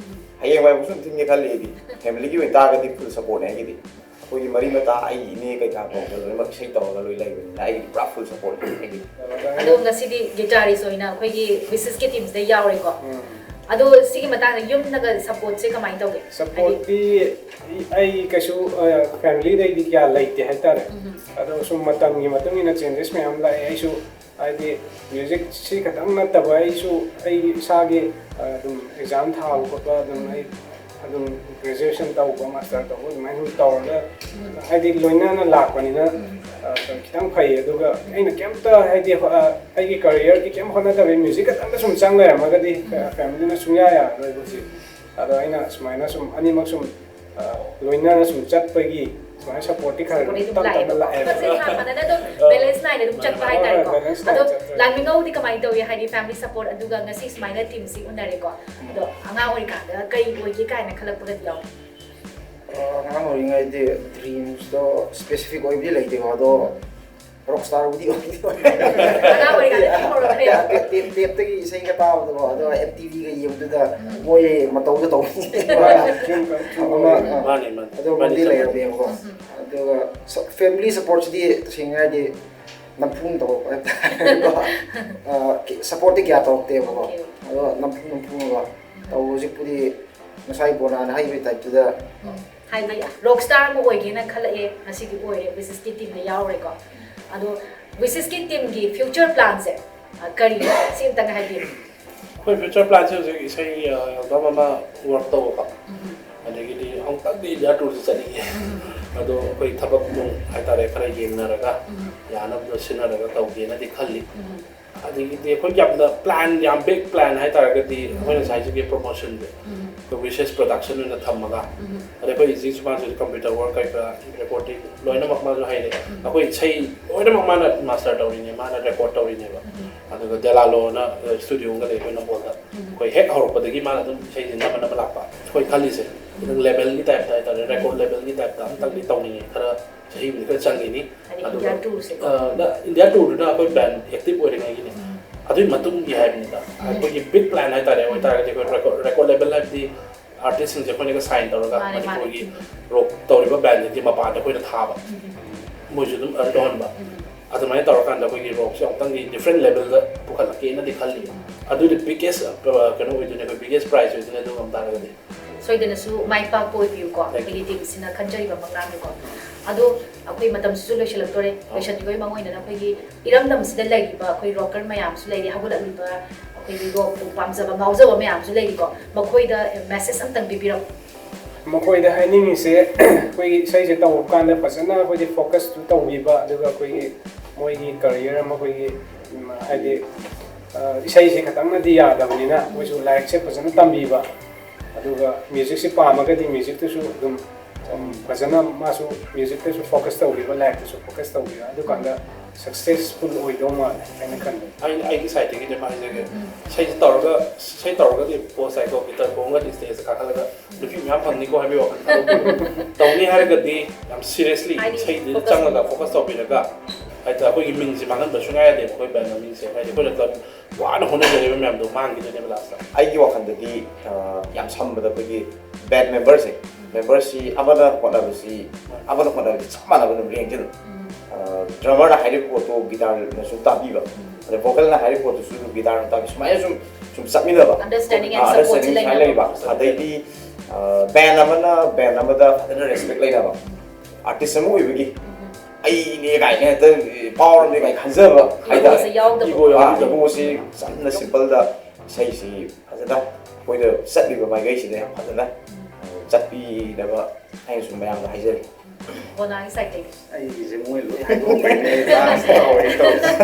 ꯍꯌꯦꯡꯋꯥꯏꯐꯥꯎꯁꯨ ꯑꯗꯨꯝ ꯊꯤꯟꯒꯦ ꯈꯜꯂꯤ ꯑꯩꯗꯤ꯫ ꯐꯦꯃꯤꯂꯤꯒꯤ ꯑꯣꯏꯇꯥꯔꯒꯗꯤ ꯐꯨꯜ ꯁꯞꯄꯣꯔꯠꯅꯦ ꯑꯩꯒꯤꯗꯤ꯫ ꯑꯩꯈꯣꯏꯒꯤ ꯃꯔꯤ ꯃꯇꯥ, ꯑꯩꯒꯤ ꯏꯅꯦ ꯀꯩꯀꯥ ꯐꯥꯎꯕ ꯂꯣꯏꯅꯃꯛ ꯏꯁꯩ ꯇꯧꯔꯒ ꯂꯣꯏ ꯂꯩꯕꯅꯤꯅ ꯑꯩꯒꯤꯗꯤ ꯄꯨꯔꯥ ꯐꯨꯜ ꯁꯞꯄꯣꯔꯠꯅꯦ ꯑꯩꯒꯤꯗꯤ꯫ ꯑꯗꯣ ꯉꯁꯤꯗꯤ ꯒꯤꯇꯥꯔꯤꯁ ꯑꯣꯏꯅ ꯑꯩꯈꯣꯏꯒꯤ ꯋꯤꯁꯦꯁꯀꯤ ꯇꯤꯝꯁꯤꯗ ꯌꯥꯎꯔꯦꯀꯣ꯫ ꯑꯗꯣ ꯁꯤꯒꯤ ꯃꯇꯥꯡꯗ ꯌꯨꯝꯗꯒ ꯁꯞꯄꯣꯔꯠꯁꯦ ꯀꯃꯥꯏꯅ ꯇꯧꯒꯦ? ꯍꯥꯏꯗꯤ ꯁꯞꯄꯣꯔꯠꯇꯤ ꯑꯩ ꯀꯩꯁꯨ ꯐꯦꯃꯤꯂꯤꯗꯩꯗꯤ ꯀꯌꯥ ꯂꯩꯇꯦ ꯍꯥꯏꯇꯥꯔꯦ꯫ ꯑꯗꯣ ꯁꯨꯝ ꯃꯇꯝꯒꯤ ꯃꯇꯨꯡ ꯏꯟꯅ ꯆꯦꯟꯖꯦꯁ ꯃꯌꯥꯝ ꯂꯥꯛꯑꯦ꯫ ꯑꯩꯁꯨ ꯍꯥꯏꯗꯤ ꯃ꯭ꯌꯨꯖꯤꯛꯁꯤ ꯈꯛꯇꯪ ꯅꯠꯇꯕ ꯑꯩꯁꯨ ꯑꯩꯒꯤ ꯏꯁꯥꯒꯤ ꯑꯗꯨꯝ ꯑꯦꯛꯖꯥꯝ ꯊꯥꯕ ꯈꯣꯠꯄ ꯑꯗꯨꯝ ꯑꯩ ꯑꯗꯨꯝ ꯒ꯭ꯔꯦꯖꯨꯑꯦꯁꯟ ꯇꯧꯕ, ꯃꯥꯁꯇꯔ ꯇꯧꯕ ꯑꯗꯨꯃꯥꯏꯅ ꯁꯨꯝ ꯇꯧꯔꯒ ꯍꯥꯏꯗꯤ ꯂꯣꯏꯅꯅ ꯂꯥꯛꯄꯅꯤꯅ ꯈꯤꯇꯪ ꯐꯩ꯫ ꯑꯗꯨꯒ ꯑꯩꯅ ꯀꯩꯝꯇ ꯍꯥꯏꯗꯤ ꯑꯩꯒꯤ ꯀꯔꯤꯌꯔꯒꯤ ꯀꯩꯝ ꯍꯣꯠꯅꯗꯕꯤ ꯃ꯭ꯌꯨꯖꯤꯛ ꯈꯛꯇꯪꯗ ꯁꯨꯝ ꯆꯪ ꯂꯩꯔꯝꯃꯒꯗꯤ ꯐꯦꯃꯤꯂꯤꯅ ꯁꯨꯡꯌꯥ ꯌꯥꯔꯔꯣꯏꯕ ꯍꯧꯖꯤꯛ꯫ ꯑꯗꯣ ꯑꯩꯅ ꯁꯨꯃꯥꯏꯅ ꯁꯨꯝ ꯑꯅꯤꯃꯛ ꯁꯨꯝ ꯂꯣꯏꯅꯅ ꯁꯨꯝ ꯆꯠꯄꯒꯤ ꯁꯨꯃꯥꯏꯅ ꯁꯞꯄꯣꯔꯠꯇꯤ ꯈꯔ ꯁꯞꯄꯣꯔꯠꯇꯤ ꯑꯗꯨꯝ ꯇꯞ ꯇꯞꯅ ꯂꯥꯛꯑꯦꯕꯀꯣ꯫ ꯂꯥꯛꯑꯦꯕ꯫ ꯃꯁꯤ ꯍꯥꯟꯅꯗꯅ ꯑꯗꯨꯝ ꯕꯦꯂꯦꯟꯁ ꯅꯥꯏꯅ ꯑꯗꯨꯝ ꯆꯠꯄ ꯍꯣꯏ, ꯍꯣꯏ, ꯍꯥꯏꯇꯥꯔꯦꯀꯣ꯫ ꯕꯦꯂꯦꯟꯁ ꯅꯥꯏꯅ ꯑꯗꯣ ꯆꯠꯄ꯫ ꯂꯥꯟꯃꯤꯉꯧꯗꯤ ꯀꯃꯥꯏꯅ ꯇꯧꯏ? ꯍꯥꯏꯗꯤ ꯐꯦꯃꯤꯂꯤ ꯁꯞꯄꯣꯔꯠ ꯑꯗꯨꯒ ꯉꯁꯤ ꯁꯨꯃꯥꯏꯅ ꯇꯤꯝꯁꯤ ꯎꯅꯔꯦꯀꯣ꯫ ꯑꯗꯣ ꯑꯉꯥꯡ ꯑꯣꯏꯔꯤꯀꯥꯟꯗ ꯀꯩ ꯑꯣꯏꯒꯦ ꯀꯥꯏꯅ ꯈꯜꯂꯛꯄꯒꯗꯤ ꯌꯥꯎꯕ꯭ꯔꯥ? ꯑꯉꯥꯡ ꯑꯣꯏꯔꯤꯉꯩꯗꯤ ꯗ꯭ꯔꯤꯝꯁꯇꯣ ꯁ꯭ꯄꯦꯁꯤꯐꯤꯛ ꯑꯣꯏꯕꯗꯤ ꯂꯩꯇꯦꯀꯣ꯫ ꯑꯗꯣ ꯔꯣꯛ ꯁ꯭ꯇꯥꯔꯕꯨꯗꯤ ꯑꯣꯏꯗꯤ ꯑꯣꯏ꯫ ꯑꯉꯥꯡ ꯑꯣꯏꯔꯤꯀꯥꯟꯗꯗꯤ ꯍꯧꯔꯛꯈ꯭ꯔꯦ꯫ ꯇꯦꯞ ꯇꯦꯞꯇꯒꯤ ꯏꯁꯩꯒ ꯇꯥꯕꯗꯣꯀꯣ, ꯑꯗꯣ ꯑꯦꯝ ꯇꯤ ꯚꯤꯒ ꯌꯦꯡꯕꯗꯨꯗ ꯃꯣꯏ ꯃꯇꯧꯗ ꯇꯧꯕ꯫ ꯑꯃ ꯃꯥꯅꯦ ꯃꯥꯅꯦ ꯑꯗꯨꯒꯨꯝꯕꯗꯤ ꯂꯩꯔꯝꯃꯦꯕꯀꯣ꯫ ꯑꯗꯨꯒ ꯐꯦꯃꯤꯂꯤ ꯁꯞꯄꯣꯔꯠꯁꯤꯗꯤ ꯇꯁꯦꯡꯅ ꯍꯥꯏꯗꯤ ꯅꯝꯐꯨꯅ ꯇꯧꯔꯛꯄ ꯍꯥꯏꯇꯥꯔꯦꯀꯣ꯫ ꯁꯞꯄꯣꯔꯠꯇꯤ ꯀꯌꯥ ꯇꯧꯔꯛꯇꯦꯕꯀꯣ꯫ ꯑꯗꯣ ꯅꯝꯐꯨ ꯅꯝꯐꯨꯅꯒ ꯇꯧꯕ ꯍꯧꯖꯤꯛꯄꯨꯗꯤ ꯉꯁꯥꯏ ꯕꯣꯅꯥꯅ ꯍꯥꯏꯈꯤꯕꯒꯤ ꯇꯥꯏꯞꯇꯨꯗ ꯍꯥꯏꯗꯤ ꯔꯣꯛ ꯁ꯭ꯇꯥꯔ ꯑꯃ ꯑꯣꯏꯒꯦꯅ ꯈꯜꯂꯛꯑꯦ, ꯉꯁꯤꯗꯤ ꯑꯣꯏꯔꯦ, ꯕꯤꯁꯤꯁꯀꯤ ꯇꯤꯝꯗ ꯌꯥꯎꯔꯦꯀꯣ꯫ ꯑꯗꯣ ꯕꯤꯁꯤꯁꯀꯤ ꯇꯤꯝꯒꯤ ꯐ꯭ꯌꯨꯆꯔ ꯄ꯭ꯂꯥꯟꯁꯦ ꯀꯔꯤ, ꯁꯤ ꯑꯝꯇꯪ ꯍꯥꯏꯕꯤꯌꯨ꯫ ꯑꯩꯈꯣꯏ ꯐ꯭ꯌꯨꯆꯔ ꯄ꯭ꯂꯥꯟꯁꯦ ꯍꯧꯖꯤꯛ ꯏꯁꯩ ꯑꯦꯜꯕꯝ ꯑꯃ ꯋꯥꯔꯛ ꯇꯧꯕꯀꯣ, ꯑꯗꯒꯤꯗꯤ ꯑꯃꯨꯛꯇꯪꯗꯤ ꯏꯟꯗꯤꯌꯥ ꯇꯨꯔꯁꯦ ꯆꯠꯅꯤꯡꯉꯦ꯫ ꯑꯗꯣ ꯑꯩꯈꯣꯏ ꯊꯕꯛ ꯅꯨꯡ ꯍꯥꯏꯇꯥꯔꯦ, ꯈꯔ ꯌꯦꯡꯅꯔꯒ ꯌꯥꯅꯕꯗꯣ ꯁꯤꯟꯅꯔꯒ ꯇꯧꯒꯦꯅꯗꯤ ꯈꯜꯂꯤ꯫ ꯑꯗꯒꯤꯗꯤ ꯑꯩꯈꯣꯏ ꯌꯥꯝꯅ ꯄ꯭ꯂꯥꯟ, ꯌꯥꯝ ꯕꯤꯛ ꯄ꯭ꯂꯥꯟ ꯍꯥꯏꯇꯥꯔꯒꯗꯤ ꯑꯩꯈꯣꯏꯅ ꯉꯁꯥꯏꯁꯤꯒꯤ ꯄ꯭ꯔꯣꯃꯣꯁꯟꯁꯦ ꯑꯩꯈꯣꯏ ꯋꯤꯁꯦꯁ ꯄ꯭ꯔꯣꯗꯛꯁꯟ ꯑꯣꯏꯅ ꯊꯝꯃꯒ, ꯑꯗꯩ ꯑꯩꯈꯣꯏ ꯏꯆꯦꯁꯨ ꯃꯥꯁꯨ ꯀꯝꯄ꯭ꯌꯨꯇꯔ ꯋꯥꯔꯛ ꯀꯩꯀꯥ, ꯔꯦꯀꯣꯔꯗꯤꯡ ꯂꯣꯏꯅꯃꯛ ꯃꯥꯁꯨ ꯍꯩꯔꯦ꯫ ꯑꯩꯈꯣꯏ ꯏꯁꯩ ꯂꯣꯏꯅꯃꯛ ꯃꯥꯅ ꯃꯥꯁꯇꯔ ꯇꯧꯔꯤꯅꯦ, ꯃꯥꯅ ꯔꯦꯀꯣꯔꯗ ꯇꯧꯔꯤꯅꯦꯕ꯫ ꯑꯗꯨꯒ ꯗꯦꯂꯥꯂꯣꯅ ꯁ꯭ꯇꯨꯗꯤꯑꯣ ꯑꯃꯒ ꯂꯩ ꯑꯩꯈꯣꯏ ꯅꯝꯕꯣꯜꯗ꯫ ꯑꯩꯈꯣꯏ ꯍꯦꯛ ꯍꯧꯔꯛꯄꯗꯒꯤ ꯃꯥꯅ ꯑꯗꯨꯝ ꯏꯁꯩꯁꯦ ꯅꯝꯃ ꯅꯝꯃ ꯂꯥꯛꯄ꯫ ꯑꯩꯈꯣꯏ ꯈꯜꯂꯤꯁꯦ ꯈꯤꯇꯪ ꯂꯦꯕꯦꯜꯒꯤ ꯇꯥꯏꯞꯇ ꯍꯥꯏꯇꯥꯔꯦ, ꯔꯦꯀꯣꯔꯗ ꯂꯦꯕꯦꯜꯒꯤ ꯇꯥꯏꯞꯇ ꯑꯝꯇꯪꯗꯤ ꯇꯧꯅꯤꯡꯉꯦ꯫ ꯈꯔ ꯆꯍꯤꯕꯨꯗꯤ ꯈꯔ ꯆꯪꯈꯤꯅꯤ꯫ ꯍꯥꯏꯗꯤ ꯑꯗꯨꯒ, ꯏꯟꯗꯤꯌꯥ ꯇꯨꯔꯁꯦꯀꯣ꯫ ꯑ, ꯅ-, ꯏꯟꯗꯤꯌꯥ ꯇꯨꯔꯗꯨꯅ ꯑꯩꯈꯣꯏ ꯕꯦꯟ ꯑꯦꯛꯇꯤꯚ ꯑꯣꯏꯔꯤꯉꯩꯒꯤꯅꯤ꯫ ꯑꯗꯨꯒꯤ ꯃꯇꯨꯡꯒꯤ ꯍꯥꯏꯕꯅꯤꯗ, ꯑꯩꯈꯣꯏꯒꯤ ꯕꯤꯛ ꯄ꯭ꯂꯥꯟ ꯍꯥꯏꯇꯥꯔꯦ, ꯑꯣꯏꯇꯥꯔꯒꯗꯤ ꯑꯩꯈꯣꯏ ꯔꯦꯀꯣꯔꯗ, ꯔꯦꯀꯣꯔꯗ ꯂꯦꯕꯦꯜ ꯍꯥꯏꯕꯗꯤ ꯑꯥꯔꯇꯤꯁꯁꯤꯡꯁꯦ ꯑꯩꯈꯣꯏꯅꯒ ꯁꯥꯏꯟ ꯇꯧꯔꯒ ꯃꯥꯅꯦ, ꯃꯥꯅꯦ꯫ ꯃꯅꯤꯄꯨꯔꯒꯤ ꯔꯣꯛ ꯇꯧꯔꯤꯕ ꯕꯦꯟꯁꯤꯡꯁꯦ ꯃꯄꯥꯟꯗ ꯑꯩꯈꯣꯏꯅ ꯊꯥꯕ, ꯃꯣꯏꯁꯨ ꯑꯗꯨꯝ ꯑꯔꯟ ꯇꯧꯍꯟꯕ꯫ ꯑꯗꯨꯃꯥꯏꯅ ꯇꯧꯔꯀꯥꯟꯗ ꯑꯩꯈꯣꯏꯒꯤ ꯔꯣꯛꯁꯦ ꯑꯃꯨꯛꯇꯪꯗꯤ ꯗꯤꯐ꯭ꯔꯦꯟ ꯂꯦꯕꯦꯜꯗ ꯄꯨꯈꯠꯂꯛꯀꯦꯅꯗꯤ ꯈꯜꯂꯤ꯫ ꯑꯗꯨꯗꯤ ꯕꯤꯒꯦꯁ ꯀꯩꯅꯣ ꯑꯣꯏꯗꯣꯏꯅꯦ, ꯑꯩꯈꯣꯏ ꯕꯤꯒꯦꯁ ꯄ꯭ꯔꯥꯏꯖ ꯑꯣꯏꯗꯣꯏꯅꯦ ꯑꯗꯨ ꯉꯝ ꯇꯥꯔꯒꯗꯤ꯫ ꯁꯣꯏꯗꯅꯁꯨ ꯃꯥꯏ ꯄꯥꯛꯄ ꯑꯣꯏꯕꯤꯌꯨꯀꯣ, Thank you. ꯑꯩꯈꯣꯏꯒꯤ ꯇꯤꯝꯁꯤꯅ ꯈꯟꯖꯔꯤꯕ ꯃꯪꯂꯥꯟꯗꯨꯀꯣ꯫ ꯑꯗꯣ ꯑꯩꯈꯣꯏ ꯃꯇꯝꯁꯤꯁꯨ ꯂꯣꯏꯁꯤꯜꯂꯛꯇꯣꯔꯦ꯫ ꯂꯣꯏꯁꯤꯟꯕꯤꯕꯒꯤ ꯃꯥꯡꯑꯣꯏꯅꯅ ꯑꯩꯈꯣꯏꯒꯤ ꯏꯔꯝꯗꯝꯁꯤꯗ ꯂꯩꯔꯤꯕ ꯑꯩꯈꯣꯏ ꯔꯣꯀꯔ ꯃꯌꯥꯝꯁꯨ ꯂꯩꯔꯤ, ꯍꯧꯒꯠꯂꯛꯂꯤꯕ ꯑꯩꯈꯣꯏꯒꯤ ꯔꯣꯛꯄꯨ ꯄꯥꯝꯖꯕ ꯉꯥꯎꯖꯕ ꯃꯌꯥꯝꯁꯨ ꯂꯩꯔꯤꯀꯣ, ꯃꯈꯣꯏꯗ ꯃꯦꯁꯦꯖ ꯑꯝꯇꯪ ꯄꯤꯕꯤꯔꯝꯃꯨ꯫ ꯃꯈꯣꯏꯗ ꯍꯥꯏꯅꯤꯡꯉꯤꯁꯦ, ꯑꯩꯈꯣꯏꯒꯤ ꯏꯁꯩꯁꯦ ꯇꯧꯕ ꯀꯥꯟꯗ ꯐꯖꯅ ꯑꯩꯈꯣꯏꯒꯤ ꯐꯣꯀꯁꯇꯨ ꯇꯧꯕꯤꯕ, ꯑꯗꯨꯒ ꯑꯩꯈꯣꯏꯒꯤ ꯃꯣꯏꯒꯤ ꯀꯔꯤꯌꯔ ꯑꯃ ꯑꯩꯈꯣꯏꯒꯤ, ꯎꯝ, ꯍꯥꯏꯗꯤ, ꯑ, ꯏꯁꯩꯁꯦ ꯈꯛꯇꯪꯅꯗꯤ ꯌꯥꯗꯕꯅꯤꯅ ꯃꯣꯏꯁꯨ ꯂꯥꯏꯔꯤꯛꯁꯦ ꯐꯖꯅ ꯇꯝꯕꯤꯕ, ꯑꯗꯨꯒ ꯃ꯭ꯌꯨꯖꯤꯛꯁꯦ ꯄꯥꯝꯃꯒꯗꯤ ꯃ꯭ꯌꯨꯖꯤꯛꯇꯁꯨ ꯑꯗꯨꯝ, ꯎꯝ, ꯐꯖꯅ ꯃꯥꯁꯨ ꯃ꯭ꯌꯨꯖꯤꯛꯇꯁꯨ ꯐꯣꯀꯁ ꯇꯧꯕꯤꯕ, ꯂꯥꯏꯔꯤꯛꯇꯁꯨ ꯐꯣꯀꯁ ꯇꯧꯕꯤꯕ, ꯑꯗꯨꯀꯥꯟꯗ ꯁꯛꯁꯦꯁꯐꯨꯜ ꯑꯣꯏꯗꯧ ꯃꯥꯜꯂꯦ ꯍꯥꯏꯅ ꯈꯟꯕ꯫ ꯑꯩ, ꯑꯩꯒꯤ ꯁꯥꯏꯠꯇꯒꯤꯗꯤ ꯑꯃ ꯍꯥꯏꯖꯒꯦ꯫ ꯏꯁꯩꯁꯦ ꯇꯧꯔꯒ, ꯏꯁꯩ ꯇꯧꯔꯒꯗꯤ ꯄꯣꯁ ꯁꯥꯏꯠꯇꯣ ꯒꯤꯇꯔ ꯈꯣꯡꯉꯒꯗꯤ ꯁ꯭ꯇꯦꯖꯇ ꯀꯥꯈꯠꯂꯒ ꯅꯨꯄꯤ ꯃꯌꯥꯝ ꯐꯪꯅꯤꯀꯣ ꯍꯥꯏꯕꯒꯤ ꯋꯥꯈꯜ ꯊꯥꯗꯣꯛꯄꯤꯌꯨ꯫ ꯇꯧꯅꯤ ꯍꯥꯏꯔꯒꯗꯤ ꯌꯥꯝ ꯁꯤꯔꯤꯌꯁꯂꯤ ꯍꯥꯏꯗꯤ ꯏꯁꯩꯗꯨꯗ ꯐꯣꯀꯁ ꯆꯪꯉꯒ ꯇꯧꯕ꯫ ꯐꯣꯀꯁ ꯇꯧꯕꯤꯔꯒ ꯍꯥꯏꯗꯤ ꯑꯩꯈꯣꯏꯒꯤ ꯃꯤꯡꯁꯦ ꯃꯥꯡꯍꯟꯕ ꯁꯨꯡꯌꯥ ꯌꯥꯗꯦꯕ, ꯑꯩꯈꯣꯏ ꯕꯦꯟ ꯃꯃꯤꯡꯁꯦ꯫ ꯍꯥꯏꯗꯤ ꯑꯩꯈꯣꯏꯅ ꯇꯧ-, ꯋꯥꯅ ꯍꯣꯠꯅꯖꯔꯤꯕ ꯃꯌꯥꯝꯗꯣ ꯃꯥꯡꯈꯤꯗꯣꯏꯅꯦꯕ ꯂꯥꯁꯇ꯫ ꯑꯩꯒꯤ ꯋꯥꯈꯜꯗꯗꯤ, ꯑ, ꯌꯥꯝ ꯁꯝꯕꯗ ꯑꯩꯈꯣꯏꯒꯤ ꯕꯦꯟ ꯃꯦꯝꯕꯔꯁꯦ, ꯃꯦꯝꯕꯔꯁꯤ ꯑꯃꯅ ꯍꯣꯠꯅꯕꯁꯤ, ꯑꯃꯅ ꯍꯣꯠꯅꯕꯁꯤ ꯆꯞ ꯃꯥꯟꯅꯕ ꯑꯗꯨꯝ ꯔꯦꯡꯁꯦ ꯑꯗꯨꯝ, ꯗ꯭ꯔꯃꯔꯅ ꯍꯥꯏꯔꯤꯕ ꯄꯣꯠꯇꯣ ꯒꯤꯇꯥꯔꯅꯁꯨ ꯇꯥꯕꯤꯕ, ꯑꯗꯩ ꯚꯣꯀꯦꯜꯅ ꯍꯥꯏꯔꯤꯕ ꯄꯣꯠꯇꯨꯁꯨ ꯒꯤꯇꯥꯔꯅ ꯇꯥꯕꯤ, ꯁꯨꯃꯥꯏꯅ ꯁꯨꯝ, ꯁꯨꯝ ꯆꯠꯃꯤꯟꯅꯕ꯫ Understanding and ꯑꯥ, support ꯁꯤ understanding ꯁꯨꯃꯥꯏꯅ ꯂꯩꯅꯕ꯫ ꯂꯩꯕ꯫ ꯑꯗꯩꯗꯤ, ꯑ, ꯕꯦꯟ ꯑꯃꯅ ꯕꯦꯟ ꯑꯃꯗ ꯐꯖꯅ ꯔꯦꯁꯄꯦꯛ ꯂꯩꯅꯕ꯫ ꯑꯥꯔꯇꯤꯁ ꯑꯃ ꯑꯣꯏꯕꯒꯤ ꯑꯩꯅꯦ ꯀꯥꯏꯅ ꯍꯦꯛꯇ ꯄꯥꯎꯔꯝꯅꯤ ꯀꯥꯏꯅ ꯈꯟꯖꯕ ꯍꯥꯏꯇꯥꯔꯦ꯫ Egoꯁꯦ ꯌꯥꯎꯗꯕ꯫ Ego ꯑꯥ, ꯌꯥꯎꯗꯕ꯫ Egoꯁꯤ ꯆꯝꯅ ꯁꯤꯝꯄꯜꯗ ꯏꯁꯩꯁꯤ ꯐꯖꯅ ꯑꯩꯈꯣꯏꯗ ꯆꯠꯂꯤꯕ ꯃꯥꯏꯀꯩꯁꯤꯗ ꯌꯥꯝ ꯐꯖꯅ ꯆꯠꯄꯤꯅꯕ ꯑꯩꯅꯁꯨ ꯃꯌꯥꯝꯗ ꯍꯥꯏꯖꯔꯤ꯫ ꯕꯣꯅꯥꯒꯤ ꯁꯥꯏꯠꯇꯒꯤ꯫ ꯑꯩꯒꯤꯁꯦ ꯃꯣꯏ ꯂꯣꯏ ꯍꯥꯏꯗꯣꯛꯈ꯭ꯔꯦꯅꯦ, ꯗꯥꯟꯁ ꯇꯧꯔꯦ ꯇꯧꯔꯤꯁꯦ꯫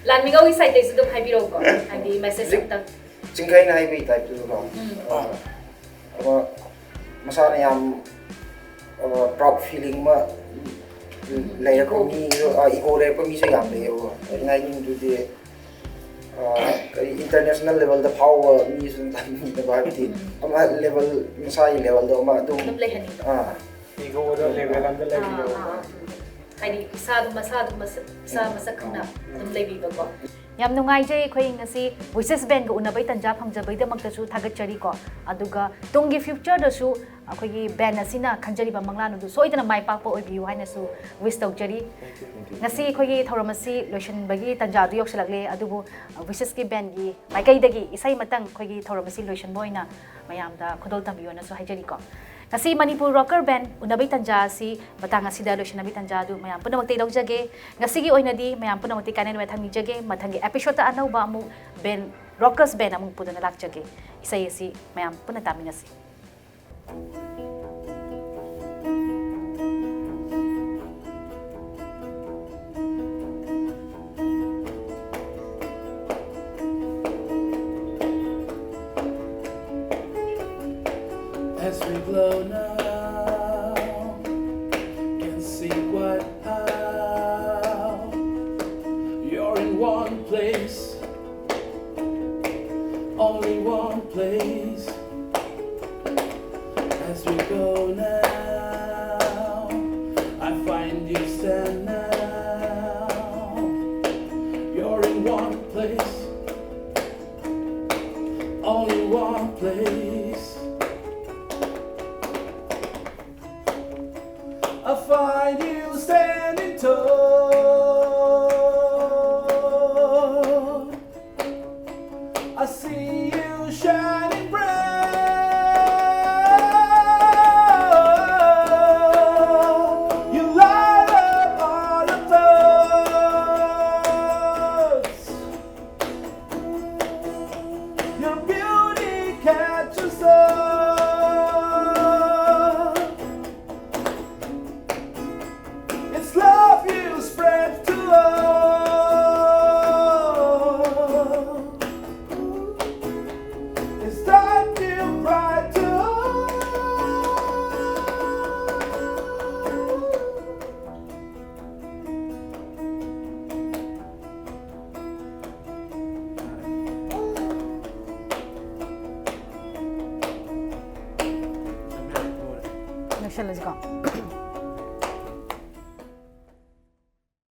ꯂꯥꯟꯃꯤꯉꯧꯒꯤ ꯁꯥꯏꯠꯇꯒꯤꯁꯨ ꯑꯗꯨꯝ ꯍꯥꯏꯕꯤꯔꯛꯎꯀꯣ, ꯍꯥꯏꯗꯤ ꯃꯦꯁꯦꯖ ꯍꯧꯖꯤꯛ ꯑꯝꯇꯪ꯫ ꯆꯤꯡꯈꯩꯅ ꯍꯥꯏꯕꯒꯤ ꯇꯥꯏꯞꯇꯨꯗꯀꯣ꯫ ꯎꯝ꯫ ꯑ, ꯑꯃ ꯃꯁꯥꯅ ꯌꯥꯝ, ꯑ, ꯄ꯭ꯔꯥꯎꯗ ꯐꯤꯂꯤꯡ ꯑꯃ ꯂꯩꯔꯛꯄ ꯃꯤꯁꯨ, ꯑ, ꯏꯒꯣ ꯂꯩꯔꯛꯄ ꯃꯤꯁꯨ ꯌꯥꯝ ꯂꯩꯌꯦꯕꯀꯣ꯫ ꯑꯩꯅ ꯍꯥꯏꯅꯤꯡꯕꯗꯨꯗꯤ, ꯑ, ꯀꯔꯤ, ꯏꯟꯇꯔꯅꯦꯁꯅꯦꯜ ꯂꯦꯚꯦꯜꯗ ꯐꯥꯎꯕ ꯃꯤꯁꯨ ꯑꯗꯨꯝ ꯇꯥꯅꯤꯡꯉꯦꯕ, ꯍꯥꯏꯕꯗꯤ ꯑꯃ ꯂꯦꯚꯦꯜ, ꯃꯁꯥꯒꯤ ꯂꯦꯚꯦꯜꯗꯣ ꯑꯃ ꯑꯗꯨꯝ, ꯑꯗꯨꯝ ꯂꯩꯍꯟꯅꯤꯡꯕ꯫ ꯑꯥ꯫ ꯏꯒꯣꯗꯣ ꯂꯦꯚꯦꯜ ꯑꯃꯗ ꯂꯩꯕꯤꯌꯣ꯫ ꯑꯥ, ꯑꯥ, ꯑꯥ꯫ ꯍꯥꯏꯗꯤ ꯏꯁꯥꯗꯣ ꯃꯁꯥꯗꯣ ꯃꯁ-, ꯏꯁꯥ ꯃꯁꯛ ꯈꯪꯅ ꯑꯗꯨꯝ ꯂꯩꯕꯤꯕꯀꯣ꯫ ꯌꯥꯝ ꯅꯨꯡꯉꯥꯏꯖꯩ ꯑꯩꯈꯣꯏ ꯉꯁꯤ ꯋꯤꯁꯦꯁ ꯕꯦꯟꯒ ꯎꯅꯕꯩ ꯇꯟꯖꯥ ꯐꯪꯖꯕꯩꯗꯃꯛꯇꯁꯨ ꯊꯥꯒꯠꯆꯔꯤꯀꯣ꯫ ꯑꯗꯨꯒ ꯇꯨꯡꯒꯤ ꯐ꯭ꯌꯨꯆꯔꯗꯁꯨ ꯑꯩꯈꯣꯏꯒꯤ ꯕꯦꯟ ꯑꯁꯤꯅ ꯈꯟꯖꯔꯤꯕ ꯃꯪꯂꯥꯟ ꯑꯗꯨ ꯁꯣꯏꯗꯅ ꯃꯥꯏ ꯄꯥꯛꯄ ꯑꯣꯏꯕꯤꯌꯨ ꯍꯥꯏꯅꯁꯨ ꯋꯤꯁ ꯇꯧꯖꯔꯤ꯫ ꯉꯁꯤ ꯑꯩꯈꯣꯏꯒꯤ ꯊꯧꯔꯝ ꯑꯁꯤ ꯂꯣꯏꯁꯤꯟꯕꯒꯤ ꯇꯟꯖꯥ ꯑꯗꯨ ꯌꯧꯁꯤꯜꯂꯛꯂꯦ, ꯑꯗꯨꯕꯨ ꯋꯤꯁꯦꯁꯀꯤ ꯕꯦꯟꯒꯤ ꯃꯥꯏꯀꯩꯗꯒꯤ ꯏꯁꯩ ꯑꯃꯇꯪ ꯑꯩꯈꯣꯏꯒꯤ ꯊꯧꯔꯝ ꯑꯁꯤ ꯂꯣꯏꯁꯤꯟꯕ ꯑꯣꯏꯅ ꯃꯌꯥꯝꯗ ꯈꯨꯗꯣꯜ ꯇꯝꯕꯤꯌꯣꯅꯁꯨ ꯍꯥꯏꯖꯔꯤꯀꯣ꯫ ꯉꯁꯤ ꯃꯅꯤꯄꯨꯔ ꯔꯣꯀꯔ ꯕꯦꯟ ꯎꯅꯕꯩ ꯇꯟꯖꯥ ꯑꯁꯤ ꯃꯇꯥꯡ ꯑꯁꯤꯗ ꯂꯣꯏꯁꯤꯟꯅꯕꯒꯤ ꯇꯟꯖꯥ ꯑꯗꯨ ꯃꯌꯥꯝ ꯄꯨꯝꯅꯃꯛꯇꯒꯤ ꯂꯧꯖꯒꯦ꯫ ꯉꯁꯤꯒꯤ ꯑꯣꯏꯅꯗꯤ ꯃꯌꯥꯝ ꯄꯨꯝꯅꯃꯛꯇꯒꯤ ꯀꯥꯏꯅꯅꯕ ꯊꯝꯖꯒꯦ꯫ ꯃꯊꯪꯒꯤ ꯑꯦꯄꯤꯁꯣꯗꯇ ꯑꯅꯧꯕ ꯑꯃꯨꯛ ꯕꯦꯟ, ꯔꯣꯀꯔꯁ ꯕꯦꯟ ꯑꯃꯨꯛ ꯄꯨꯗꯨꯅ ꯂꯥꯛꯆꯒꯦ꯫ ꯏꯁꯩ ꯑꯁꯤ ꯃꯌꯥꯝ ꯄꯨꯟꯅ ꯇꯥꯃꯤꯟꯅꯁꯤ꯫ As we glow now, can see quite how you're in one place, only one place. As we go now, I find you stand now. So I see you shining bright. You light up all the thoughts. Your beauty catches us. It's love you spread to us. It's time you bright to us. ꯂꯣꯏꯁꯜꯂꯁꯤꯀꯣ꯫